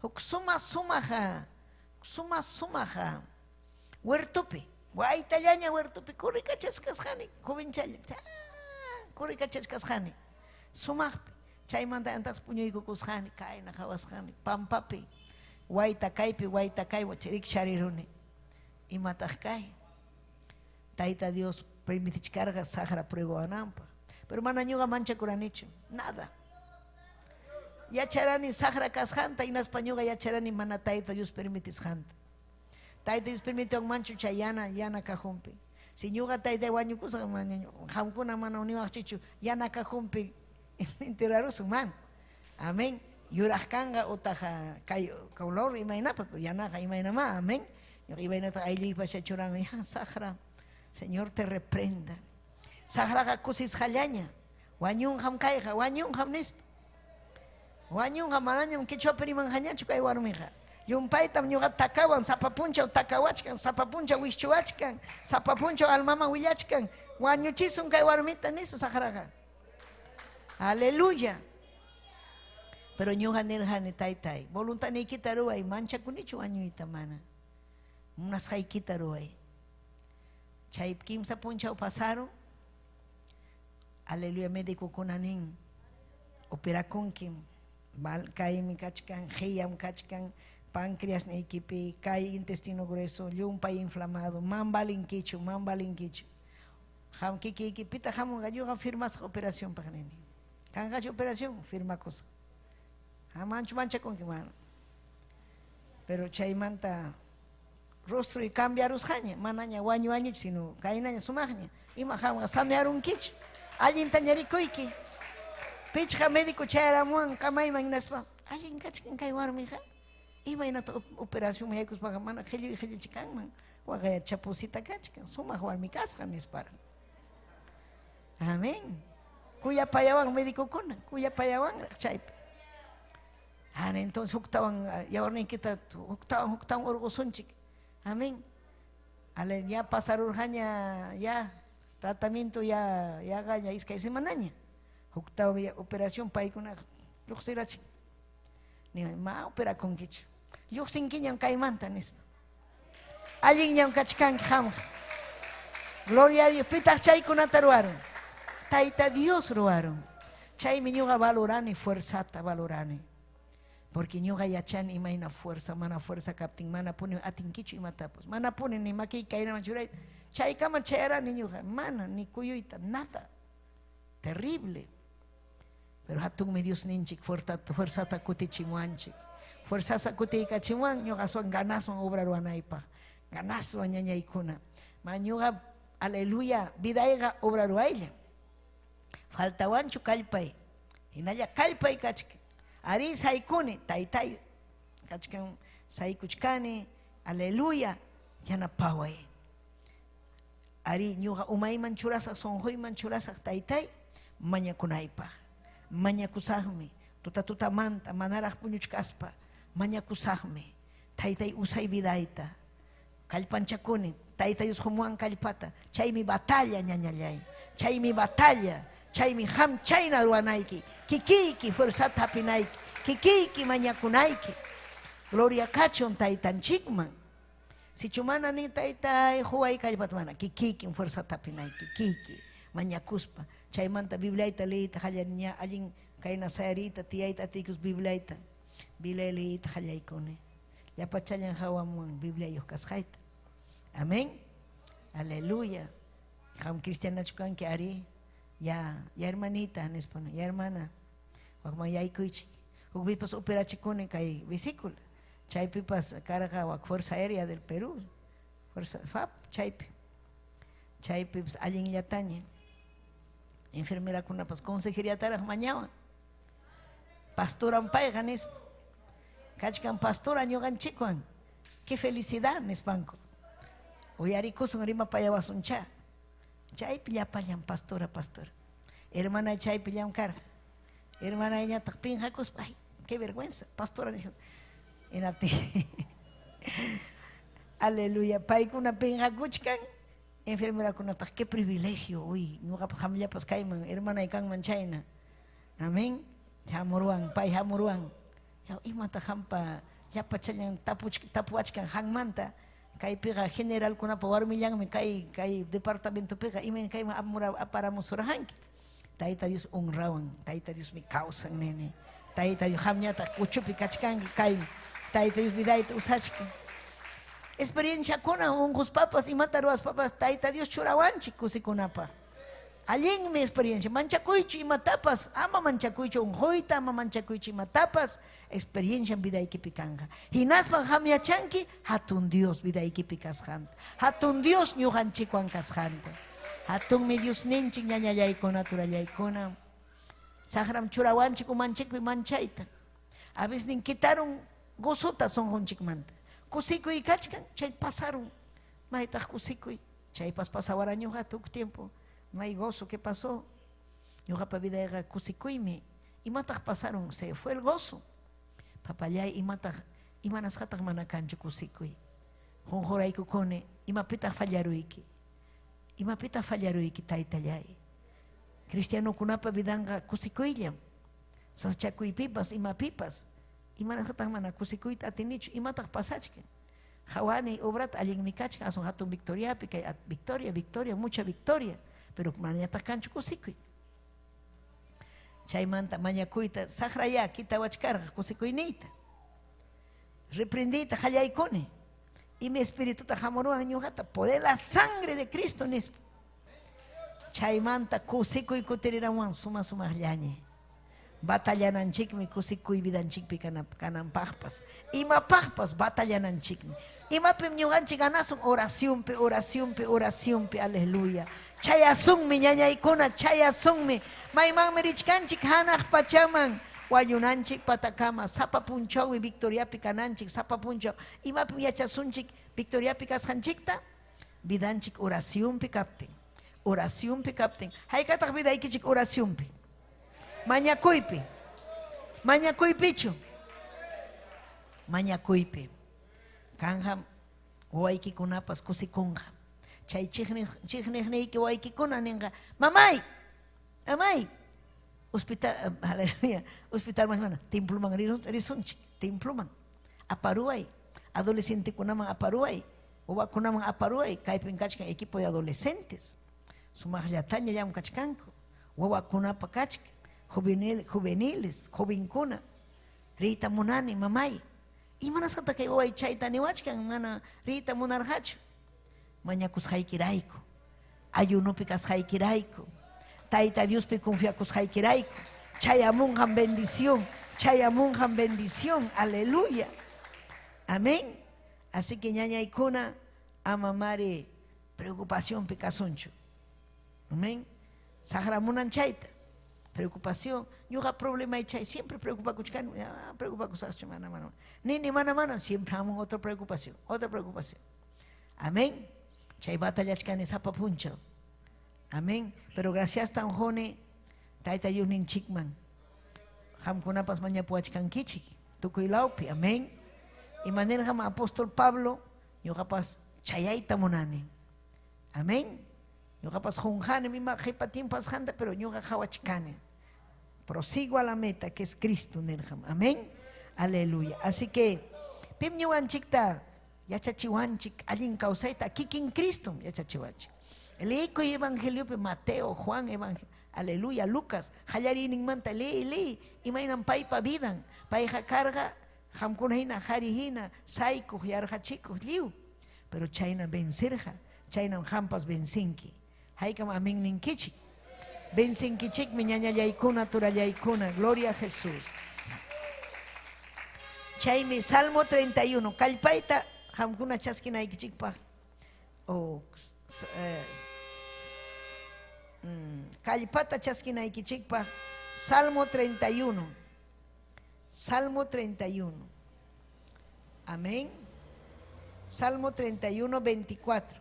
huk suma sumaqa, suma sumaqa huertopi, waytallaña huertopi corrikachachkasqani, jovenchalla, corrikachachkasqani, sumaqpi. Chaymanta antas puñuykukusqani, kayna qhawasqani, pampapi, wayta kaypi, wayta kaypi, rikchariruni. Imataq kay? Tayta Dios permitichkarqa saqra pruebawananpaq. Pero mana ñuqa manchakuranichu, nada. Yacharani saqra kasqanta, hinaspa ñuqa yacharani mana Tayta Dios permitisqanta. Tayta Dios permitiwanmanchu chay yana, yana cajunpi. Si ñuqa taytay wañukusaq, qamkuna mana niwaqchichu, yana cajunpi enterrarusun, mana. Amén. Yuraq kanqa utaq kay color imaynapas, pero yanaqa imaynamá, amén. Ñuqa imaynataq aylluypas churan, ya saqra, Señor te reprenda. Saqraqa kusisqallaña, wañunqam kayqa, wañunqam nispa. Wañunqa manañam quechuapi rimanqañachu kay warmiqa. Llumpaytam ñuqa takawan, sapa punchaw takawachkan, sapa punchaw wischuwachkan, sapa punchaw almaman willachkan, wañuchisun kay warmita nispa saqraqa. Aleluya. Pero ñuqa nirqani, taytay, voluntadniykita ruway, manchakunichu wañuyta mana. Munasqaykita ruway. Chay kimsa punchaw pasaron. Aleluya, médicokuna nin, operakunkim, kaymi kachkan, qiyam kachkan, páncreas niykipi, kay intestino grueso, llumpay inflamado, man valinkichu, man valinkichu. Qam kikiykipita hamunqa, ñuqa firmasaq operacionpaq nini. Kanqachu operación, firmakusaq. Manchu manchakunki mana. Pero chaymanta rostro y cambiarusqaña, manaña wañu wañuchu, sino kaynaña sumaqña. Ima qamqa sanearunkichu, allintaña rikuyki. Pichqa médico chayaramuwan kamayman hinaspa, allin kachkan kay warmiqa. Imaynata operación yaykuspaqa mana qhilluy qhilluchi kanman. Waqaya chapusita kachkan, sumaq warmi kasqa nispara. Amén. Kuyapayawan médicokuna, kuyapayawanraq chaypi. Ana entonces huktawan yawarniykita huktawan huktawan urqusunchik. Amén. Ale ya pasarurqaña ya tratamiento ya ya iskay semanaña. Huktawan ya operación paykuna lluqsirachin. Ni ma operakunkichu. Lluqsinkiñam kaymanta nispa. Allinñam kachkanki qamqa. Gloria a Dios. Pitaq chaykunata ruwarun. Tayta Dios ruwarun. Chaymi ñuqa valorani, fuerzata valorani. Porque ñuqa yachani imayna fuerza, mana fuerza kaptin, mana puni atinkichu imatapas. Mana puni ni makiy kaynaman churayta. Chaykama chayarani ñuqa, mana ni kuyuyta, nada. Terrible. Pero hatunmi Dios ninchik, fuerzata kutichimuanchik. Fuerzata kutiykachimuan, ñuqa aswan ganaswan obra ruwanaypaq. Ganaswan ñañaykuna. Ma ñuqa, aleluya, vidayqa obra ruwaylla. Faltawanchu kallpay. Hinalla kallpay kachkan. Ari saykuni, taytay kachkan, saykuchkani, aleluya, yanapaway. Ari ñuqa umayman churasaq, sunquyman churasaq, taytay, mañakunaypaq. Mañakusaqmi, tuta tutamanta, manaraq puñuchkaspa, mañakusaqmi. Taytay usay vidayta. Kallpanchakuni, Tayta Dios qumuwan kallpata. Chaymi batalla, ñañallay. Chaymi batalla. Chaymi qam chayna ruwanayki. Kikiyki fuerzata hapinayki. Kikiyki mañakunayki. Gloria kachun taytanchikman. Sichu mana ni taytay huway kallpata mana kikikim fuerzata hapinayki kiki mañakuspa. Chaymanta Bibliayta liyita qallariniña allin kayna sayariyta tiyayta atiykus Bibliayta. Biblia liyita qallaykuni. Llapachallan hawamuwan Bibliayuq kasqayta. Amén. Aleluya. Qam cristianachu kanki ari? Ya, ya hermanita, nispa, ya hermana. Wakman yaykuychik. Hukpipas operachikuni kay vesícula. Chaypipas karqa wak Fuerza Aérea del Perú. Fuerza FAP, chaypi. Chaypipas allinllataña. Enfermerakunapas consejeriataraq mañawan. Pastoran payqa nispa. Kachkan pastora ñuqanchikwan. Qué felicidad nispanku. Uyarikusun rimapayawasunchá. Chaypi llapallan pastora, pastora. Hermana chaypi llamkarqa. Hermanayñataq pinqakuspa, ay, qué vergüenza, pastora nispa. Hinaptin aleluya, paykuna pinqakuchkan, enfermerakunataq, qué privilegio, uy, ñuqapas qamllapas kayman, hermanay kanman chayna. Amén. Hamuruwan, pay hamuruwan. Imataq qampa llapachallan tapuwachkan qanmanta. Kaypiqa generalkunapa warmillanmi kay kay departamentopiqa imayna kayman aparamusurqanki. Tayta Dios honrawan, Tayta Diosmi kawsan nini. Tayta Dios qamñataq kuchupi kachkanki kaymi. Tayta Dios vidayta usachkan. Experienciakuna unquspapas imata ruwaspapas Tayta Dios churawanchik kusikunapaq. Allinmi experiencia. Manchakuychu imatapas, ama manchakuychu unquyta, ama manchakuychu imatapas, experiencia vidaykipi kanqa. Hinaspan qam yachanki hatun Dios vidaykipi kasqanta. Hatun Dios ñuqanchikwan kasqanta. Hatunmi Diosninchik ñañallaykuna, turallaykuna. Saqram churawanchik umanchikpi manchayta. A veces quitarun gozota sunqunchikmanta. Kusikuy kachkan, chay pasarun. Maytaq kusikuy. Chaypas pasawara ñuqata huk tiempo. May gozo, ¿qué pasó? Ñuqapa vidayqa kusikuymi. Imataq pasaron? Se fue el gozo. Papallay, imataq, imanasqataq mana kanchu kusikuy. Qunquraykukuni, imapitaq fallaruyki. Imapitaq fallaruyki, taytallay. Cristianokunapa vidanqa kusikuyllam. Sasachakuypipas, imapipas. Imanasqataq mana kusikuyta atinichu, imataq pasachkan. Hawani obrata allinmi kachkan, asun hatun victoriapi, kay victoria, victoria, mucha victoria. Pero manañataq kanchu kusikuy. Chaymanta mañakuyta saqrayá kitawachkarqa kusikuyniyta. Reprendiyta qallaykuni. Ima espirituta hamuruwan ñuqata, poder la sangre de Cristo nispa. Chaymanta kusikuy kutiriramuwan suma sumaqllaña. Batallananchikmi kusikuy vidanchikpi kananpaqpas. Imapaqpas batallananchikmi. Imapim ñuqanchik ganasun? Oracionpi, oracionpi, oracionpi, aleluya. Chayasunmi ñañaykuna, chayasunmi. Maymanmi richkanchik? Hanaq pachaman. Wañunanchik patakama, sapa punchawmi victoriapi kananchik, sapa punchaw. Imapim yachasunchik victoriapi kasqanchikta? Vidanchik oracionpi kaptin. Oracionpi kaptin. Haykataq vidaykichik oracionpi? Mañakuypi. Mañakuypichu? Mañakuypi. Kanqa wawaykikunapas kusikunqa. Chay chiqniqniyki wawaykikuna ninqa, mamay, mamay, hospital, aleluya, hospitalman mana, temploman risunchik, temploman. Aparuway, adolescentekunaman aparuway, wawakunaman aparuway, kaypin kachkan equipo de adolescentes. Sumaqllataña llamkachkanku, wawakunapa kachkan, juveniles, jovenkuna. Riyta munani, mamay. Imanasqataq kay waway chayta niwachkan, mana riyta munarqachu. Mañakusqaykirayku, ayunopi kasqaykirayku, Tayta Diospi confiakusqaykirayku, chayamunqam bendición, chayamunqam bendición, aleluya. Amén. Así que ñañaykuna, ama mari preocupacionpi kasunchu. Amén. Saqra munan chayta. Preocupación. Ñuqa problema chay, siempre preocupakuchkani, preocupakusaqchu, mana, mana. Nini, mana, mana, siempre hamun otra preocupación, otra preocupación. Amén. Chay batallachkani sapa punchaw. Amén. Pero gracias tan joni, Tayta Dios ninchikman. Qamkunapas mañapuwachkankichik, tukuy lawpi. Amén. Imanirqam apóstol Pablo, ñuqapas chayayta munani. Amén. Ñuqapas qunqanim ima qipa tiempo pasqanta, pero ñuqa qawachkani. Prosigo a la meta que es Cristo nirqam. Amén. Aleluya. Así que pim ñuqanchikta Yachachiwanchik allin kawsayta kikin Cristom yachachiwanchik. Leekuy evangeliopi Mateo, Juan, evangelio, aleluya, Lucas, qallariyninmanta leey, leey, imaynam paypa vidan. Payqa karqa qamkuna hina, qhari hina, saykuq, yarqachikuq, lliw. Pero chayna vencerqa, chaynam qampas vencinki. Haykam amén ninkichik. Vencinkichikmi ñañallaykuna, turallaykuna. Gloria a Jesús. Chaymi Salmo 31, kallpayta qamkuna chaskinaykichikpaq o kallpata chaskinaykichikpaq Salmo 31. Salmo 31. Amén. Salmo 31, 24.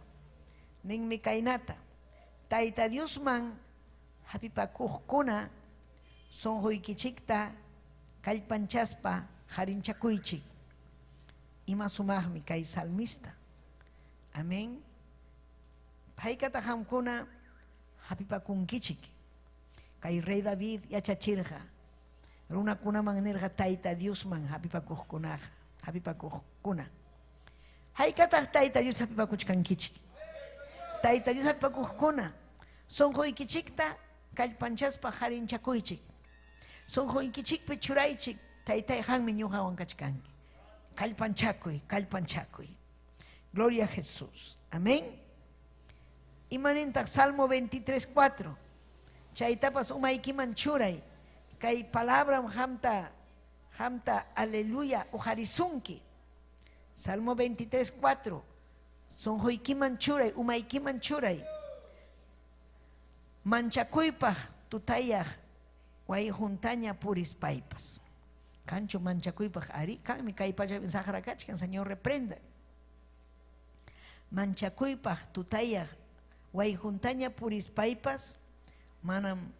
Ninmi kaynata. Tayta Diosman hapipakuqkuna sunquykichikta kallpanchaspa harinchakuychik. Ima sumaqmi kay salmista. Amén. Haykata qamkuna hapipakunkichik. Kay rey David yachachirqa. Runakunaman nirqa Tayta Diosman hapipakuqkunaqa, hapipakuqkuna. Haykataq Tayta Dios hapipakuchkankichik? Tayta Dios hapipakuqkuna, sunquykichikta kallpanchaspa harinchakuychik. Sunquykichikpi churaychik, Taytay qanmi ñuqawan kachkanki. Kallpanchakuy, kallpanchakuy. Gloria a Jesús. Amén. Imanintaq Salmo 23, 4. Chaytapas umaykiman churay. Kay palabram qamta, qamta, aleluya, uqarisunki. Salmo 23, 4. Sunquykiman churay, umaykiman churay. Manchakuypaq tutayaq wayquntaña purispaypas. Kanchu manchakuypaq ari, kanmi kay pachapi saqra kachkan, Señor reprenda. Manchakuypaq tutayaq wayquntaña purispaypas manam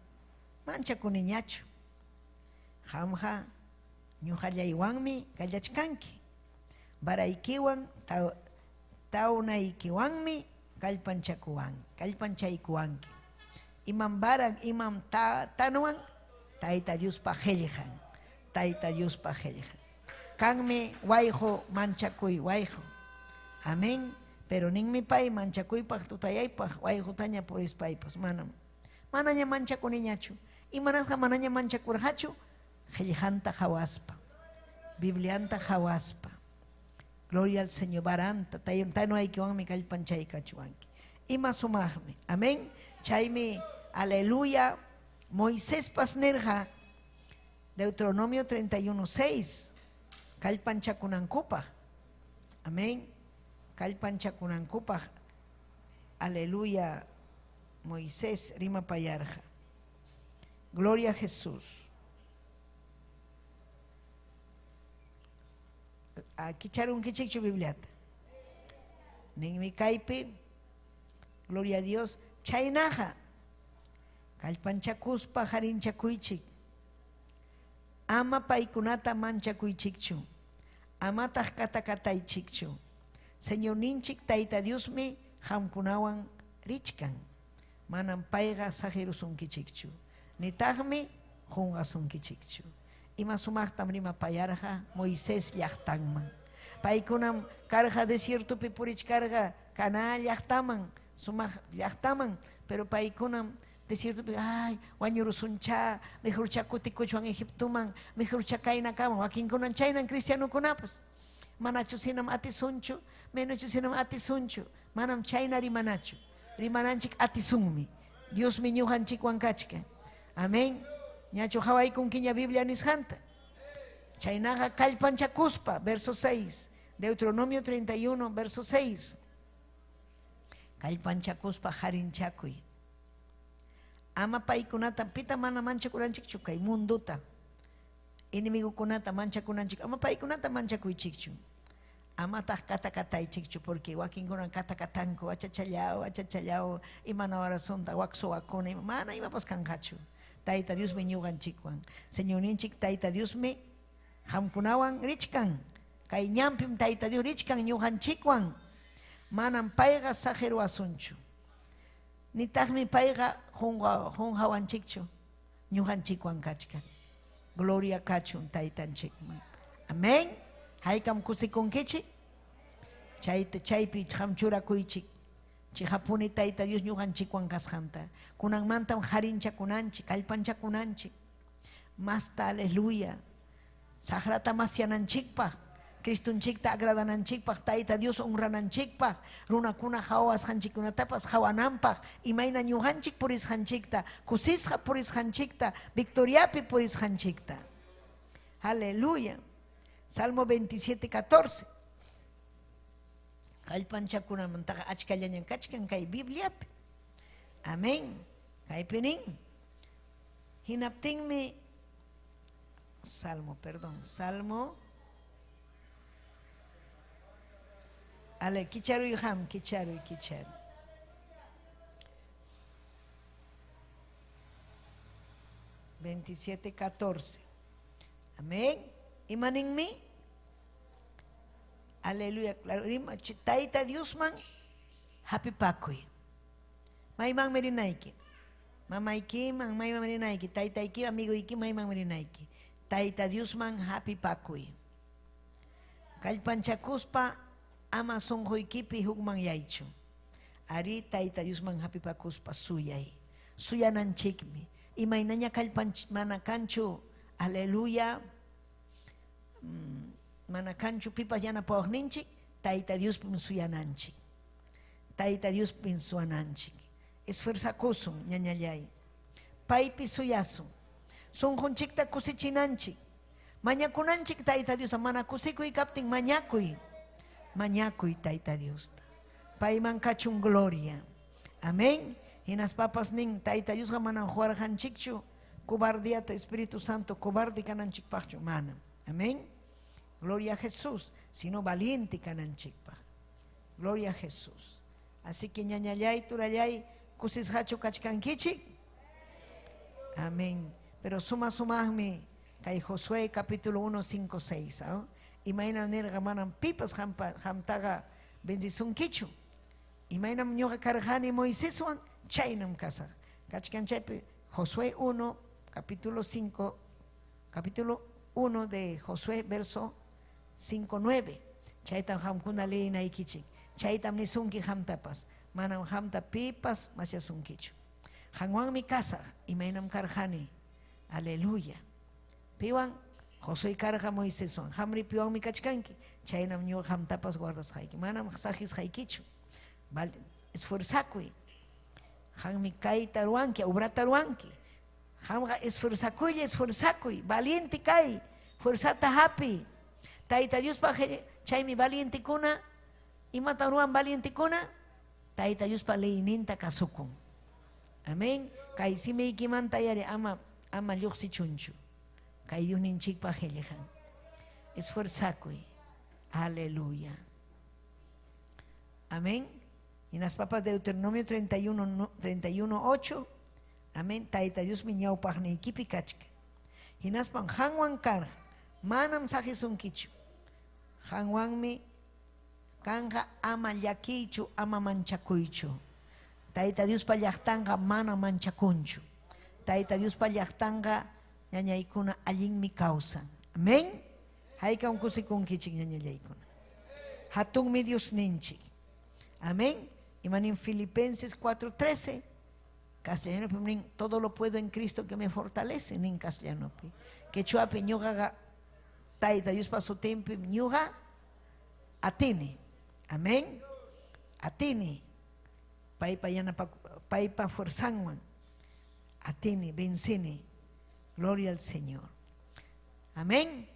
manchakuniñachu. Qamqa ñuqallaywanmi kallachkanki. Varaykiwan tawnaykiwanmi kallpanchaykuwanki. Imam varan, imam tanuan, Tayta Diospa qillqan. Tayta Diospa qillqan. Kanmi wayqu manchakuy wayqu. Amén. Pero ninmi pay manchakuypaq tutayaypaq wayqutaña purispaypas. Manam. Manaña manchakuniñachu. Imanasqa manaña manchakurqachu? Qillqanta qhawaspa. Biblianta qhawaspa. Gloria al Señor. Varanta. Tanuaykiwanmi kallpanchaykachuwanki. Ima sumaqmi. Amén. Chaymi, aleluya. Moiséspas nirqa, Deuteronomio 31, 6. Kallpanchakunankupaq. Amén. Kallpanchakunankupaq. Aleluya. Moisés rimapayarqa. Gloria a Jesús. Aquí charunkichikchu Bibliata. Ninmi kaypi. Gloria a Dios. Chaynaqa. Kallpanchakuspa harinchakuychik. Ama paykunata manchakuychikchu. Amataq katakataychikchu. Señorninchik Tayta Diosmi qamkunawan richkan. Manam payqa saqirusunkichikchu. Nitaqmi qunqasunkichikchu. Ima sumaqtam rimapayarqa Moisés llaqtanman. Paykunam karqa desiertopi purichkarqa Canaán llaqtaman, sumaq llaqtaman, pero paykunam desiertopi, ay, wañurusuncha, mejorcha kutikuchwan Egiptoman, mejorcha kaynakaman, wakinkunan chaynan cristianokunapas. Manachu sinam atisunchu, menuchu sinam atisunchu, manam chayna rimanachu. Rimananchik atisunmi. Diosmi ñuqanchikwan kachkan. Amén. Ñachu qhawaykunkiña Biblia nisqanta. Chaynaqa kallpanchakuspa, verso 6, Deuteronomio 31, verso 6. Kallpanchakuspa harinchakuy. Ama paykunata pita mana manchakuranchikchu kay mundota. Enemigukunata manchakunanchik, ama paykunata manchakuychikchu. Amataq katakataychikchu porque wakinkunan katakatanku, achachallao, achachallao, imana razonta wak suwakuna, mana imapas kanqachu. Tayta Diosmi ñuqanchikwan. Señorninchik Tayta Diosmi qamkunawan richkan. Kay ñanpim Tayta Dios richkan ñuqanchikwan. Manam payqa saqiruwasunchu. Nitaqmi payqa qunqawanchikchu. Ñuqanchikwan kachkan. Gloria kachun Taytanchikman. Amén. Haykam kusikunkichik. Chayta chaypi qam churakuychik. Chiqapuni Tayta Dios ñuqanchikwan kasqanta. Kunanmantam qarinchakunanchik, kallpanchakunanchik. Masta, aleluya. Saqrata masyananchikpaq, Cristonchikta agradananchikpaq, Tayta Dios honrananchikpaq, runakuna qawasqanchikkunatapas qawananpaq, imayna ñuqanchik purisqanchikta, kusisqa purisqanchikta, victoriapi purisqanchikta. Aleluya. Salmo 27, 14. Kallpanchakunamantaqa achkallañam kachkan kay Bibliapi. Amén. Kaypi nin. Hinaptinmi Salmo, perdón, Salmo. Ale, kicharuy ham, kicharuy, kicharuy. Veintisiete, catorce. Amén. Imaninmi? Aleluya. Claro, Tayta Diosman hapipakuy. Maymanmi rinayki. Mamaykiman maymanmi rinayki. Taytayki, amiguyki maymanmi rinayki. Tayta Diosman hapipakuy. Kallpanchakuspa ama sunquykipi hukmanyaychu. Ari Tayta Diosman hapipakuspa suyay. Suyananchikmi. Imaynaña kallpanch mana kanchu. Aleluya. Mana kanchu pipas yanapawaqninchik, Tayta Diospim suyananchik. Tayta Diospim suyananchik. Esfuerzakusun, ñañallay. Paypi suyasun. Sunqunchikta kusichinanchik. Mañakunanchik Tayta Diosta, mana kusikuy kaptin mañakuy. Mañakuy Tayta Diosta. Payman kachun gloria. Amén. Hinaspapas nin Tayta Diosqa manam huwarqanchikchu cobardiata Espíritu Santo cobarde kananchikpaqchu manam. Amén. Gloria a Jesús, sino valiente kananchikpaq. Gloria a Jesús. Así que ñañallay, turallay, kusisqachu kachkankichik. Amén. Pero suma sumaqmi kay Josué capítulo 1, 5, 6. ¿No? Imaynam nirqa manam pipas qamtaqa bendisunkichu. Imaynam ñuqa karqani Moiseswan, chaynam kasaq. Kachkan chaypi Josué 1, capítulo 5, capítulo 1 de Josué, verso 5, 9. Chaytam qamkuna leyinaykichik. Chaytam nisunki qamtapas. Manam qamta pipas masyasunkichu. Qanwanmi kasaq, imaynam karqani. Aleluya. Piwan Josué karqa Moiseswan. Qamri piwanmi kachkanki. Chaynam ñuqa qamtapas guardasqayki. Manam saqisqaykichu. Vale, esfuerzakuy. Qammi kayta ruwanki, obrata ruwanki. Qamqa esfuerzakuylla, esfuerzakuy. Valiente kay. Fuerzata hapi. Tayta Diospa chaymi valientekuna. Imatan ruwan valientekuna? Tayta Diospa leyninta kasukun. Amén. Kay simiykimanta yari ama ama lluqsichunchu. Kay Diosninchikpa qillqan. Esfuerzakuy. Aleluya. Amén. Hinaspapas Deuteronomio 31, 31, 8. Amén. Tayta Diosmi ñawpaqniykipi kachkan. Hinaspan qanwan karqa. Manam saqisunkichu. Qanwanmi kanqa ama llakiychu, ama manchakuychu. Tayta Diospa llaqtanqa mana manchakunchu. Tayta Diospa llaqtanqa ñañaykuna allinmi kawsan. Amén. Haykam kusikunkichik ñañallaykuna. Hatunmi Diosninchik. Amén. Imanin Filipenses 4:13. Castellanopi nin todo lo puedo en Cristo que me fortalece nin castellanopi. Quechuapi ñuqaqa Tayta Diospa sutinpi ñuqa atini. Amén. Atini. Paypa yanapa paypa fuerzanwan. Atini, vencini. Gloria al Señor. Amén.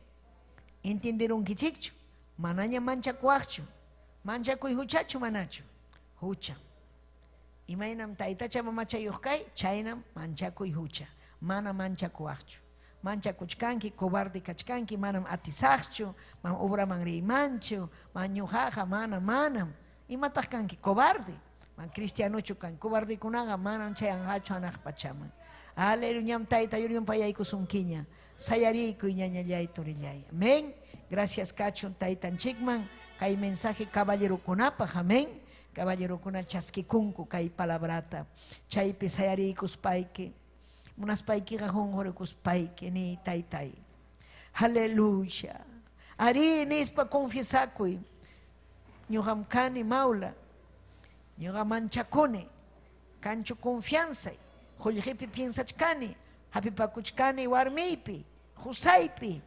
Entenderunkichikchu. Manaña manchakuwaqchu. Manchakuy huchachu manachu. Hucha. Imaynam taytacha mamachayuq kay, chaynam manchakuy hucha. Mana manchakuwaqchu. Manchakuchkanki, cobarde kachkanki, manam atisaqchu, manam obraman riymanchu, man ñuqaqa, mana, manam. Imataq kanki? Cobarde. Man cristianochu kanki. Cobardekunaqa manam chayanqachu hanaq pachaman. Aleluya, ñam tayta yuryumpayaykusunkiña. Sayariykuy ñañallay turillay. Amén. Gracias kachun taytanchikman. Kay mensaje caballerokunapaq, amén. Caballerokuna chaskikunku kay palabrata. Chaypi sayariykuspayki. Munaspaykiqa qunqurikuspayki ni taytay. Aleluya. Ari nispa confiesakuy. Ñuqam kani mawla. Ñuqa manchakuni. Kanchu confianzay. Qullqipi piensachkani. Hapipakuchkani warmiypi, qusaypi,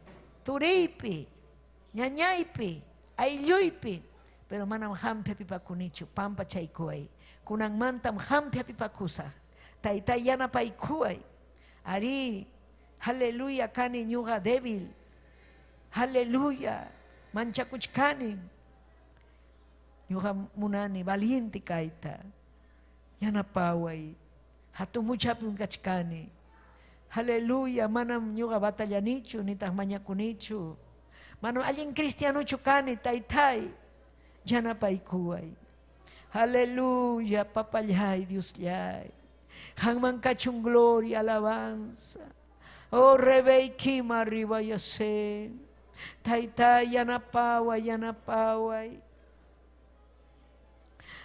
turiypi, ñañaypi, aylluypi. Pero manam qampi hapipakunichu. Pampachaykuway. Kunanmantam qampi hapipakusaq. Taytay yanapaykuway. Arí, aleluya, kani ñuqa débil. Aleluya, manchakuchkani. Ñuqa munani valiente kayta. Yanapaway. Hatun huchapim kachkani. Aleluya, manam ñuqa batallanichu, nitaq mañakunichu. Manam allin cristianochu kani, taytay. Yanapaykuway. Aleluya, papallay, Diosllay. Qanman kachun gloria, alabanza. Oh, rebeikima arriba yase. Taytay, yanapaway, yanapaway.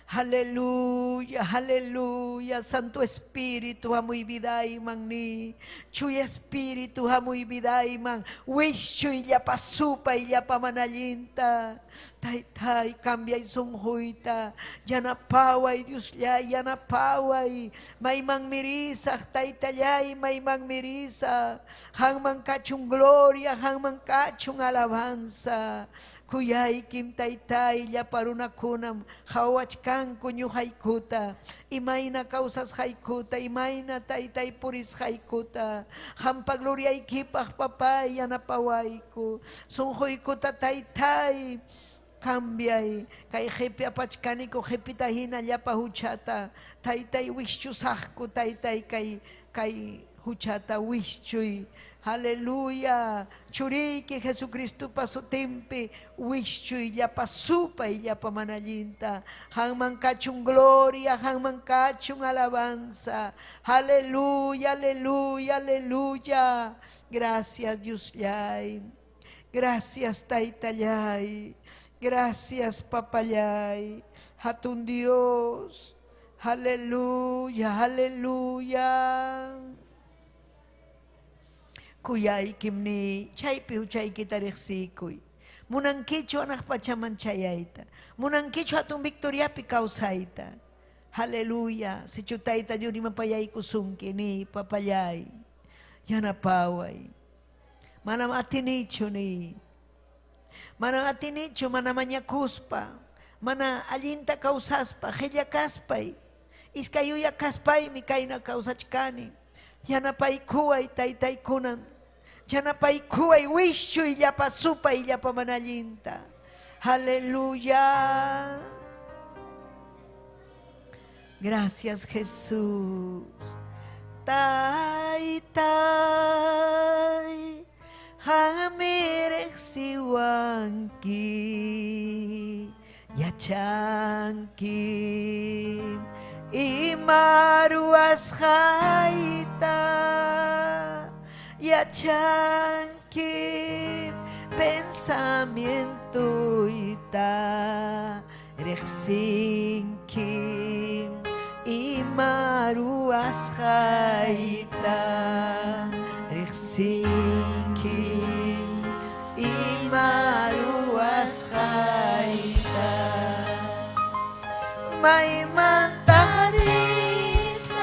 Aleluya, aleluya, Santo Espíritu, hamuy vidayman ni. Chuya Espíritu, hamuy vidayman. Wischuy llapa supay, llapa manallinta. Taytay, cambiay sunquyta. Yanapaway, Diosllay, yanapaway. Mayman mirisaq, taytallay, mayman mirisaq. Qanman kachun gloria, qanman kachun alabanza. Kuyaykim taytay, llapa runakunam qhawachkanku ñuqaykuta. Imayna kawsasqaykuta, imayna taytay purisqaykuta. Qampa gloriaykipaq papay yanapawayku. Sunquykuta taytay cambiay. Kay qipi apachkaniku qipita hina llapa huchata. Taytay wischusaqku, taytay kay kay huchata wischuy. Aleluya. Churiyki Jesucristopa sutinpi wischuy llapa supay llapa manallinta. Qanman kachun gloria, qanman kachun alabanza. Aleluya, aleluya, aleluya. Gracias Diosllay. Gracias Taytallay. Gracias Papallay. Hatun Dios. Aleluya, aleluya. Kuyaykim ni chaypi huchaykita riqsikuy. Munankichu hanaq pachaman chayayta. Munankichu hatun victoriapi kawsayta. Aleluya. Sichu tayta Dios rimapayaykusunki ni papallay. Yanapaway. Manam atinichu ni. Manam atinichu mana mañakuspa. Mana allinta kawsaspa, qilla kaspay. Iskay uya kaspaymi kayna kawsachkani. Yanapaykuway taytaykunan. Yanapaykuway wischuy llapa supay llapa manallinta. Aleluya. Gracias Jesús. Taytay, qammi riqsiwanki, yachanki ima ruwasqayta, yachanki pensamientoyta, riqsinki ima ruwasqayta, riqsinki ima ruwasqayta. Maymantaq risaq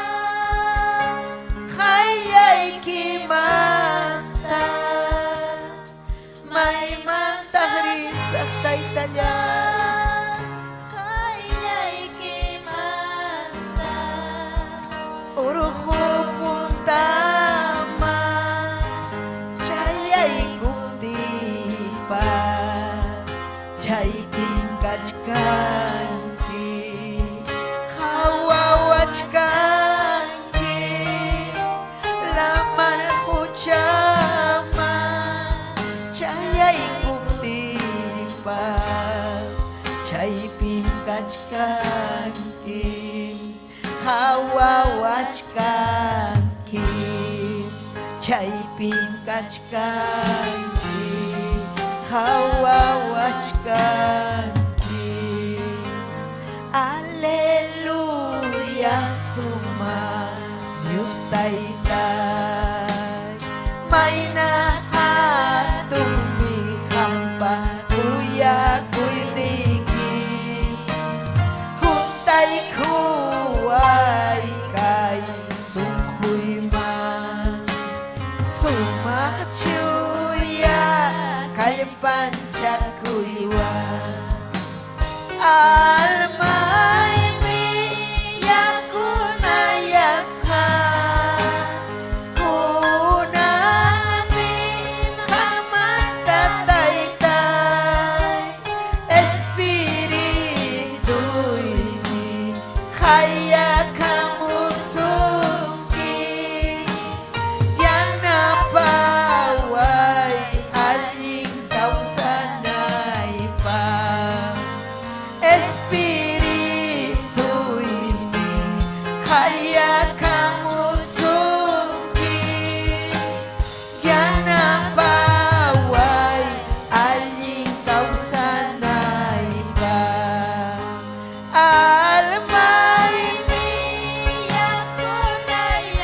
qayllaykimanta, maymantaq risaq taytallay. Qayllaykimanta. Urqu puntaman chayaykuptiypas chaypim kachkanki, qhawawachkanki lamar quchaman chayaykuptiypas chaypim kachkanki, qhawawachkanki chaypim kachkanki, qhawawachkanki. Aleluya, suma Dios taytay, mayna hatunmi qampa kuyakuyniyki. Sumaq chuya kallpanchakuywan almaymi yakunayasqa kunanmi qanmanta taytay espirituymi qayakamusunki yanapaway allin kawsanaypaq espirituymi qayakamusunki yanapaway allin kawsanaypaq almaymi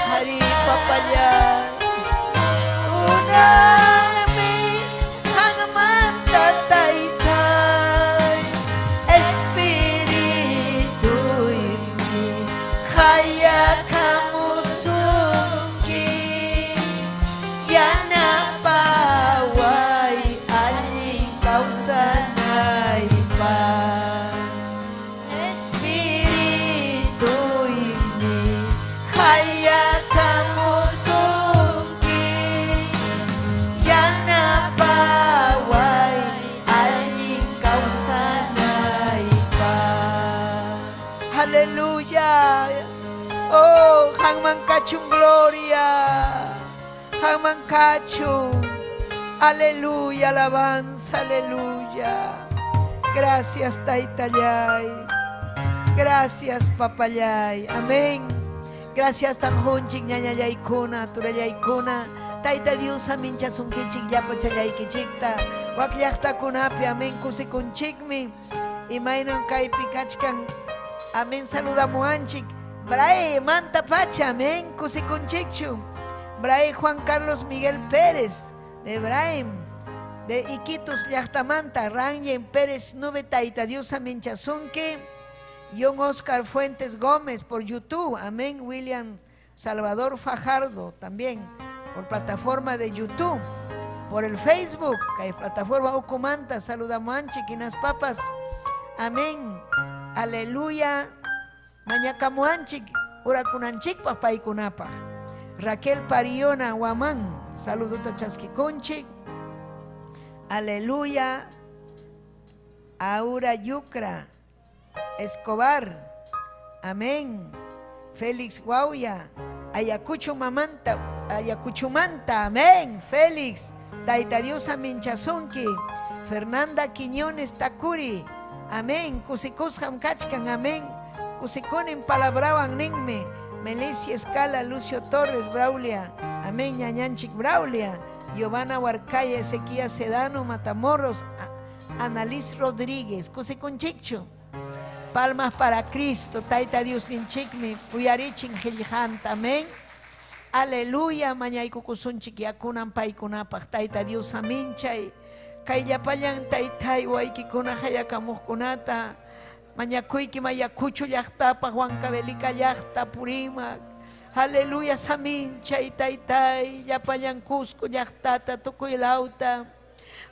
Hari papallay kunanmi qanmanta taytay espirituymi qayakamusunki yanapaway allin kawsanaypaq espirituymi qayakamusunki yanapaway allin kawsanaypaq aleluya oh qanman kachun gloria qanman kachun aleluya alabanza aleluya gracias taytallay gracias papallay amén gracias tanjunchik ñañallaykuna turallaykuna Tayta Dios aminchasunkichik llapachallaykichikta wak llaqtakunapi amén kusikunchikmi imaynan kaypi kachkan amén saludamuwanchik Brae manta pacha amén kusikunchikchu Brae Juan Carlos Miguel Pérez de Braem de Iquitos llaqtamanta Ranyen Pérez Nube Tayta Dios aminchasunki John Oscar Fuentes Gómez por YouTube, amén. William Salvador Fajardo también por plataforma de YouTube, por el Facebook, kay plataforma Ucumanta, saludamuanchik, papas, amén. Aleluya. Mañakamuanchik, urakunanchikpaq paykunapaq. Raquel Pariona Guamán, saludota chaskikunchik. Aleluya. Aura Yucra Escobar, amén. Félix Guauya, Ayacucho Mamanta, Ayacuchumanta, amén. Félix, Tayta Dios aminchasunki, Fernanda Quiñones Takuri, amén. Kusikusqam kachkan, amén. Kusikunin palabrawan ninmi. Melicia Escala, Lucio Torres, Braulia, amén. Ñañanchik Braulia, Giovanna Huarcaya, Ezequiel Sedano, Matamoros, Annalise Rodríguez, kusikunchikchu. Palmas para Cristo, Tayta Dios ninchikmi, uyarichin qillqanta, amén. Aleluya, mañaykukusunchik yakunan paykunapaq, Tayta Dios aminchay. Kay llapallan taytay waykikuna hayakamuqkunata, mañakuyki mayakuchu llaqtapaq, Huancavelica llaqta, Purimac. Aleluya, saminchay taytay, llapallan Cusco llaqtata, tukuy lawta.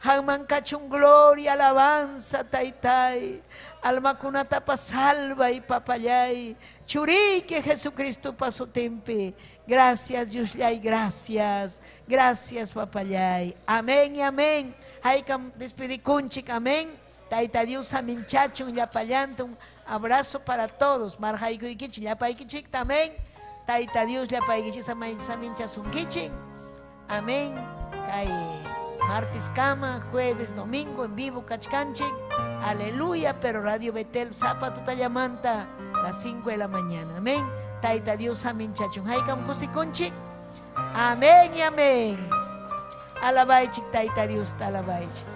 Qanman kachun gloria, alabanza, taytay. Almakunatapas salvay, papallay. Churiyki Jesucristopa sutinpi. Gracias, Diosllay, gracias. Gracias, papallay. Amén y amén. Haykam despedikunchik, amén. Tayta Dios aminchachun llapallanta. Un abrazo para todos. Marhaykuykichik, llapaykichik, amén. Tayta Dios llapaykichik saminchasunkichik. Amén. Kay martes kama, jueves, domingo, en vivo kachkanchik. Aleluya, pero Radio Betel, sábado tutallamanta, las 5 de la mañana. Amén. Tayta Dios aminchachun. Haykam kusikunchik. Amén y amén. Alabaychik, Tayta Dios, alabaychik.